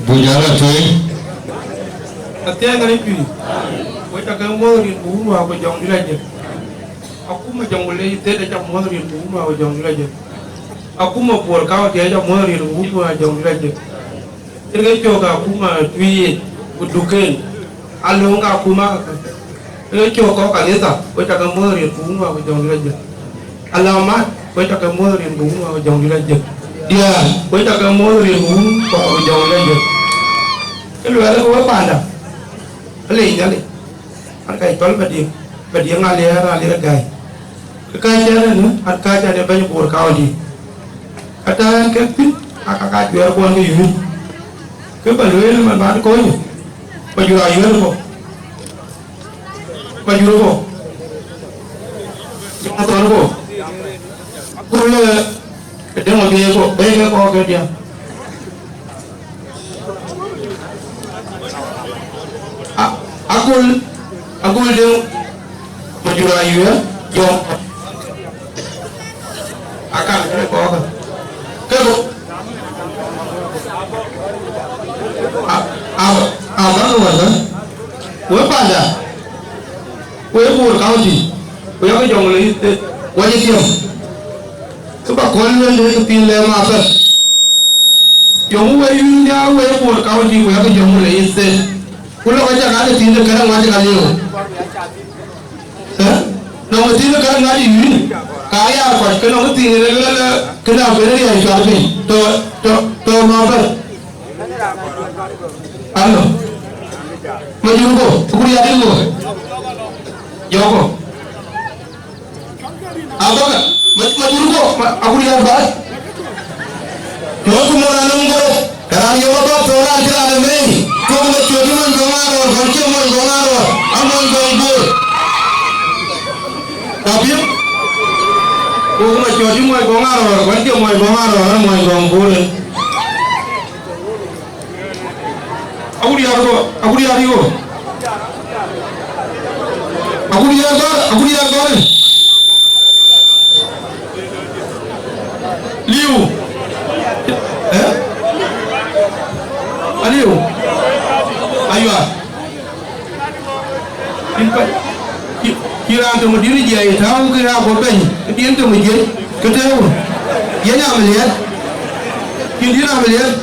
buk jɔl a tueŋ. Athiɛɛn ŋa ë juëc, wek ca ke muɔ̈th rin ku wun wä ku jɔŋdït ajëk. Akuma Jonglei State aca muɔ̈th rin ku wun wä ku jɔŋdït ajëk. Akuma Bor County aca muɔ̈th rin ku wun wä jɔŋdït ajëk. Yen ke cök akuma Tuic ku Duken, alöŋ akuma käkë. Yen ke cök kɔc kanitha, wek ca ke muɔ̈th rin ku wun wä ku jɔŋdït ajëk. Alamat, wek ca ke muɔ̈th rin ku wun wä ku jɔŋdït ajëk. Diäär, wek ca ke muɔ̈th rin ku wun wä ku jɔŋdït ajëk. Ke luɛɛl ke wek panda, alec, alec. An ka cɔl Madiŋ, Madiŋ Aliɛɛr, Aliɛɛr Gäi. Kë ka cän ënë, an ka cän ë bɛ̈ny Bor County. Ka tɛ̈ɛ̈n kek thïn, aa ka ka juɛɛr kuɔn ke yïn. Kë ba lueel man ban kony, Majur Ayuen kɔ̈u. Majur kɔ̈u. Jɔŋ Thɔn kɔ̈u. Ku le, Deŋ Obiëëi kɔ̈u, bɛ̈ɛ̈i ke kɔ̈k ke diäk. A-, Agul, Agul Deŋ, Majur Ayuen, Jɔŋ. Akan ke kɔ̈k. Ke kɔ̈k. A, a, a, ba ke wär bä. Wek panda. Wek Bor County, ku yakë Jonglei State, wacë tiɛm. Kë ba kɔn lueel de kë piny lɛɛm apäth. Yöŋ wek yïn nhiaar wek Bor County, ku yakë Jonglei State. Ku lɔ ka cak adë thiin de kërɛŋ wacë ka liu. Ë? Nɔŋ thiin de kërɛŋ wacë yïn, ka ya kɔc, ke nɔŋ thiin de lueel, kënë abënë riɛl cuat piny. Tɔ, tɔ, tɔ mapäth. Alo. Majur kɔ̈u, Aguriat kɔ̈u. Jɔk kɔ̈u. Abaka, ma-, Majur kɔ̈u, ma-, Aguriat ba. Jɔk ku mɔn anɔm kɔ̈u. Raan yɔk ba thɔ̈ raan cï raan ë mei. Kɔ̈u ma cɔt cï mɔny gɔŋ arɔɔr, kɔn cï mɔny gɔŋ arɔɔr. A mɔny gɔŋ Bor. Ka piŋ? Kɔ̈u ma cɔt cï mɔny gɔŋ arɔɔr, kɔn cï mɔny gɔŋ arɔɔr, a mɔny gɔŋ Bor. Aguriat kɔ̈u, Aguriat kɔ̈u. Aguriat gɔ̈ɔ̈r, Aguriat gɔ̈ɔ̈r. Liu. Eh? Aliu. Aywa. Yïn pa-, yï, yï raan töŋ dït jiɛc, tääu ke ya guɔ bɛ̈ny, ke diɛn töŋ jiɛc, ke tëëu. Yɛn amiliɛt. Yïn dït amiliɛt.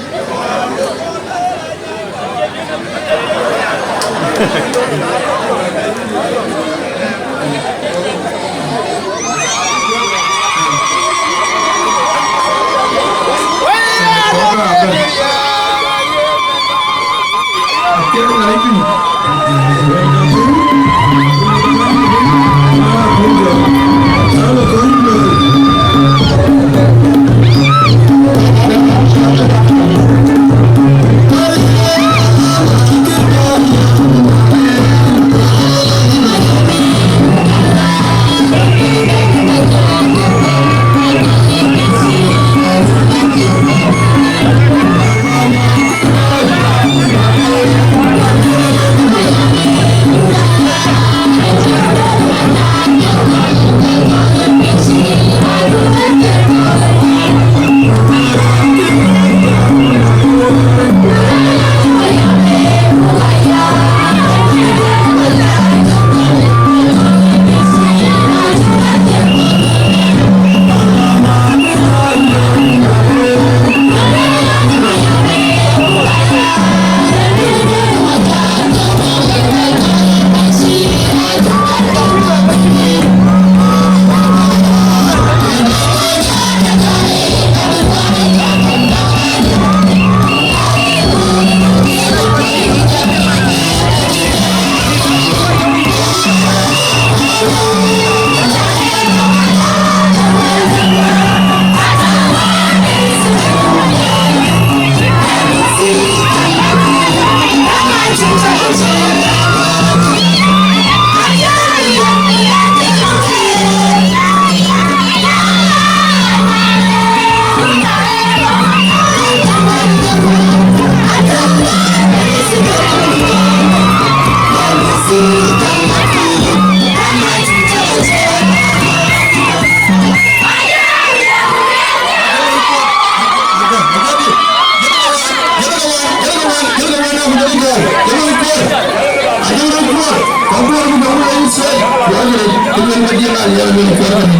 Luel Madiŋ Aliɛr, luel kuɔr kënë.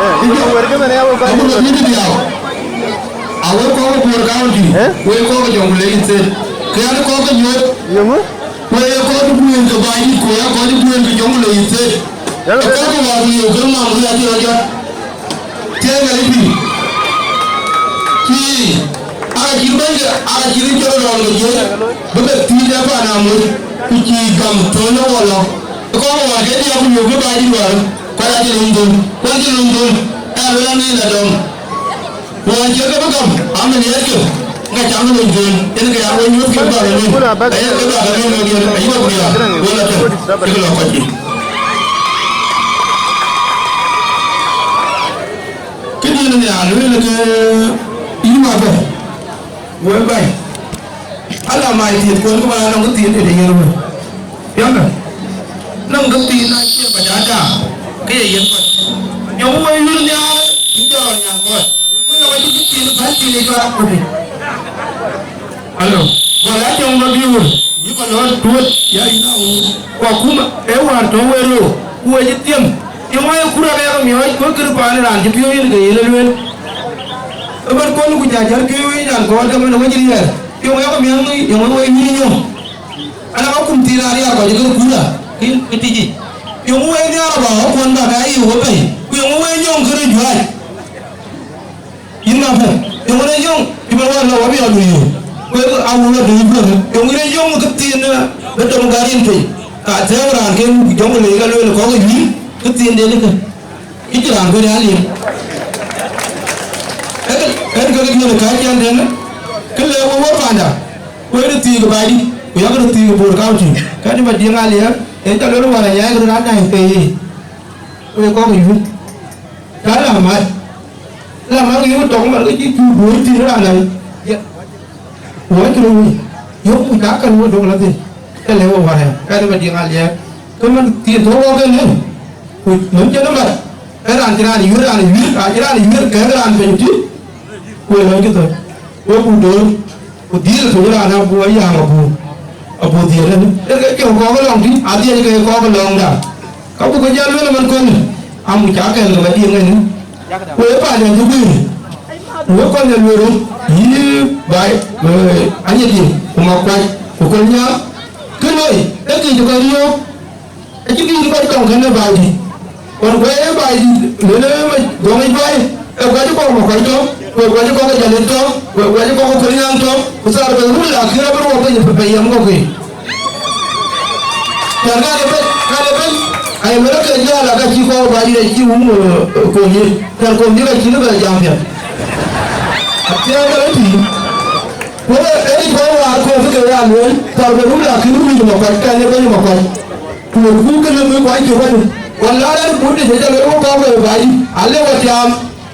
Ë, wɛ̈t kënë ya wek kɔc Abuk Juur. Abuk Juur diau. Awek kɔc Bor County, eh? Wek kɔc Jonglei State. Kë yan kɔc ke nyuɔɔth. Yeŋö? Wek ye kɔc Bor ke Baidït, ku ya kɔc Bor ke Jonglei State. Ë kɔc ke wak liu ke mam, ku ya cï rɔt jɔt. Tiɛɛŋ ë pïïr. Cï, aa cï bɛ̈ny, aa cï jɔt rɔl ke jiëc, bï ke thiëëc ë pan amuc, ku cï gam thöl ë wɔ lɔ. Kɔn wään ke diäk ku yök bï Baidït wär, ku acï lony dhöl, ku acï lony dhöl, ë luel an, ŋic la dɔm. Wään cï ke bï gam, amën yɛtkë, ŋa cam lony dhöl, yen ke ya wën nyuɔ̈th ke bä ke lony. Aye ke bä ke lony wek yen, ayï wek diäk, wek la tëm, ke lɔ kɔc yiic. Këdï yen ya lueel ke yïn wä bɔ̈, wek baai, ala mac thiëth kuɔn, ku ba nɔŋ kë thiin de yen wä. Piɛŋkë, nɔŋ kë thiin na cie kɔc aa daam, ke ye yen kɔc. Yöŋ wä yïn nhiaar, yïn jɔɔr nyan kɔc. Wek la wä cï kë thiin bä thiin ë jɔɔr akutdï. Alo, gɔl a cɔŋ bä biöör, yï kɔc lɔ tuöt, ya yïn a ɣööt. Ku akuma, ee wäär tɔ̈u we röör, ku we cï thiëm. Yöŋ ayï kur abɛ̈ɛ̈k miɔɔc, ku kërë paan raan cï piɔ̈u yen ke ye lɔ lueel. Ëbɛ̈n kɔn ku ja jär piɔ̈u yen an, gɔɔr ke man we cï riɛɛr. Yöŋ ayï miäŋ, yöŋ we nyïïn yöŋ. Ana ka kum thiin ariɛɛr kɔc ke kura, ke, ke tïc yic. Yöŋ we nhiaar abä, kuɔn bä ka yï we pɛ̈i. Ku yöŋ we nyöŋ kërë juäc. Yïn ma pɛ̈n, yöŋ ënë yöŋ, cï man wär lɔ wä bï adu yöŋ. Wek a wun adu yï kuënë, yöŋ ënë yöŋ kë thiin, eh, bï dɔm gäär yen piny. Ka thɛɛu raan ken jɔŋ le ka lueel kɔ̈k ë yïn, kë thiin den ëkë. Kë cï raan kuënë aliu. Ëkë, ëkë kë thiin ka cän den, kë le wä wä panda, wek röt thiëëk ë Baidït, ku yak röt thiëëk ë Bor County. Ka cï Madiŋ Aliɛr, en ca lueel wär anyaai kë raan nyaai thëëi. Wek kɔ̈k ë yïn. Ka la mat, la mat ke yöŋ tɔŋ man ke cï cuk duööc thïn raan nɛn. Ya. Wɔ cï röt wei, yöŋ ku cak kän wä dök la thïn. Ke le wä wär ë, ka de Madiŋ Aliɛr. Ke man thiin tɔ̈ wɔ ke nɛn. Ku nɔm cïn mat, ke raan cï raan yuër, raan yuër, raan cï raan yuër, kɛ̈k raan piny tï. Ku ë lɔ̈ŋ cï thɔ̈c. Wek ku döör. Ku dhiël tök raan abuk ayam abuk, abuk dhiël ënë. Ë ke cök kɔ̈k lɔŋ tï, adhiëc ke kɔ̈k lɔŋda. Ka buk ke jal lueel ëmën kɔn, amu cak kɛ̈l ke Madiŋ ënë. Ku ë paan ë cï guiir. Ku wek kɔn ë lueel röt, yï baai, ë, anyï diëc, ku Makuac, ku Kolnyaŋ. Kë loi, ë kïc kɔc riɔ̈ɔ̈k. Acï bï kɔc tɔŋ kënë Baidït. Ɣɔn kuɛɛr ë Baidït, lënë gɔ̈ŋ yic baai, ë kuac kɔ̈k Makuac tɔ̈, ku ë kuac kɔ̈k Jalit tɔ̈, ku ë kuac kɔ̈k Kolnyaŋ tɔ̈, ku thaar bɛ̈n run la kïr abï ruɔk piny, piny yam kɔ̈k ke. Cän ka de bɛ̈n, ka de bɛ̈n, aye luel ke jäl, aka cï kɔ̈k Baidït acï wum, ë, ë, Komiëth, cän Komiëth acïn bɛ jam piɛth. Apiɛth bɛ rɔt tïŋ. Ku ë, ë ric kɔc waar kɔ̈k ke ya lueel, thaar bɛ̈n run la kïr run Makuac, kɛn ë bɛ̈ny Makuac. Ku wek ku kënë bï kuany cï kuany. Wala rɛ̈ɛ̈r bun de cï jɔ loi wek kɔ̈k wek baai, ale wä tiaam,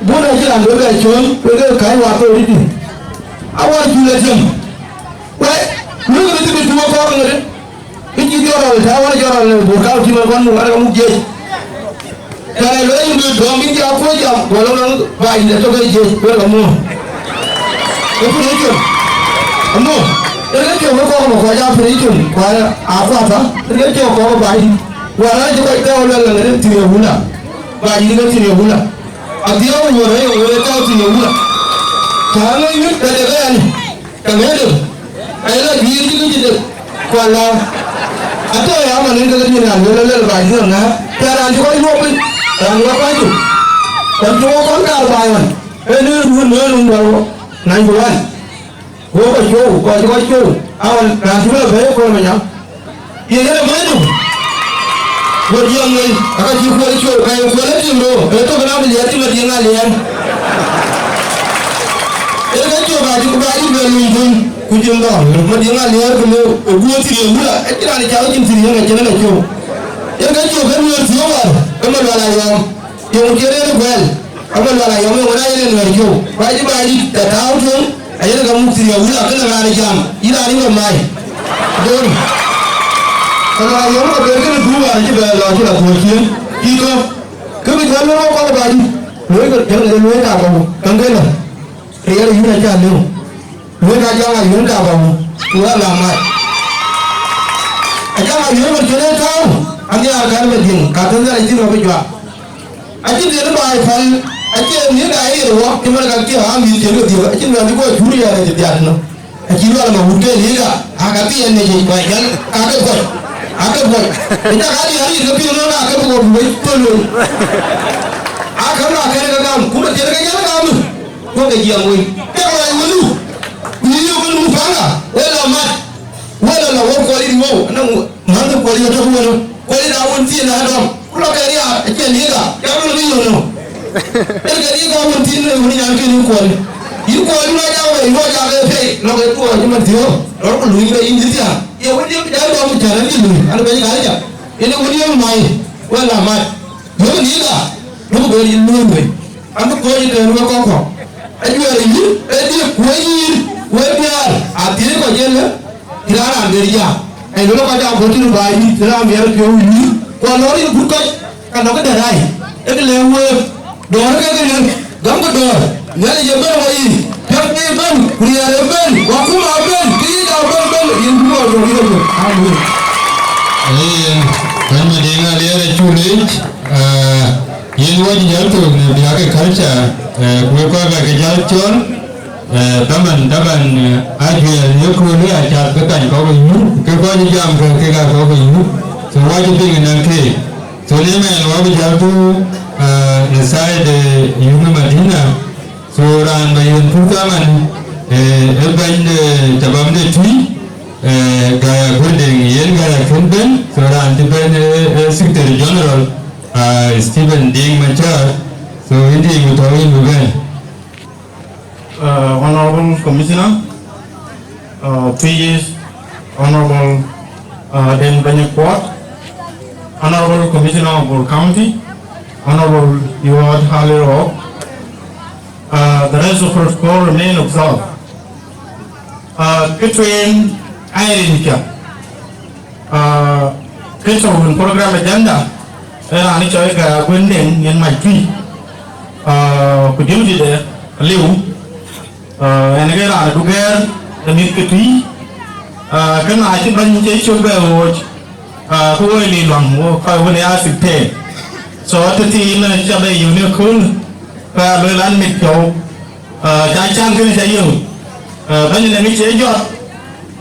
bun acï raan bï bɛ cööl, wek ee käc wath thok rïtdï. Awär cul ë tiëm. Wek, luk bï thïn bï tuɔɔk kɔ̈k ŋöt. Bï cï jɔt rɔl, ta wär jɔt rɔl, bur kau cï man kɔn muk, wär ka muk jiëc. Tɛ̈ lɔ yïn bï dɔm bï jam kuöc jam, gɔl ënɔŋ baai dït atök ë jiëc, wek amuɔ̈ɔ̈m. Ë pïr ë com. Amuɔ̈ɔ̈m. Ë ke com ë kɔ̈k ë kɔc aa pïr ë com, ku aa, aa kuath ë. Ë ke com kɔ̈k ë baai dït. Wär aa cï kɔc tɔ̈u lɛ̈l lɛ̈ŋ ë thiëër ë wula. Baai dït ke thiëër ë wula. Adhiɔ̈ɔ̈k wär ë wër ë tɔ̈u thiëër ë wula. Cä ŋö nyuc bɛ dek ë yani. Ka ŋëëdë, aye la juiir cï kë cï dek, ku ala, atɔ̈ ya man en ke ke diën raan wël lël baai diën ŋa, tɛ̈ raan cï kɔc luɔk piny, raan wä kuany cök. Kɔc cï wä kɔn kaar baai ɣɔn, en en duön nöön wun dɔl wä, nany ku wan. Ku wä kɔc cuɔu, kɔc cï kɔc cuɔu, aɣɔn raan cï wä la bɛ̈ɛ̈i ë kɔn manyam. Ye yɛn ë mony nu, wä diɛŋ ŋei, aka cï kuɔl cuɔu, ka ye kuɔl ë tim rou, ë tök ë lam liɛɛr cï Madiŋ Aliɛɛr. Yen ke cök acï ku ba cï bɛ luny thöny, ku cïn dhɔ̈ɔ̈r, Madiŋ Aliɛɛr ku lëu, ë guöör thïn ye wula, acïn raan ë cak cïn thïn yen acïn ë la cök. Yen ke cök ë nuëër thiɔ̈k wäär, ë Malual Ayɔm. Yöŋ cï rëër ë kuɛl, abï lual ayɔm yöŋ ëna yen ë nuɛɛr cöu, ku acï baai dït tɛ̈ tääu tueŋ, ayen ka muk thïn ye wula kënë raan ë jam, yïn raan yïn ka maai. Döŋ. Ka lual ayɔm ka ber kënë gup wään acï bɛ lɔ cï la thuɔɔc ciëën, cï kɔ̈k. Kë bï jɔl wek wä kɔ̈k baai dït, luɔi ke jɔl ŋɛc luɔi tak kɔ̈u, käŋ ke lɔ. Riɛl ë yïn acä lëu. Wek aa jam ayuɔ̈n tap awu, ku aa la mat. Acaŋ a wiëër man cïn ë tääu, anhiaar kan bɛ dhiëŋ, ka tënë Nhialic cïn rɔt bï juak. Acïn dhiëth baai päl, acie nhiëër daai yen wɔ, cï man ka kiɛ̈ aa mïth cïn ke dhiëth, acïn wɛ̈n cï guɔ cur yɛn acï dhiat nɔ. Acï lual ma wut ke liga, aa ka thiɛɛn në yic, wai jäl, ka ke kuɔc, aa ke kuɔc. Ë cak aa diäär yïn ke piŋ nɔn, aa ke bï wɔ bï wec thöl wei. Aa käŋ aa kɛ̈n ke gam, ku bä thiëëk ke jäl gam, ku ke jiɛɛm wei. Ke luɔi wëlu, ku yï yök wëlu paŋ aa, wël amat. Wël ala wok kuɔl yïn wou, anɔŋ mänhë kuɔl yïn atɔ̈ ku wënë, kuɔl yïn awën thiin na dɔm, ku lɔ ke riaar, acie liga, ya wël bï yök nɔ. Ël ke riaar awën thiin në wën nyan ke yïn kuɔl. Yïn kuɔl yïn aja wei, yïn aja ke pei, lɔ ke tuɔɔc man thiɔ̈k, lɔ ku luny ke yïn dhil thiaak. Ye wën yïn bï jal dɔm cän an yïn luny, an bɛ̈ny ka riaar. Yen wën yïn mai, wël amat. Yök liga, yök bɛ̈n yïn luny wei. An bï kɔc ë tɛ̈ɛ̈n wek kɔ̈k kɔ̈k. Ajuɛɛr ë yïn, ë diëk, ku ë yïn, ku ë diäär, athiëëc kɔc ëlë, cïn raan raan ber jam. Ë lëlë kɔc aa kuöt cïn baai dït, cïn raan miɛt piɔ̈u yïn, ku alɔ̈ɔ̈r yïn kut kɔc, ka nɔ̈k këde rac, ë kë lɛ̈k week, dɔ̈ɔ̈r ke kënë, gämkë dɔ̈ɔ̈r, Nhialic ë bɛ̈n wɔ yïn, piɛth ke bɛ̈n, ku riɛɛr ë bɛ̈n, ku akuma bɛ̈n, kë yï jam bɛ̈n bɛ̈n, yïn bï wɔ dɔ̈ɔ̈r yïn ëbɛ̈n. Amen. Ee, bɛ̈ny Madiŋ Aliɛɛr acuk leec, aa, Yen wɔ cï jäl thök në bï agriculture, eh, ku wek kɔc bä ke jäl cɔl, eh, dhaman, dhaman, eh, ajuɛɛr në ëköölë acath ke kany kɔ̈k ë nyuur, ke kɔc ë jam ke kek aa kɔ̈k ë nyuur. So wɔ cï piŋ ënɔŋ keek. So në mɛn wɔ bï jäl thök, eh, në side, eh, yum ë Madina. So raan bä yen pur dhaman, eh, ë bɛ̈ny de tabam de tui, eh, Gaya Gurdeŋ, yen Gaya kën bɛ̈n. So raan cï bɛ̈n, eh, eh, Secretary General, ah, Stephen Deng Machar. So, yïn dï ku tɔ̈u yïn bï bɛ̈n. Uh, Honorable Commissioner, uh, Twic East, Honorable, uh, Deng Banya Kuɔt, Honorable Commissioner of Bor County, Honorable Yuɔt Halil Ɣɔk, uh, the rest of protocol remain observed. Uh, kë tueŋ aye rin piɛth. Ah, kë tɔ̈u wën program agenda, ee raan cɔl Gaya Gurdeŋ yen mac tui. Ah, ku duty de aliu. Ah, yen ke raan ë dugɛɛr ë mïth ke tui. Ah, kë na cï bɛ̈ny cï cök bɛ ɣööc, ah, ku woi lï luaŋ, wo kɔc wën ë ya sixteen. So, tëthiin, eh, cä bɛ yök në kööl, ka lueel an, mit piɔ̈u. Ah, ca can kënë ca yök. Ah, bɛ̈ny ë ŋic cie jɔt.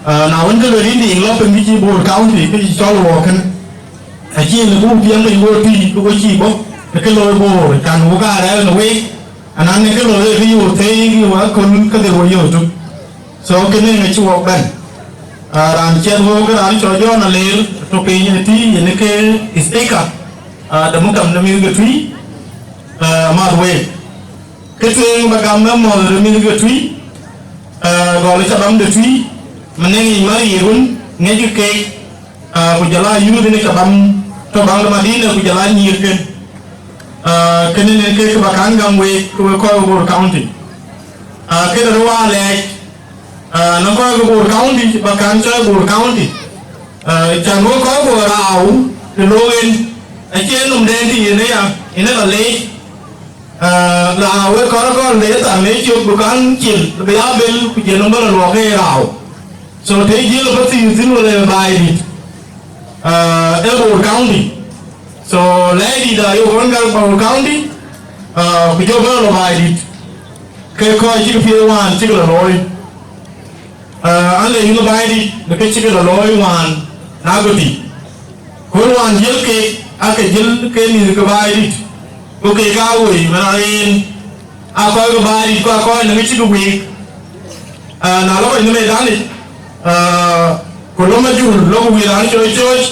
Ah, na wën, ke lueel yïn, dï lɔ piny kë cï Bor County, kë cï cɔl wɔ kënë. Acïn ë buk piɛŋ piny wo tui, ke wo cï bɔ̈, ke ke looi Bor, can wo ka rɛ̈ɛ̈r në week, anɔŋ ë ke looi ë ke yöök thëëi, ke wo aköl, ke dhil wo yöök tök. So, kënë ŋic cï wok bɛ̈n. Ah, raan ciɛth wok, ke raan cɔl Jɔn Aleer, tök piny ë tui, yen ke speaker, ah, de muktam de mïth ke tui, ah, amath week. Kë tueŋ ba gam ë mɔ̈th ë mïth ke tui, eh, gɔl ë cabam de tui, më neŋ yic mar yic run, ŋiɛckï keek, eh, ku jɔl aa youth në cabam tɔ̈ baŋ de Madina, ku jɔl aa nyïïrken. Eh, kënë në kek ba kaŋ gam week, ke wek kɔc Bor County. Eh, këde röt wa lɛɛc, eh, në kɔc ke Bor County, ba kaŋ cɔɔi Bor County. Eh, can wek kɔc Bor raau, të look en, acie nɔm dɛn tï yen aya, yen ë la leec. Ah, na wek kɔn kɔn le thaŋ ë cök, ku kaŋ cil, bï ya bel, ku jël nɔm bä lɔ luɔk ke raau. So, të jël bä thiin thïn wala baai dït, ah, ë Bor County. So, lɛɛc dït ayok ɣɔn gäk Bor County, ah, ku jɔ bä lɔ baai dït. Ke kɔc cïk piëë wään cïk lɔ looi. Ah, an le yïn baai dït, në ke cïk lɔ looi wään, na goti. Ku wään jiël keek, aake jiël ke mïth ke baai dït, ku keek aa woi, man aa yen, aa kɔc ke baai dït, ku aa kɔc në ŋic cï ke week. Ah, na lɔ kɔc në medan yic, ah, ku lɔ majur, lɔ ku wïïr raan cɔɔc cɔɔc,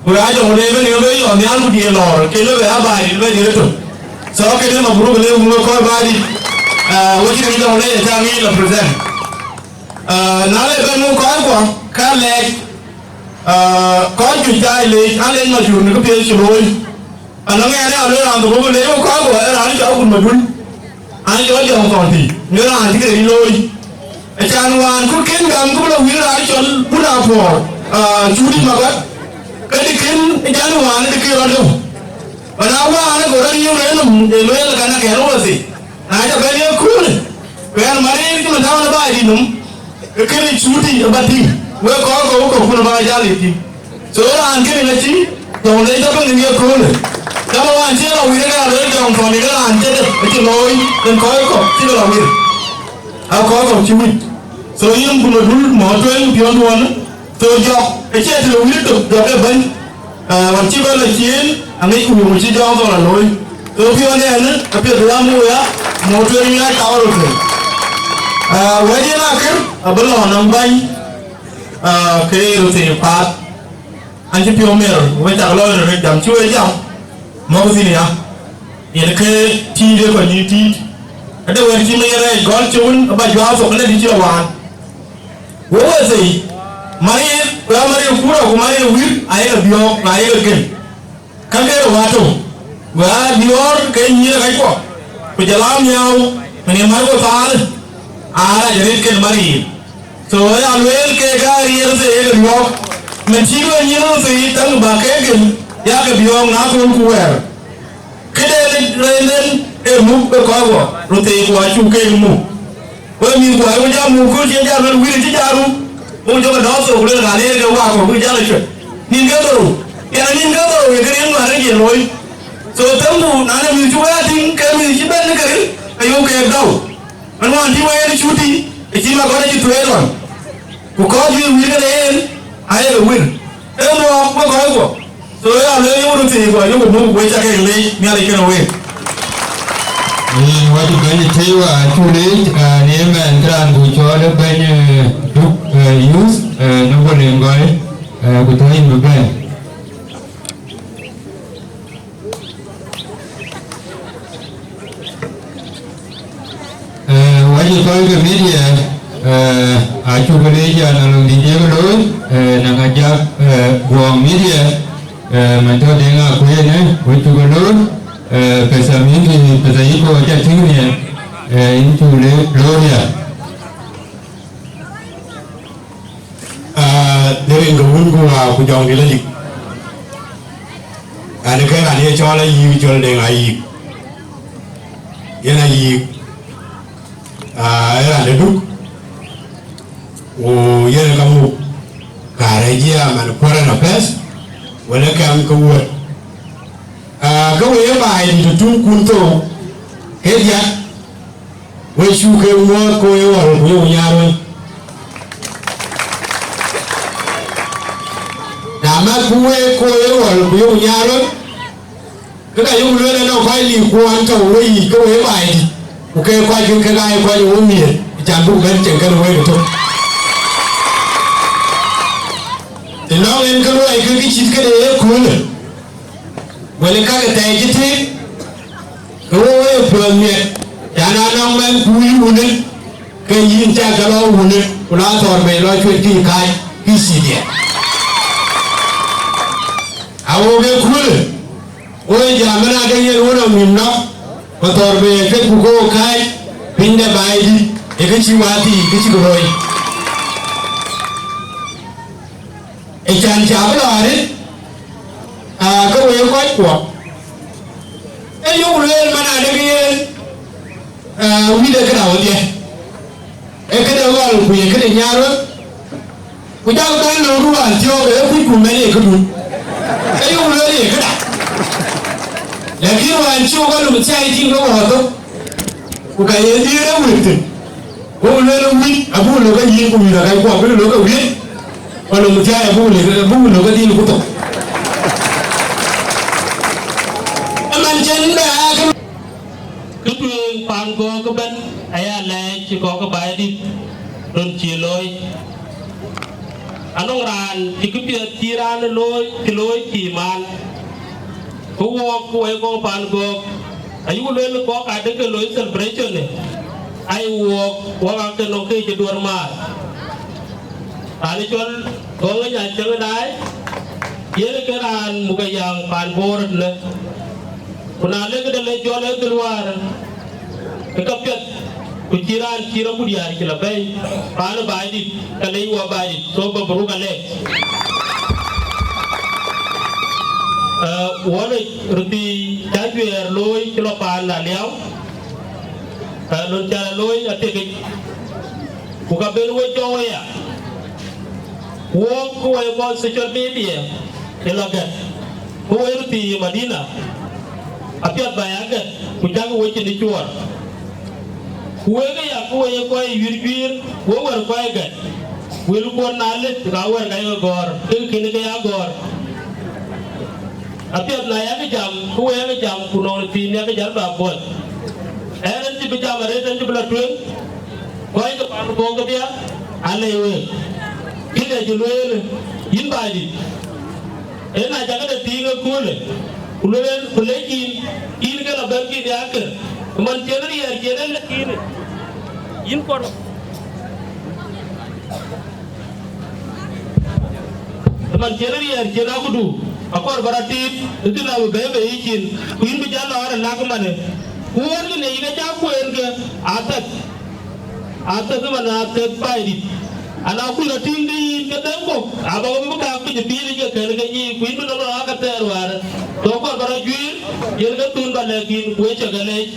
ku aa jɔŋ le bɛ̈n ë bɛ̈n yɔn nhial ku diëër lɔɔr, ke lɔ bɛ aa baai dït bɛ̈n ë tök. So, kënë mabruk le wun we kɔc baai dït, ah, we cï ke jɔŋ le ë cä ŋic lɔ present. Ah, na le bɛ̈n wun kɔc kuɔ, ka lɛɛc, ah, kɔc juëc cä leec, an leec majur në këpiɛth cï looi. Anɔŋ ɛn ë aluel raan thok bï leec wek kɔc kuɔ, ee raan cɔl Akut Madun. An cɔl Jɔŋ Thɔn Thii, në raan cï kek looi. Acan wään kut kën gam, ku bï lɔ wïïr raan cɔl Bun Apuɔɔr, ah, Cudi Magat. Ke dï kën, acan wään dï kën rɔt lëu. Ba na wään, go rɔt yöök rɛ̈ɛ̈r nɔm, ë lueel ka na kɛ̈ɛ̈r wɔ thïn. Na ca bɛ̈n ye köölë, ku ɛn man en cï man tääu në baai dït nɔm, ke kënë Cudi ë bä tïŋ, wek kɔc kɔ̈k, ku kɔ̈kkun ë bä jal ye tïŋ. So raan kënë ŋa cï jɔŋ lec tɔ piŋ në ye köölë. Dama wään cï lɔ wir ë ka lɔ jɔŋ thɔn ë raan cï dë, acï looi, rin kɔc kɔ̈k cï ke lɔ wir. A kɔc kɔ̈k cï wïc. So yïn ku lɔ dul mɔ tueŋ piɔ̈nduɔn. So jɔk, acie të lɔ wir tök, jɔk ë bɛ̈ny. Ah, wan cï bɛ lɔ ciëën, aŋic ku yöŋ cï jɔŋ thɔn lɔ looi. So piɔ̈n ɛn, apiɛth lam wëya, mɔ tueŋ ya tau röt. Ah, wɛ̈t yen akër, abï lɔ nɔm bäny, ah, ke röt thïn paat. An cï piɔ̈u miɛr, we cak lɔ rëër jam cï we jam, mɔ̈k thïn ya. Yen ke tiit ë kɔc yï tiit. Ade wɛ̈t cï me ye rɛɛc gɔl cï wun aba juaar thok ënë dï cï lɔ waan. We we thëi, mari, we a mari kurɔ ku mari wir, ayek biɔɔk, ayek gel. Ka ke rɔ wato, we a diɔɔr ke nyïïr kac kuɔ, ku jɔl a miau, mani mar we paal, a rac rit ken mari. So ya lueel ke ka riɛl thëi ye ke riɔ̈ɔ̈k, mɛn cï we nyïn röt thëi täŋ bä ke gel, ya ke biɔ̈ɔ̈k na kööl ku wɛɛr. Këde rëënden ee muk ë kɔc wɔ röt thëi ku acuk keek muk. We mïth ku ayek jam muk kööl cï jam ël wïïr cï jam ru, muk jɔkë dɔ̈ɔ̈r thok ku lueel ka leer ke wakɔ bï jal ë cuet. Nïn ke dhorou, yɛn nïn ke dhorou ye ke riɛŋ ŋuan ë jiël looi. So themku na ne mïth cï we a tïŋ ke mïth cï bɛ̈n ë ke ril, ayok keek dɔu. Ënɔɔnë cï wɛɛr ë cuti, ë cï makɔn acï thuëëc ɣɔn, ku kɔc juëc wïïr këde en, ayek ë wïr. Ee mɔɔk we kɔc guɔ. So ya le yöŋ röt thii guɔ, yöŋ muk we cak kek leec, Nhialic kënë week. Yen wacï bɛ̈ny tëë wa cuk leec, ah, në ëmɛn këraanku cɔl ë bɛ̈ny, eh, Duk, eh, Youth, eh, në Bolengɔi, eh, ku tɔ̈ yïn bï bɛ̈n. Eh, wacï kɔc ke media, eh, acuk leec an alɔŋ dït yek looi, eh, na ŋa jak, eh, guɔŋ media, eh, man tɔ̈ deŋ akuëënë, wacuk loor, eh, pesa mingi, pesa yiko ca tïŋ riɛn, eh, yïn cuk le loor ya. Ah, dherin ke wun ku wa ku jɔŋ dït adik. An ke raan ye cɔl ayïk, cɔl deŋ ayïk. Yen ayïk, ah, ë raan de Duk. Ku yen ka muk kaarë jiɛɛm an kuɔrɛn apɛth, wël ë kɛm ke wuöt. Ah, ke we ye baai dït ë tuŋkun thou, ke diäk, we cuk ke muɔɔth ke we ɣɔl ku yök nyaar wën. Na mat ku week ke we ɣɔl ku yök nyaar wën, ke ka yök lueel ënɔ kɔc lik kuɔɔn tɔ̈u we yiic ke we ye baai dït, ku ke kɔc ke kek aa ye kɔc ë wo miëët, can buk bɛ̈n ceŋ kɛn wek ëtök. Të nɔŋ en ke luɔi ke kë cït këde ye köölë. Wël ë kake thɛɛr cï tïŋ, ke wo wo ye piɔ̈ɔ̈th miɛt, yan, anɔŋ mɛnhku yï wunë, ke yïn cak ke lɔ wunë, ku lɔ athɔɔr bei lɔ cuet kï kääc, kï cï diɛt. Awo ke kulë, wo ye jam ëna ke yen wo nɔm nïm nɔ̈k, ku thɔɔr bei ë cuet ku ke wo kääc, piny de baai dït, ë kë cï wäthii, kë cï ke looi. Ë can cä bï lɔ arëët, aa, ke wëë kɔc kuɔ. Ee yök lueel man adek yen, aa, wït ee këda wodhie. Ee këde ɣɔl ku ye këde nyaar wek. Ku jɔl bɛ̈n lɔ ruɔɔn thiɔ̈k ee kuc ku mɛn ye këdun. Ee yök lueel ye këda. Lakin wään cï wok alum thiai tïŋ ke ɣɔɔth thok. Ku ka ye dhiëër ë wëët thïn, wo lueel wïc abuk lɔ ke yïn, ku wïc akac kuɔ abï lɔ ke wiëc, ku lɔ thiai abuk lɔ ke, abuk lɔ ke dhil ku thok. Ëmën cen bɛ aa ke. Kë tueŋ paan gɔ̈k ëbɛ̈n aya lɛɛc cï kɔ̈k ë baai dït röt cï looi. Anɔŋ raan cï këpiɛth cï raan ë looi, cï looi cï man. Ku wook ku wɛi kɔ̈k paan gɔ̈k, ayuk lueel kɔ̈k adek ke looi celebration ë, ai wook, wok ake nɔŋ ke cï duɔ̈r maar. Raan ë cɔl Gɔŋ ë Nyancäŋ ë daai, yen ke raan muk ë yäŋ paan Bor ëtënë. Ku na lek këde le cɔl ë dhil wäär, ke ka piɛth, ku cï raan cï rɔt ku diäär cï lɔ bɛ̈i, paan ë baai dït, ka lec wɔ baai dït, so bä bï ruk alɛɛc. Eh, wɔn ë röt thii cä juɛɛr looi cï lɔ paan Aliau, eh, lon cä lɔ looi atekic, ku ka ben we jɔu aya. Wok ku wek kɔc social media ë lɔ gɛ̈t, ku wek röt thii ë Madina, apiɛth ba ya gɛ̈t, ku cäk wecin ë cuɔɔr. Ku wek aya, ku wek kɔc ë yuir juiir, wek wär kɔc ë gɛ̈t, wëlkuɔn na lëk, ka wär ka ye gɔ̈ɔ̈r, ke kën ke ya gɔ̈ɔ̈r. Apiɛth na yak jam, ku wek yak jam, ku nɔŋ thiin yak jal ba buɔth. Ɛn, ɛn cï bï jam arëët, ɛn cï bï lɔ tueŋ, kɔc ke pan Bor kedhie, alɛc week. Kë dɛ cï lueel, yïn Baidït, en na cakë de tiiŋ ëköölë, ku lueel, ku lec yïn, yïn ke lɔ bɛ̈n kïn ya kër, man cïn riɛɛr cïn ë lɛ̈k yïn, yïn kɔɔr. Man cïn riɛɛr cïn akudu, akɔɔr ba rɔt tiit, ë kën abï bɛ̈ɛ̈i bei yicin, ku yïn bï jal lɔ ɣɔn ë lak manë. Ku wɛ̈t kën ë yïk acä kueen ke athɛth, athɛth man athɛth Baidït. Ana kuc rɔt tïŋ de yïn ke dhëŋ kɔ̈k, aba ke bï kaak piny ë pïïr yic ke kën ke nyiic, ku yïn bï nɔm rɔt aa ke thɛɛr wäär. Tɔ kɔɔr ba rɔt juiir, yen ke thun ba lɛ̈k yïn, ku ë cä ke leec.